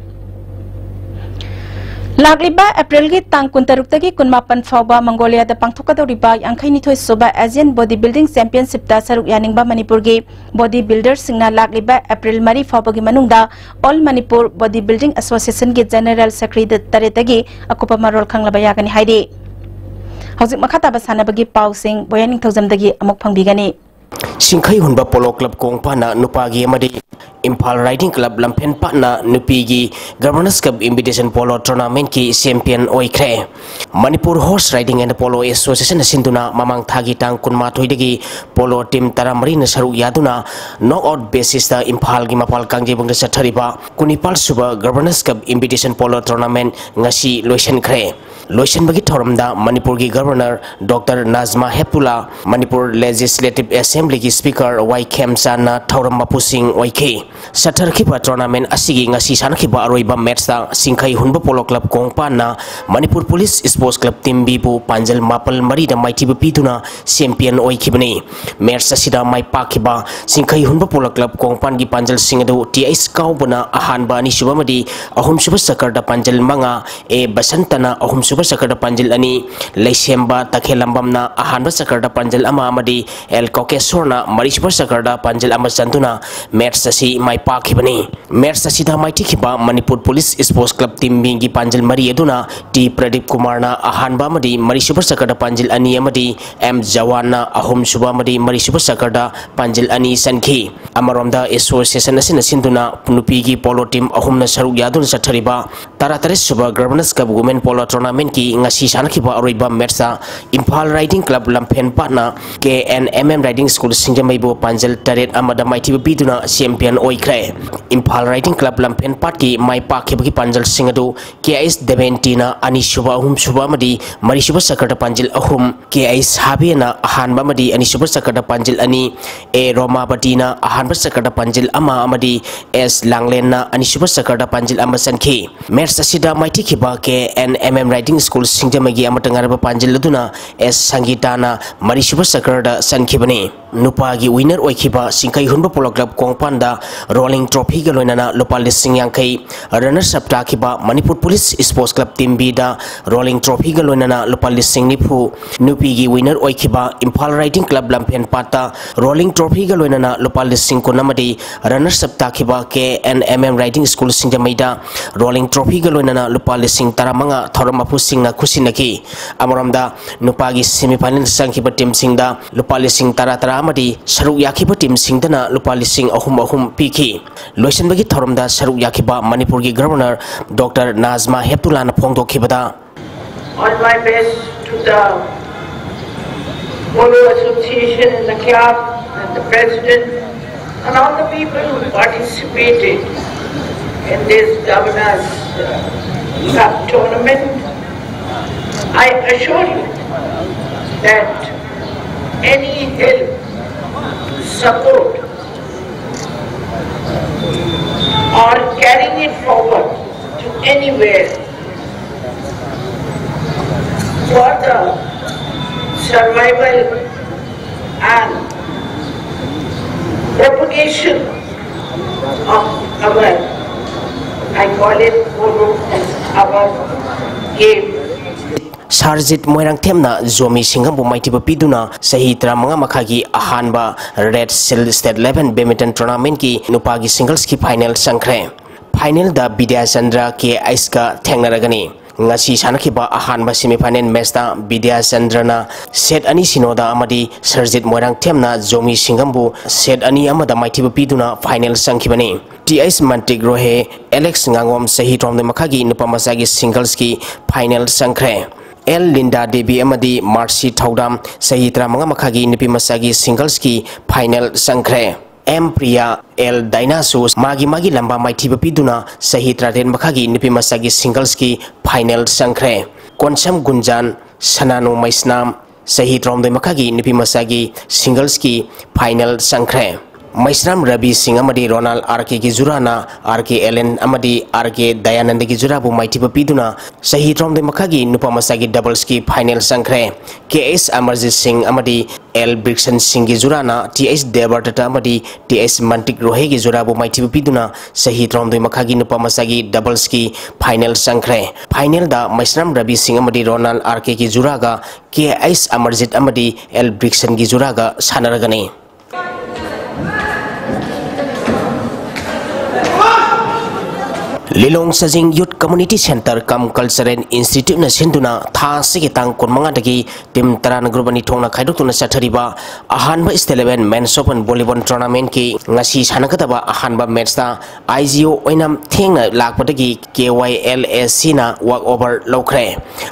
ꯂꯥꯛꯂꯤꯕ ꯑꯦꯄ꯭ꯔꯤꯜꯒꯤ ꯇꯥꯡ ꯀꯨꯟꯇꯔꯨꯛꯇꯒꯤ ꯀꯨꯟꯃꯥꯄꯟ ꯐꯥꯎꯕ ꯃꯪꯒꯣꯂꯤꯌꯥꯗ ꯄꯥꯡꯊꯣꯛꯀꯗꯧꯔꯤꯕ ꯌꯥꯡꯈꯩꯅꯤꯊꯣꯏ ꯁꯨꯕ Asian Body Building Championshipꯇ ꯁꯔꯨꯛ ꯌꯥꯅꯤꯡꯕ ꯃꯅꯤꯄꯨꯔꯒꯤ body builderꯁꯤꯡꯅ ꯂꯥꯛꯂꯤꯕ ꯑꯦꯄ꯭ꯔꯤꯜ ꯃꯔꯤ ꯐꯥꯎꯕꯒꯤ ꯃꯅꯨꯡꯗ All Manipur Body Building Associationꯒꯤ General Secretariatꯇꯒꯤ ꯑꯀꯨꯞꯄ ꯃꯔꯣꯜ ꯈꯪꯂꯕ ꯌꯥꯒꯅꯤ ꯍꯥꯏꯔꯤ꯫ ꯍꯧꯖꯤꯛ ꯃꯈꯥ ꯇꯥꯕ ꯁꯥꯟꯅꯕꯒꯤ ꯄꯥꯎꯁꯤꯡ ꯕꯣꯌꯥ ꯅꯤꯡꯊꯧꯖꯝꯗꯒꯤ ꯑꯃꯨꯛ ꯐꯪꯕꯤꯒꯅꯤ꯫ ꯁꯤꯡꯈꯩ ꯍꯨꯟꯕ Polo Club ꯀꯣꯡꯄꯥꯟꯅ ꯅꯨꯄꯥꯒꯤ ꯑꯃꯗꯤ ꯏꯝꯐꯥꯜ Riding Club ꯂꯝꯐꯦꯟ ꯄꯥꯠꯅ ꯅꯨꯄꯤꯒꯤ Governors Cup Invitation Polo Tournamentꯀꯤ champion ꯑꯣꯏꯈ꯭ꯔꯦ꯫ Manipur Horse Riding and Polo Associationꯅ ꯁꯤꯟꯗꯨꯅ ꯃꯃꯥꯡ ꯊꯥꯒꯤ ꯇꯥꯡ ꯀꯨꯟꯃꯥꯊꯣꯏꯗꯒꯤ polo team ꯇꯔꯥꯃꯔꯤꯅ ꯁꯔꯨꯛ ꯌꯥꯗꯨꯅ knockout basisꯇ ꯏꯝꯐꯥꯜꯒꯤ ꯃꯄꯥꯜ ꯀꯥꯡꯖꯩꯕꯨꯡꯗ ꯆꯠꯊꯔꯤꯕ ꯀꯨꯟꯅꯤꯄꯥꯜ ꯁꯨꯕ Governors Cup Invitation Polo Tournament ꯉꯁꯤ ꯂꯣꯏꯁꯤꯟꯈ꯭ꯔꯦ꯫ ꯂꯣꯏꯁꯤꯟꯕꯒꯤ ꯊꯧꯔꯝꯗ ꯃꯅꯤꯄꯨꯔꯒꯤ Governor Doctor Najma Heptulla, Manipur Legislative Assemblyꯒꯤ Speaker ꯋꯥꯏ ꯈꯦꯝꯆꯥꯟꯅ ꯊꯧꯔꯝ ꯃꯄꯨꯁꯤꯡ ꯑꯣꯏꯈꯤ꯫ ꯆꯠꯊꯔꯛꯈꯤꯕ tournament ꯑꯁꯤꯒꯤ ꯉꯁꯤ ꯁꯥꯟꯅꯈꯤꯕ ꯑꯔꯣꯏꯕ matchꯇ ꯁꯤꯡꯈꯩ ꯍꯨꯟꯕ Polo Club ꯀꯣꯡꯄꯥꯟꯅ Manipur Police Sports Club Team Bꯕꯨ ꯄꯥꯟꯖꯜ ꯃꯥꯄꯜ ꯃꯔꯤꯗ ꯃꯥꯏꯊꯤꯕ ꯄꯤꯗꯨꯅ champion ꯑꯣꯏꯈꯤꯕꯅꯤ꯫ Match ꯑꯁꯤꯗ ꯃꯥꯏ ꯄꯥꯛꯈꯤꯕ ꯁꯤꯡꯈꯩ ꯍꯨꯟꯕ Polo Club ꯀꯣꯡꯄꯥꯟꯒꯤ ꯄꯥꯟꯖꯜꯁꯤꯡ ꯑꯗꯨ ꯇꯤ ꯑꯩꯆ ꯀꯥꯎꯕꯅ ꯑꯍꯥꯟꯕ, ꯑꯅꯤꯁꯨꯕ ꯑꯃꯗꯤ ꯑꯍꯨꯝꯁꯨꯕ ꯆꯀꯔꯗ ꯄꯥꯟꯖꯜ ꯃꯉꯥ, ꯑꯦ ꯕꯁꯟꯇꯅ ꯑꯍꯨꯝꯁꯨꯕ ꯆꯀꯔꯗ ꯄꯥꯟꯖꯜ ꯑꯅꯤ, ꯂꯩꯁꯦꯝꯕ ꯇꯈꯦꯜꯂꯝꯕꯝꯅ ꯑꯍꯥꯟꯕ ꯆꯀꯔꯗ ꯄꯥꯟꯖꯜ ꯑꯃ ꯑꯃꯗꯤ ꯑꯦꯜ ꯀꯣꯀꯦꯁꯣꯔꯅ ꯃꯔꯤꯁꯨꯕ ꯆꯀꯔꯗ ꯄꯥꯟꯖꯜ ꯑꯃ ꯆꯟꯗꯨꯅ match ꯑꯁꯤ ꯃꯥꯏ ꯄꯥꯛꯈꯤꯕꯅꯤ꯫ Match ꯑꯁꯤꯗ ꯃꯥꯏꯊꯤꯈꯤꯕ Manipur police sports club team ꯕꯤꯒꯤ ꯄꯥꯟꯖꯤꯜ ꯃꯔꯤ ꯑꯗꯨꯅ ꯇꯤ ꯄ꯭ꯔꯗꯤꯞ ꯀꯨꯃꯥꯔꯅ ꯑꯍꯥꯟꯕ ꯑꯃꯗꯤ ꯃꯔꯤꯁꯨꯕ ꯁꯀꯔꯗ ꯄꯥꯟꯖꯤꯜ ꯑꯅꯤ ꯑꯃꯗꯤ ꯑꯦꯝ ꯖꯋꯥꯟꯅ ꯑꯍꯨꯝꯁꯨꯕ ꯑꯃꯗꯤ ꯃꯔꯤꯁꯨꯕ ꯁꯀꯔꯗ ꯄꯥꯟꯖꯤꯜ ꯑꯅꯤ ꯆꯟꯈꯤ꯫ ꯑꯃꯔꯣꯝꯗ, ꯑꯦꯁꯣꯁꯤꯌꯦꯁꯟ ꯑꯁꯤꯅ ꯁꯤꯟꯗꯨꯅ ꯅꯨꯄꯤꯒꯤ ꯄꯣꯂꯣ ꯇꯤꯝ ꯑꯍꯨꯝꯅ ꯁꯔꯨꯛ ꯌꯥꯗꯨꯅ ꯆꯠꯊꯔꯤꯕ ꯇꯔꯥꯇꯔꯦꯠ ꯁꯨꯕ ꯒꯚꯔꯅꯦꯟꯁ ꯀꯞ ꯋꯨꯃꯦꯟ ꯄꯣꯂꯣ ꯇꯣꯔꯅꯥꯃꯦꯟꯠꯀꯤ ꯉꯁꯤ ꯁꯥꯟꯅꯈꯤꯕ ꯑꯔꯣꯏꯕ ꯃꯦꯠꯁꯇ ꯏꯝꯐꯥꯜ ꯔꯥꯏꯗꯤꯡ ꯀ꯭ꯂꯕ ꯂꯝꯐꯦꯟ ꯄꯥꯠꯅ K N M M riding school ꯁꯤꯡꯖꯃꯩꯕꯨ ꯄꯥꯟꯖꯜ ꯇꯔꯦꯠ ꯑꯃꯗ ꯃꯥꯏꯊꯤꯕ ꯄꯤꯗꯨꯅ ꯆꯦꯝꯄꯤꯌꯟ ꯑꯣꯏꯈ꯭ꯔꯦ꯫ ꯏꯝꯐꯥꯜ ꯔꯥꯏꯗꯤꯡ ꯀ꯭ꯂꯕ ꯂꯝꯐꯦꯟ ꯄꯥꯠꯀꯤ ꯃꯥꯏ ꯄꯥꯛꯈꯤꯕꯒꯤ ꯄꯥꯟꯖꯜꯁꯤꯡ ꯑꯗꯨ ꯀꯦ ꯑꯩꯆ ꯗꯦꯕꯦꯟꯇꯤꯅ ꯑꯅꯤꯁꯨꯕ, ꯑꯍꯨꯝꯁꯨꯕ ꯑꯃꯗꯤ ꯃꯔꯤꯁꯨꯕ ꯁꯀꯔꯗ ꯄꯥꯟꯖꯤꯜ ꯑꯍꯨꯝ, ꯀꯦ ꯑꯩꯆ ꯍꯥꯕꯦꯅ ꯑꯍꯥꯟꯕ ꯑꯃꯗꯤ ꯑꯅꯤꯁꯨꯕ ꯁꯀꯔꯗ ꯄꯥꯟꯖꯤꯜ ꯑꯅꯤ, ꯑꯦ ꯔꯣꯃꯥꯕꯇꯤꯅ ꯑꯍꯥꯟꯕ ꯁꯀꯔꯗ ꯄꯥꯟꯖꯤꯜ ꯑꯃ ꯑꯃꯗꯤ ꯑꯦꯁ ꯂꯥꯡꯂꯦꯟꯅ ꯑꯅꯤꯁꯨꯕ ꯁꯀꯔꯗ ꯄꯥꯟꯖꯤꯜ ꯑꯃ ꯆꯟꯈꯤ꯫ ꯃꯦꯠꯁ ꯑꯁꯤꯗ ꯃꯥꯏꯊꯤꯈꯤꯕ K N M M riding school ꯁꯤꯡꯖꯃꯩꯒꯤ ꯑꯃꯠꯇ ꯉꯥꯏꯔꯕ ꯄꯥꯟꯖꯤꯜ ꯑꯗꯨꯅ ꯑꯦꯁ ꯁꯪꯒꯤꯇꯥꯅ ꯃꯔꯤꯁꯨꯕ ꯁꯀꯔꯗ ꯆꯟꯈꯤꯕꯅꯤ꯫ ꯅꯨꯄꯥꯒꯤ ꯋꯤꯅꯔ ꯑꯣꯏꯈꯤꯕ ꯁꯤꯡꯈꯩ ꯍꯨꯟꯕ ꯄꯣꯂꯣ ꯀ꯭ꯂꯕ ꯀꯣꯡꯄꯥꯟꯗ ꯔꯣꯂꯤꯡ ꯇ꯭ꯔꯣꯐꯤꯒ ꯂꯣꯏꯅꯅ ꯂꯨꯄꯥ ꯂꯤꯁꯤꯡ ꯌꯥꯡꯈꯩ, ꯔꯅꯔꯁ ꯑꯞ ꯇꯥꯈꯤꯕ Manipur police sports club team ꯕꯤꯗ ꯔꯣꯂꯤꯡ ꯇ꯭ꯔꯣꯐꯤꯒ ꯂꯣꯏꯅꯅ ꯂꯨꯄꯥ ꯂꯤꯁꯤꯡ ꯅꯤꯐꯨ, ꯅꯨꯄꯤꯒꯤ ꯋꯤꯅꯔ ꯑꯣꯏꯈꯤꯕ ꯏꯝꯐꯥꯜ ꯔꯥꯏꯗꯤꯡ ꯀ꯭ꯂꯕ ꯂꯝꯐꯦꯟ ꯄꯥꯠꯇ ꯔꯣꯂꯤꯡ ꯇ꯭ꯔꯣꯐꯤꯒ ꯂꯣꯏꯅꯅ ꯂꯨꯄꯥ ꯂꯤꯁꯤꯡ ꯀꯨꯟ ꯑꯃꯗꯤ ꯔꯅꯔꯁ ꯑꯞ ꯇꯥꯈꯤꯕ K N M M riding school ꯁꯤꯡꯖꯃꯩꯗ ꯔꯣꯂꯤꯡ ꯇ꯭ꯔꯣꯐꯤꯒ ꯂꯣꯏꯅꯅ ꯂꯨꯄꯥ ꯂꯤꯁꯤꯡ ꯇꯔꯥꯃꯉꯥ ꯊꯧꯔꯝ ꯃꯄꯨꯁꯤꯡꯅ ꯈꯨꯠꯁꯤꯟꯅꯈꯤ꯫ ꯑꯃꯔꯣꯝꯗ, ꯅꯨꯄꯥꯒꯤ ꯁꯦꯃꯤꯐꯥꯏꯅꯦꯜ ꯆꯪꯈꯤꯕ ꯇꯤꯝꯁꯤꯡꯗ ꯂꯨꯄꯥ ꯂꯤꯁꯤꯡ ꯇꯔꯥ ꯇꯔꯥ ꯑꯃꯗꯤ ꯁꯔꯨꯛ ꯌꯥꯈꯤꯕ ꯇꯤꯝꯁꯤꯡꯗꯅ ꯂꯨꯄꯥ ꯂꯤꯁꯤꯡ ꯑꯍꯨꯝ ꯑꯍꯨꯝ ꯄꯤꯈꯤ꯫ ꯂꯣꯏꯁꯤꯟꯕꯒꯤ ꯊꯧꯔꯝꯗ ꯁꯔꯨꯛ ꯌꯥꯈꯤꯕ ꯃꯅꯤꯄꯨꯔꯒꯤ ꯒꯚꯔꯅꯔ ꯗꯣꯛꯇꯔ ꯅꯥꯖꯃꯥ ꯍꯦꯞꯇꯨꯂꯥꯅ ꯐꯣꯡꯗꯣꯛꯈꯤꯕꯗ, On my best to the Polo Association and the club and the president and all the people who participated in this Governor's Cup tournament, I assure you that any help, support, or carrying it forward to anywhere for the survival and propagation of our, I call it polo as our game. Sarjit ꯃꯣꯏꯔꯥꯡꯊꯦꯝꯅ ꯖꯣꯃꯤ ꯁꯤꯡꯒꯝꯕꯨ ꯃꯥꯏꯊꯤꯕ ꯄꯤꯗꯨꯅ ꯆꯍꯤ ꯇꯔꯥꯃꯉꯥ ꯃꯈꯥꯒꯤ ꯑꯍꯥꯟꯕ Red Shield State Eleven Badminton Tournamentꯀꯤ ꯅꯨꯄꯥꯒꯤ singlesꯀꯤ final ꯆꯪꯈ꯭ꯔꯦ꯫ Finalꯗ ꯕꯤꯗ꯭ꯌꯥꯆꯟꯗ꯭ꯔ ꯀꯦ ꯑꯩꯆꯀ ꯊꯦꯡꯅꯔꯒꯅꯤ꯫ ꯉꯁꯤ ꯁꯥꯟꯅꯈꯤꯕ ꯑꯍꯥꯟꯕ semifinal matchꯇ ꯕꯤꯗ꯭ꯌꯥꯆꯟꯗ꯭ꯔꯅ set ꯑꯅꯤ ꯁꯤꯅꯣꯗ ꯑꯃꯗꯤ ꯁꯔꯖꯤꯠ ꯃꯣꯏꯔꯥꯡꯊꯦꯝꯅ ꯖꯣꯃꯤ ꯁꯤꯡꯒꯝꯕꯨ set ꯑꯅꯤ ꯑꯃꯗ ꯃꯥꯏꯊꯤꯕ ꯄꯤꯗꯨꯅ final ꯆꯪꯈꯤꯕꯅꯤ꯫ ꯇꯤ ꯑꯩꯆ ꯃꯟꯇꯤꯛ ꯔꯣꯍꯦ, ꯑꯦꯂꯦꯛꯁ ꯉꯥꯉꯣꯝ ꯆꯍꯤ ꯇꯔꯥꯍꯨꯝꯗꯣꯏ ꯃꯈꯥꯒꯤ ꯅꯨꯄꯥ ꯃꯆꯥꯒꯤ singlesꯀꯤ final ꯆꯪꯈ꯭ꯔꯦ꯫ ꯑꯦꯜ ꯂꯤꯟꯗꯥ ꯗꯦꯕꯤ ꯑꯃꯗꯤ ꯃꯥꯔꯁꯤ ꯊꯧꯗꯥꯝ ꯆꯍꯤ ꯇꯔꯥꯃꯉꯥ ꯃꯈꯥꯒꯤ ꯅꯨꯄꯤ ꯃꯆꯥꯒꯤ singlesꯀꯤ final ꯆꯪꯈ꯭ꯔꯦ꯫ ꯑꯦꯝ ꯄ꯭ꯔꯤꯌꯥ, ꯑꯦꯜ ꯗꯥꯏꯅꯥꯁꯨ ꯃꯥꯒꯤ ꯃꯥꯒꯤ ꯂꯝꯕꯥ ꯃꯥꯏꯊꯤꯕ ꯄꯤꯗꯨꯅ ꯆꯍꯤ ꯇꯔꯥꯇꯔꯦꯠ ꯃꯈꯥꯒꯤ ꯅꯨꯄꯤ ꯃꯆꯥꯒꯤ singlesꯀꯤ final ꯆꯪꯈ꯭ꯔꯦ꯫ ꯀꯣꯟꯁꯝ ꯒꯨꯟꯖꯥꯟ, ꯁꯅꯥꯅꯨ ꯃꯩꯁꯅꯥꯝ, ꯆꯍꯤ ꯇꯔꯥꯍꯨꯝꯗꯣꯏ ꯃꯈꯥꯒꯤ ꯅꯨꯄꯤ ꯃꯆꯥꯒꯤ singlesꯀꯤ final ꯆꯪꯈ꯭ꯔꯦ꯫ ꯃꯩꯁꯅꯥꯝ ꯔꯕꯤ ꯁꯤꯡ ꯑꯃꯗꯤ ꯔꯣꯅꯥꯜ ꯑꯥꯔ ꯀꯦꯒꯤ ꯖꯨꯔꯥꯅ ꯑꯥꯔ ꯀꯦ ꯑꯦꯂꯦꯟ ꯑꯃꯗꯤ ꯑꯥꯔ ꯀꯦ ꯗꯌꯥꯅꯟꯗꯒꯤ ꯖꯨꯔꯥꯕꯨ ꯃꯥꯏꯊꯤꯕ ꯄꯤꯗꯨꯅ ꯆꯍꯤ ꯇꯔꯥꯍꯨꯝꯗꯣꯏ ꯃꯈꯥꯒꯤ ꯅꯨꯄꯥ ꯃꯆꯥꯒꯤ doublesꯀꯤ final ꯆꯪꯈ꯭ꯔꯦ꯫ ꯀꯦ ꯑꯩꯆ ꯑꯃꯔꯖꯤꯠ ꯁꯤꯡ ꯑꯃꯗꯤ ꯑꯦꯜ ꯕ꯭ꯔꯤꯛꯁꯟ ꯁꯤꯡꯒꯤ ꯖꯨꯔꯥꯅ ꯇꯤ ꯑꯩꯆ ꯗꯦꯕꯔꯗꯠꯇ ꯑꯃꯗꯤ ꯇꯤ ꯑꯩꯆ ꯃꯟꯇꯤꯛ ꯔꯣꯍꯦꯒꯤ ꯖꯨꯔꯥꯕꯨ ꯃꯥꯏꯊꯤꯕ ꯄꯤꯗꯨꯅ ꯆꯍꯤ ꯇꯔꯥꯍꯨꯝꯗꯣꯏ ꯃꯈꯥꯒꯤ ꯅꯨꯄꯥ ꯃꯆꯥꯒꯤ doublesꯀꯤ final ꯆꯪꯈ꯭ꯔꯦ꯫ Finalꯗ ꯃꯩꯁꯅꯥꯝ ꯔꯕꯤ ꯁꯤꯡ ꯑꯃꯗꯤ ꯔꯣꯅꯥꯜ ꯑꯥꯔ ꯀꯦꯒꯤ ꯖꯨꯔꯥꯒ ꯀꯦ ꯑꯩꯆ ꯑꯃꯔꯖꯤꯠ ꯑꯃꯗꯤ ꯑꯦꯜ ꯕ꯭ꯔꯤꯛꯁꯟꯒꯤ ꯖꯨꯔꯥꯒ ꯁꯥꯟꯅꯔꯒꯅꯤ꯫ ꯂꯤꯂꯣꯡ ꯆꯖꯤꯡ Youth Community Centre cum Cultural Instituteꯅ ꯁꯤꯟꯗꯨꯅ ꯊꯥ ꯑꯁꯤꯒꯤ ꯇꯥꯡ ꯀꯨꯟꯃꯉꯥꯗꯒꯤ team ꯇꯔꯥꯅ group ꯑꯅꯤ ꯊꯣꯛꯅ ꯈꯥꯏꯗꯣꯛꯇꯨꯅ ꯆꯠꯊꯔꯤꯕ ꯑꯍꯥꯟꯕ State Eleven Men's Open Volleyball Tournamentꯀꯤ ꯉꯁꯤ ꯁꯥꯟꯅꯒꯗꯕ ꯑꯍꯥꯟꯕ matchꯇ ꯑꯥꯏ ꯖꯤ ꯑꯣ ꯑꯣꯏꯅꯥꯝ ꯊꯦꯡꯅ ꯂꯥꯛꯄꯗꯒꯤ ꯀꯦ ꯋꯥꯏ ꯑꯦꯜ ꯑꯦ ꯁꯤꯅ walk over ꯂꯧꯈ꯭ꯔꯦ꯫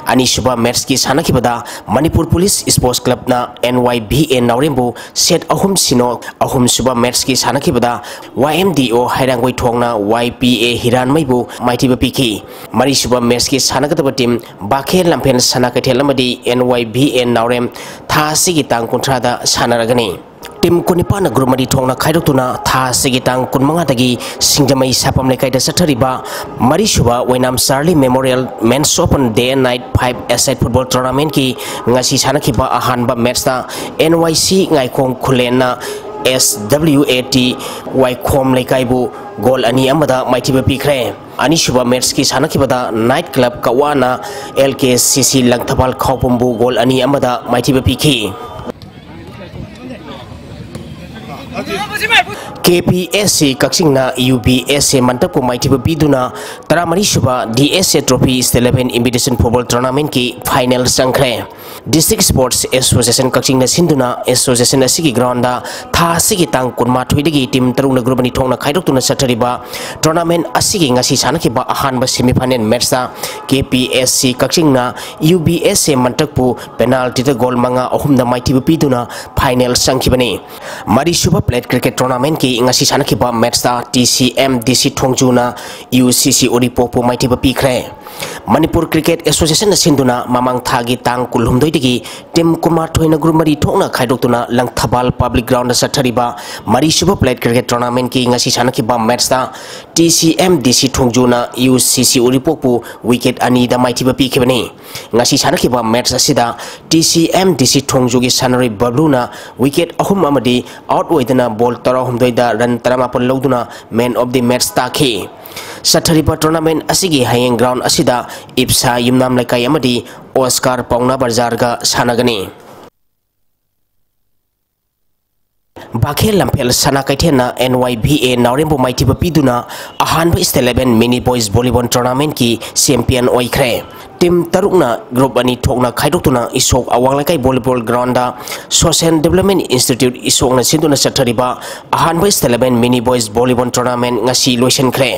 ꯑꯅꯤꯁꯨꯕ matchꯀꯤ ꯁꯥꯟꯅꯈꯤꯕꯗ ꯃꯅꯤꯄꯨꯔ Police Sports Clubꯅ ꯑꯦꯟ ꯋꯥꯏ ꯚꯤ ꯑꯦ ꯅꯥꯎꯔꯦꯝꯕꯨ set ꯑꯍꯨꯝ ꯁꯤꯅꯣ, ꯑꯍꯨꯝꯁꯨꯕ matchꯀꯤ ꯁꯥꯟꯅꯈꯤꯕꯗ ꯋꯥꯏ ꯑꯦꯝ ꯗꯤ ꯑꯣ ꯍꯩꯔꯥꯡꯒꯣꯏꯊꯣꯡꯅ ꯋꯥꯏ ꯄꯤ ꯑꯦ ꯍꯤꯔꯥꯟꯃꯩꯕꯨ ꯃꯥꯏꯊꯤꯕ ꯄꯤꯈꯤ꯫ ꯃꯔꯤꯁꯨꯕ matchꯀꯤ ꯁꯥꯟꯅꯒꯗꯕ team ꯕꯥꯈꯦ ꯂꯝꯐꯦꯜ ꯁꯅꯥ ꯀꯩꯊꯦꯜ ꯑꯃꯗꯤ ꯑꯦꯟ ꯋꯥꯏ ꯚꯤ ꯑꯦ ꯅꯥꯎꯔꯦꯝ ꯊꯥ ꯑꯁꯤꯒꯤ ꯇꯥꯡ ꯀꯨꯟꯊ꯭ꯔꯥꯗ ꯁꯥꯟꯅꯔꯒꯅꯤ꯫ Team ꯀꯨꯟꯅꯤꯄꯥꯟꯅ group ꯃꯔꯤ ꯊꯣꯛꯅ ꯈꯥꯏꯗꯣꯛꯇꯨꯅ ꯊꯥ ꯑꯁꯤꯒꯤ ꯇꯥꯡ ꯀꯨꯟꯃꯉꯥꯗꯒꯤ ꯁꯤꯡꯖꯃꯩ ꯁꯥꯄꯝ ꯂꯩꯀꯥꯏꯗ ꯆꯠꯊꯔꯤꯕ ꯃꯔꯤꯁꯨꯕ ꯑꯣꯏꯅꯥꯝ Charlie Memorial Men's Open Day and Night Five-a-side Football Tournamentꯀꯤ ꯉꯁꯤ ꯁꯥꯟꯅꯈꯤꯕ ꯑꯍꯥꯟꯕ matchꯇ ꯑꯦꯟ ꯋꯥꯏ ꯁꯤ ꯉꯥꯏꯈꯣꯡ ꯈꯨꯂꯦꯟꯅ ꯑꯦꯁ ꯗꯕ꯭ꯂꯤꯎ ꯑꯦ ꯇꯤ ꯋꯥꯏꯈꯣꯝ ꯂꯩꯀꯥꯏꯕꯨ ꯒꯣꯜ ꯑꯅꯤ ꯑꯃꯗ ꯃꯥꯏꯊꯤꯕ ꯄꯤꯈ꯭ꯔꯦ꯫ ꯑꯅꯤꯁꯨꯕ ꯃꯦꯠꯁꯀꯤ ꯁꯥꯟꯅꯈꯤꯕꯗ ꯅꯥꯏꯠ ꯀ꯭ꯂꯕ ꯀꯋꯥꯅ L K C C Langthabal ꯈꯥꯎꯄꯨꯝꯕꯨ goal ꯑꯅꯤ ꯑꯃꯗ ꯃꯥꯏꯊꯤꯕ ꯄꯤꯈꯤ꯫ ꯀꯦ ꯄꯤ ꯑꯦꯁ ꯁꯤ ꯀꯛꯆꯤꯡꯅ ꯌꯨ ꯕꯤ ꯑꯦꯁ ꯑꯦ ꯃꯟꯇꯛꯄꯨ ꯃꯥꯏꯊꯤꯕ ꯄꯤꯗꯨꯅ ꯇꯔꯥꯃꯔꯤꯁꯨꯕ D S A trophy state eleven invitation football ꯇꯣꯔꯅꯥꯃꯦꯟꯠꯀꯤ ꯐꯥꯏꯅꯦꯜ ꯆꯪꯈ꯭ꯔꯦ꯫ ꯗꯤꯁꯇ꯭ꯔꯤꯛ ꯁ꯭ꯄꯣꯔꯠꯁ ꯑꯦꯁꯣꯁꯤꯌꯦꯁꯟ ꯀꯛꯆꯤꯡꯅ ꯁꯤꯟꯗꯨꯅ ꯑꯦꯁꯣꯁꯤꯌꯦꯁꯟ ꯑꯁꯤꯒꯤ ꯒ꯭ꯔꯥꯎꯟꯗ ꯊꯥ ꯑꯁꯤꯒꯤ ꯇꯥꯡ ꯀꯨꯟꯃꯥꯊꯣꯏꯗꯒꯤ ꯇꯤꯝ ꯇꯔꯨꯛꯅ ꯒ꯭ꯔꯨꯞ ꯑꯅꯤ ꯊꯣꯛꯅ ꯈꯥꯏꯗꯣꯛꯇꯨꯅ ꯆꯠꯊꯔꯤꯕ ꯇꯣꯔꯅꯥꯃꯦꯟꯠ ꯑꯁꯤꯒꯤ ꯉꯁꯤ ꯁꯥꯟꯅꯈꯤꯕ ꯑꯍꯥꯟꯕ ꯁꯦꯃꯤꯐꯥꯏꯅꯦꯜ ꯃꯦꯠꯁꯇ ꯀꯦ ꯄꯤ ꯑꯦꯁ ꯁꯤ ꯀꯛꯆꯤꯡꯅ ꯌꯨ ꯕꯤ ꯑꯦꯁ ꯑꯦ ꯃꯟꯇꯛꯄꯨ ꯄꯦꯅꯥꯜꯇꯤꯗ ꯒꯣꯜ ꯃꯉꯥ ꯑꯍꯨꯝꯗ ꯃꯥꯏꯊꯤꯕ ꯄꯤꯗꯨꯅ ꯐꯥꯏꯅꯦꯜ ꯆꯪꯈꯤꯕꯅꯤ꯫ ꯃꯔꯤꯁꯨꯕ ꯄ꯭ꯂꯦꯠ ꯀ꯭ꯔꯤꯀꯦꯠ ꯇꯣꯔꯅꯥꯃꯦꯟꯠꯀꯤ ꯉꯁꯤ ꯁꯥꯟꯅꯈꯤꯕ ꯃꯦꯠꯁꯇ ꯇꯤ ꯁꯤ ꯑꯦꯝ ꯗꯤ ꯁꯤ ꯊꯣꯡꯖꯨꯅ ꯌꯨ ꯁꯤ ꯁꯤ ꯎꯔꯤꯄꯣꯛꯄꯨ ꯃꯥꯏꯊꯤꯕ ꯄꯤꯈ꯭ꯔꯦ꯫ ꯃꯅꯤꯄꯨꯔ ꯀ꯭ꯔꯤꯀꯦꯠ ꯑꯦꯁꯣꯁꯤꯌꯦꯁꯟꯅ ꯁꯤꯟꯗꯨꯅ ꯃꯃꯥꯡ ꯊꯥꯒꯤ ꯇꯥꯡ ꯀꯨꯟꯍꯨꯝꯗꯣꯏꯗꯒꯤ ꯇꯤꯝ ꯀꯨꯟꯃꯥꯊꯣꯏꯅ ꯒ꯭ꯔꯨꯞ ꯃꯔꯤ ꯊꯣꯛꯅ ꯈꯥꯏꯗꯣꯛꯇꯨꯅ ꯂꯪꯊꯕꯥꯜ ꯄꯕ꯭ꯂꯤꯛ ꯒ꯭ꯔꯥꯎꯟꯗ ꯆꯠꯊꯔꯤꯕ ꯃꯔꯤꯁꯨꯕ ꯄ꯭ꯂꯦꯠ ꯀ꯭ꯔꯤꯀꯦꯠ ꯇꯣꯔꯅꯥꯃꯦꯟꯠꯀꯤ ꯉꯁꯤ ꯁꯥꯟꯅꯈꯤꯕ ꯃꯦꯠꯁꯇ ꯇꯤ ꯁꯤ ꯑꯦꯝ ꯗꯤ ꯁꯤ ꯊꯣꯡꯖꯨꯅ ꯌꯨ ꯁꯤ ꯁꯤ ꯎꯔꯤꯄꯣꯛꯄꯨ ꯋꯤꯀꯦꯠ ꯑꯅꯤꯗ ꯃꯥꯏꯊꯤꯕ ꯄꯤꯈꯤꯕꯅꯤ꯫ ꯉꯁꯤ ꯁꯥꯟꯅꯈꯤꯕ ꯃꯦꯠꯁ ꯑꯁꯤꯗ ꯇꯤ ꯁꯤ ꯑꯦꯝ ꯗꯤ ꯁꯤ ꯊꯣꯡꯖꯨꯒꯤ ꯁꯥꯟꯅꯔꯣꯏ ꯕꯕ꯭ꯂꯨꯅ ꯋꯤꯀꯦꯠ ꯑꯍꯨꯝ ꯑꯃꯗꯤ ꯑꯥꯎꯠ ꯑꯣꯏꯗꯅ ꯕꯣꯜ ꯇꯔꯥꯍꯨꯝꯗꯣꯏꯗ ꯔꯟ ꯇꯔꯥꯃꯥꯄꯜ ꯂꯧꯗꯨꯅ ꯃꯦꯟ ꯑꯣꯐ ꯗꯤ ꯃꯦꯠꯁ ꯇꯥꯈꯤ꯫ ꯆꯠꯊꯔꯤꯕ ꯇꯣꯔꯅꯥꯃꯦꯟꯠ ꯑꯁꯤꯒꯤ ꯍꯌꯦꯡ ꯒ꯭ꯔꯥꯎꯟ ꯑꯁꯤꯗ ꯏꯞꯁꯥ ꯌꯨꯝꯅꯥꯝ ꯂꯩꯀꯥꯏ ꯑꯃꯗꯤ ꯑꯣꯁꯀꯥꯔ ꯄꯥꯎꯅꯥ ꯕꯖꯥꯔꯒ ꯁꯥꯟꯅꯒꯅꯤ꯫ ꯕꯥꯈꯦ ꯂꯝꯐꯦꯜ ꯁꯅꯥ ꯀꯩꯊꯦꯜꯅ ꯑꯦꯟ ꯋꯥꯏ ꯚꯤ ꯑꯦ ꯅꯥꯎꯔꯦꯝꯕꯨ ꯃꯥꯏꯊꯤꯕ ꯄꯤꯗꯨꯅ ꯑꯍꯥꯟꯕ state eleven mini boys volleyball ꯇꯣꯔꯅꯥꯃꯦꯟꯠꯀꯤ ꯆꯦꯝꯄꯤꯌꯟ ꯑꯣꯏꯈ꯭ꯔꯦ꯫ ꯇꯤꯝ ꯇꯔꯨꯛꯅ ꯒ꯭ꯔꯨꯞ ꯑꯅꯤ ꯊꯣꯛꯅ ꯈꯥꯏꯗꯣꯛꯇꯨꯅ ꯏꯁꯣꯛ ꯑꯋꯥꯡ ꯂꯩꯀꯥꯏ volleyball ground social development institute ꯏꯁꯣꯛꯅ ꯁꯤꯟꯗꯨꯅ ꯆꯠꯊꯔꯤꯕ ꯑꯍꯥꯟꯕ state eleven mini boys volleyball tournament ꯉꯁꯤ ꯂꯣꯏꯁꯤꯟꯈ꯭ꯔꯦ꯫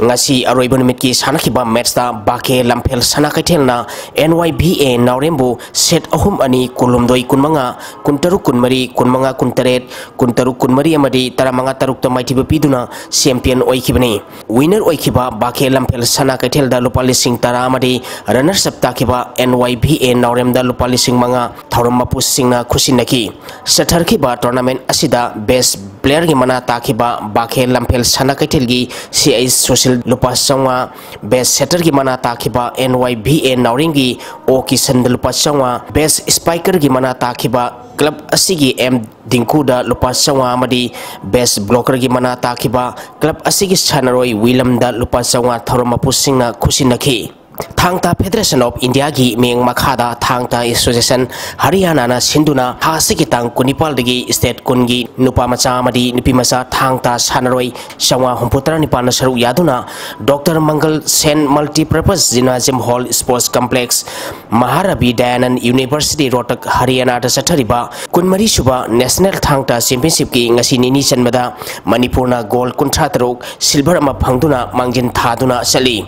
ꯉꯁꯤ ꯑꯔꯣꯏꯕ ꯅꯨꯃꯤꯠꯀꯤ ꯁꯥꯟꯅꯈꯤꯕ ꯃꯦꯠꯁꯇ ꯕꯥꯀꯦ ꯂꯝꯐꯦꯜ ꯁꯅꯥ ꯀꯩꯊꯦꯜꯅ ꯑꯦꯟ ꯋꯥꯏ ꯚꯤ ꯑꯦ ꯅꯥꯎꯔꯦꯝꯕꯨ ꯁꯦꯠ ꯑꯍꯨꯝ ꯑꯅꯤ, ꯀꯨꯟꯍꯨꯝꯗꯣꯏ ꯀꯨꯟꯃꯉꯥ, ꯀꯨꯟꯇꯔꯨꯛ ꯀꯨꯟꯃꯔꯤ, ꯀꯨꯟꯃꯉꯥ ꯀꯨꯟꯇꯔꯦꯠ, ꯀꯨꯟꯇꯔꯨꯛ ꯀꯨꯟꯃꯔꯤ ꯑꯃꯗꯤ ꯇꯔꯥꯃꯉꯥ ꯇꯔꯨꯛꯇ ꯃꯥꯏꯊꯤꯕ ꯄꯤꯗꯨꯅ ꯆꯦꯝꯄꯤꯌꯟ ꯑꯣꯏꯈꯤꯕꯅꯤ꯫ ꯋꯤꯅꯔ ꯑꯣꯏꯈꯤꯕ ꯕꯥꯀꯦ ꯂꯝꯐꯦꯜ ꯁꯅꯥ ꯀꯩꯊꯦꯜꯗ ꯂꯨꯄꯥ ꯂꯤꯁꯤꯡ ꯇꯔꯥ ꯑꯃꯗꯤ Runners up ꯇꯥꯈꯤꯕ N Y B A ꯅꯥꯎꯔꯦꯝꯗ ꯂꯨꯄꯥ ꯂꯤꯁꯤꯡ ꯃꯉꯥ ꯊꯧꯔꯝ ꯃꯄꯨꯁꯤꯡꯅ ꯈꯨꯠꯁꯤꯟꯅꯈꯤ꯫ ꯆꯠꯊꯔꯛꯈꯤꯕ tournament ꯑꯁꯤꯗ best player ꯒꯤ ꯃꯅꯥ ꯇꯥꯈꯤꯕ ꯕꯥꯈꯦ ꯂꯝꯐꯦꯜ ꯁꯅꯥ ꯀꯩꯊꯦꯜꯒꯤ C H ꯁꯨꯁꯤꯜ ꯂꯨꯄꯥ ꯆꯥꯝꯃꯉꯥ, best setter ꯒꯤ ꯃꯅꯥ ꯇꯥꯈꯤꯕ N Y B A ꯅꯥꯎꯔꯦꯝꯒꯤ O ꯀꯤꯁꯟꯗ ꯂꯨꯄꯥ ꯆꯥꯝꯃꯉꯥ, best striker ꯒꯤ ꯃꯅꯥ ꯇꯥꯈꯤꯕ club ꯑꯁꯤꯒꯤ M ꯗꯤꯡꯀꯨꯗ ꯂꯨꯄꯥ ꯆꯥꯝꯃꯉꯥ ꯑꯃꯗꯤ best blocker ꯒꯤ ꯃꯅꯥ ꯇꯥꯈꯤꯕ club ꯑꯁꯤꯒꯤ ꯁꯥꯟꯅꯔꯣꯏ ꯋꯤꯂꯝꯗ ꯂꯨꯄꯥ ꯆꯥꯝꯃꯉꯥ ꯊꯧꯔꯝ ꯃꯄꯨꯁꯤꯡꯅ ꯈꯨꯠꯁꯤꯟꯅꯈꯤ꯫ ꯊꯥꯡ ꯇꯥ Federation of India ꯒꯤ ꯃꯤꯠꯌꯦꯡ ꯃꯈꯥꯗ ꯊꯥꯡ ꯇꯥ Association ꯍꯔꯤꯌꯥꯅꯥꯅ ꯁꯤꯟꯗꯨꯅ ꯊꯥ ꯑꯁꯤꯒꯤ ꯇꯥꯡ ꯀꯨꯟꯅꯤꯄꯥꯜꯗꯒꯤ state ꯀꯨꯟꯒꯤ ꯅꯨꯄꯥ ꯃꯆꯥ ꯑꯃꯗꯤ ꯅꯨꯄꯤ ꯃꯆꯥ ꯊꯥꯡ ꯇꯥ ꯁꯥꯟꯅꯔꯣꯏ ꯆꯥꯝꯃꯉꯥ ꯍꯨꯝꯐꯨꯇꯔꯥ ꯅꯤꯄꯥꯜꯅ ꯁꯔꯨꯛ ꯌꯥꯗꯨꯅ Doctor Mangal Sen Multipurpose Gymnasium Hall Sports Complex, Maharavi Dayanand University, Rohtak, ꯍꯔꯤꯌꯥꯅꯥꯗ ꯆꯠꯊꯔꯤꯕ ꯀꯨꯟꯃꯔꯤ ꯁꯨꯕ National ꯊꯥꯡ ꯇꯥ Championship ꯀꯤ ꯉꯁꯤ ꯅꯤꯅꯤ ꯆꯟꯕꯗ ꯃꯅꯤꯄꯨꯔꯅ goal ꯀꯨꯟꯊ꯭ꯔꯥ ꯇꯔꯨꯛ, silver ꯑꯃ ꯐꯪꯗꯨꯅ ꯃꯥꯡꯖꯤꯜ ꯊꯥꯗꯨꯅ ꯆꯠꯂꯤ꯫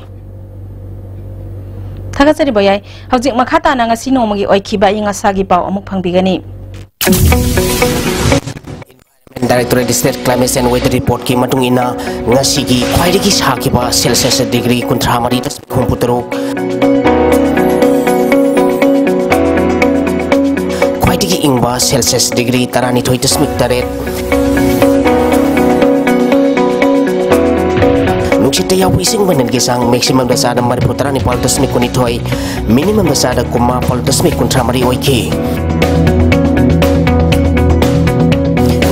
ꯊꯥꯒꯠꯆꯔꯤ ꯕꯣꯌꯥꯏ꯫ ꯍꯧꯖꯤꯛ ꯃꯈꯥ ꯇꯥꯅ ꯉꯁꯤ ꯅꯣꯡꯃꯒꯤ ꯑꯣꯏꯈꯤꯕ ꯑꯏꯪ ꯑꯁꯥꯒꯤ ꯄꯥꯎ ꯑꯃꯨꯛ ꯐꯪꯕꯤꯒꯅꯤ꯫ Directorate State Climate and Weather Report ꯀꯤ ꯃꯇꯨꯡ ꯏꯟꯅ, ꯉꯁꯤꯒꯤ ꯈ꯭ꯋꯥꯏꯗꯒꯤ ꯁꯥꯈꯤꯕ Celsius degree ꯀꯨꯟꯊ꯭ꯔꯥ ꯃꯔꯤ ꯗꯁꯃꯤꯛ ꯍꯨꯝꯐꯨ ꯇꯔꯨꯛ, ꯈ꯭ꯋꯥꯏꯗꯒꯤ ꯏꯪꯕ Celsius degree ꯇꯔꯥꯅꯤꯊꯣꯏ ꯗꯁꯃꯤꯛ ꯇꯔꯦꯠ, ꯅꯨꯡꯁꯤꯠꯇ ꯌꯥꯎꯕ ꯏꯁꯤꯡ ꯃꯅꯤꯜꯒꯤ ꯆꯥꯡ maximum ꯗ ꯆꯥꯗ ꯃꯔꯤꯐꯨ ꯇꯔꯥꯅꯤꯄꯥꯜ ꯗꯁꯃꯤꯛ ꯀꯨꯟꯅꯤꯊꯣꯏ, minimum ꯗ ꯆꯥꯗ ꯀꯨꯟꯃꯥꯄꯜ ꯗꯁꯃꯤꯛ ꯀꯨꯟꯊ꯭ꯔꯥ ꯃꯔꯤ ꯑꯣꯏꯈꯤ꯫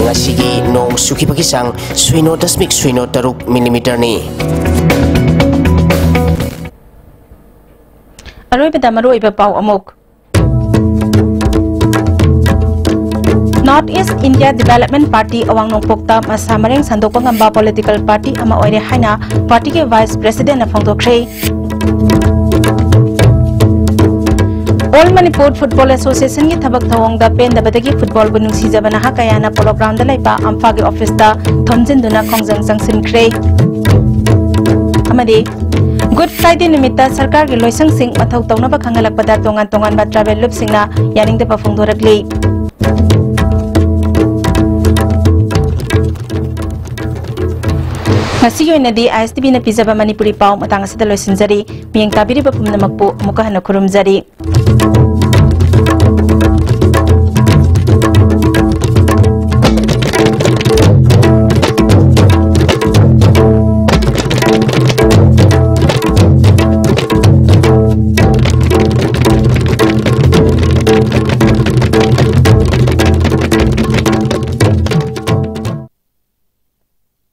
ꯉꯁꯤꯒꯤ ꯅꯣꯡ ꯆꯨꯈꯤꯕꯒꯤ ꯆꯥꯡ ꯁꯤꯅꯣ ꯗꯁꯃꯤꯛ ꯁꯤꯅꯣ ꯇꯔꯨꯛ millimeter ꯅꯤ꯫ ꯑꯔꯣꯏꯕꯗ ꯃꯔꯨꯑꯣꯏꯕ ꯄꯥꯎ ꯑꯃꯨꯛ꯫ North East India Development Party ꯑꯋꯥꯡ ꯅꯣꯡꯄꯣꯛꯇ ꯃꯁꯥ ꯃꯔꯦꯡ ꯁꯟꯗꯣꯛꯄ ꯉꯝꯕ political party ꯑꯃ ꯑꯣꯏꯔꯦ ꯍꯥꯏꯅ party ꯒꯤ Vice President ꯅ ꯐꯣꯡꯗꯣꯛꯈ꯭ꯔꯦ꯫ All Manipur Football Association ꯒꯤ ꯊꯕꯛ ꯊꯧꯑꯣꯡꯗ ꯄꯦꯟꯗꯕꯗꯒꯤ football ꯕꯨ ꯅꯨꯡꯁꯤꯖꯕ ꯅꯍꯥ ꯀꯌꯥꯅ Polo Ground ꯗ ꯂꯩꯕ ꯑꯝꯐꯥꯒꯤ office ꯇ ꯊꯣꯝꯖꯤꯟꯗꯨꯅ ꯈꯣꯡꯖꯪ ꯆꯪꯁꯤꯟꯈ꯭ꯔꯦ꯫ ꯑꯃꯗꯤ Good Friday ꯅꯨꯃꯤꯠꯇ ꯁꯔꯀꯥꯔꯒꯤ ꯂꯣꯏꯁꯪꯁꯤꯡ ꯃꯊꯧ ꯇꯧꯅꯕ ꯈꯪꯍꯜꯂꯛꯄꯗ ꯇꯣꯉꯥꯟ ꯇꯣꯉꯥꯟꯕ tribal ꯂꯨꯞꯁꯤꯡꯅ ꯌꯥꯅꯤꯡꯗꯕ ꯐꯣꯡꯗꯣꯔꯛꯂꯤ꯫ ꯉꯁꯤꯒꯤ ꯑꯣꯏꯅꯗꯤ ꯑꯥꯏ ꯑꯦꯁ ꯇꯤ ꯚꯤꯅ ꯄꯤꯖꯕ ꯃꯅꯤꯄꯨꯔꯤ ꯄꯥꯎ ꯃꯇꯥꯡ ꯑꯁꯤꯗ ꯂꯣꯏꯁꯤꯟꯖꯔꯤ꯫ ꯃꯤꯠꯌꯦꯡ ꯇꯥꯕꯤꯔꯤꯕ ꯄꯨꯝꯅꯃꯛꯄꯨ ꯑꯃꯨꯛꯀ ꯍꯟꯅ ꯈꯨꯔꯨꯝꯖꯔꯤ꯫